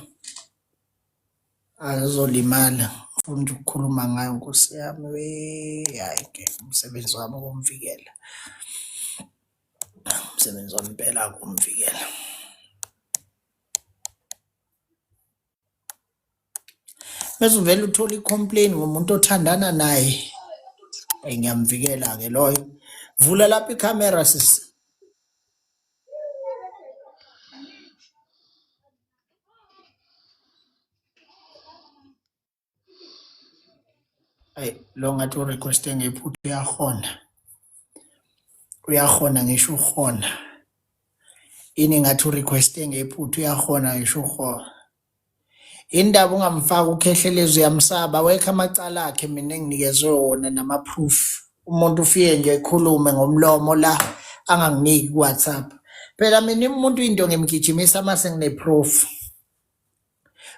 azolimala. Ngifuna nje ukukhuluma ngayo Nkosi yami we hhayi ke umsebenzi wami ukumvikela. Umsebenzi wami impela ukumvikela. Bese uvele uthole i-complain ngomuntu othandana naye. Eyi ngiyamvikela-ke loyo. Vula lapho ikhamera sisi. Ayi lo ngathi urequeste ngephutha uyahona. Uyahona ngisho uhona. Ini ngathi urequeste ngephutha uyahona ngisho uhona. Indaba ungamfaki uKhehlelezi uyamsaba awekho amacala akhe mina enginikezwe wona nama-proof. Umuntu ufike nje ekhulume ngomlomo la anganginiki ku-WhatsApp. Phela mina umuntu into ngimgijimisa uma sengine-proof.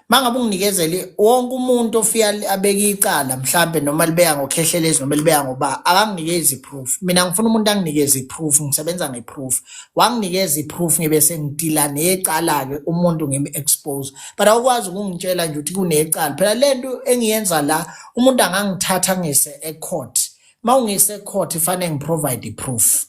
Mangabe unginikezele wonke umuntu ofika abeke icala mhlampe noma libeka ngokhehlelezi noma libeka ngoba akanginikezi i-proof. Mina ngifuna umuntu anginikeze i-proof, ngisebenza nge-proof. Wanginikeza i-proof ngibe sengidila necala-ke umuntu ngim-expose. But awukwazi ukungitshela nje ukuthi kunecala. Phela le nto engiyenza la umuntu angangithatha ngise e-court. Uma ungise e-court fanele ngi-provide i-proof.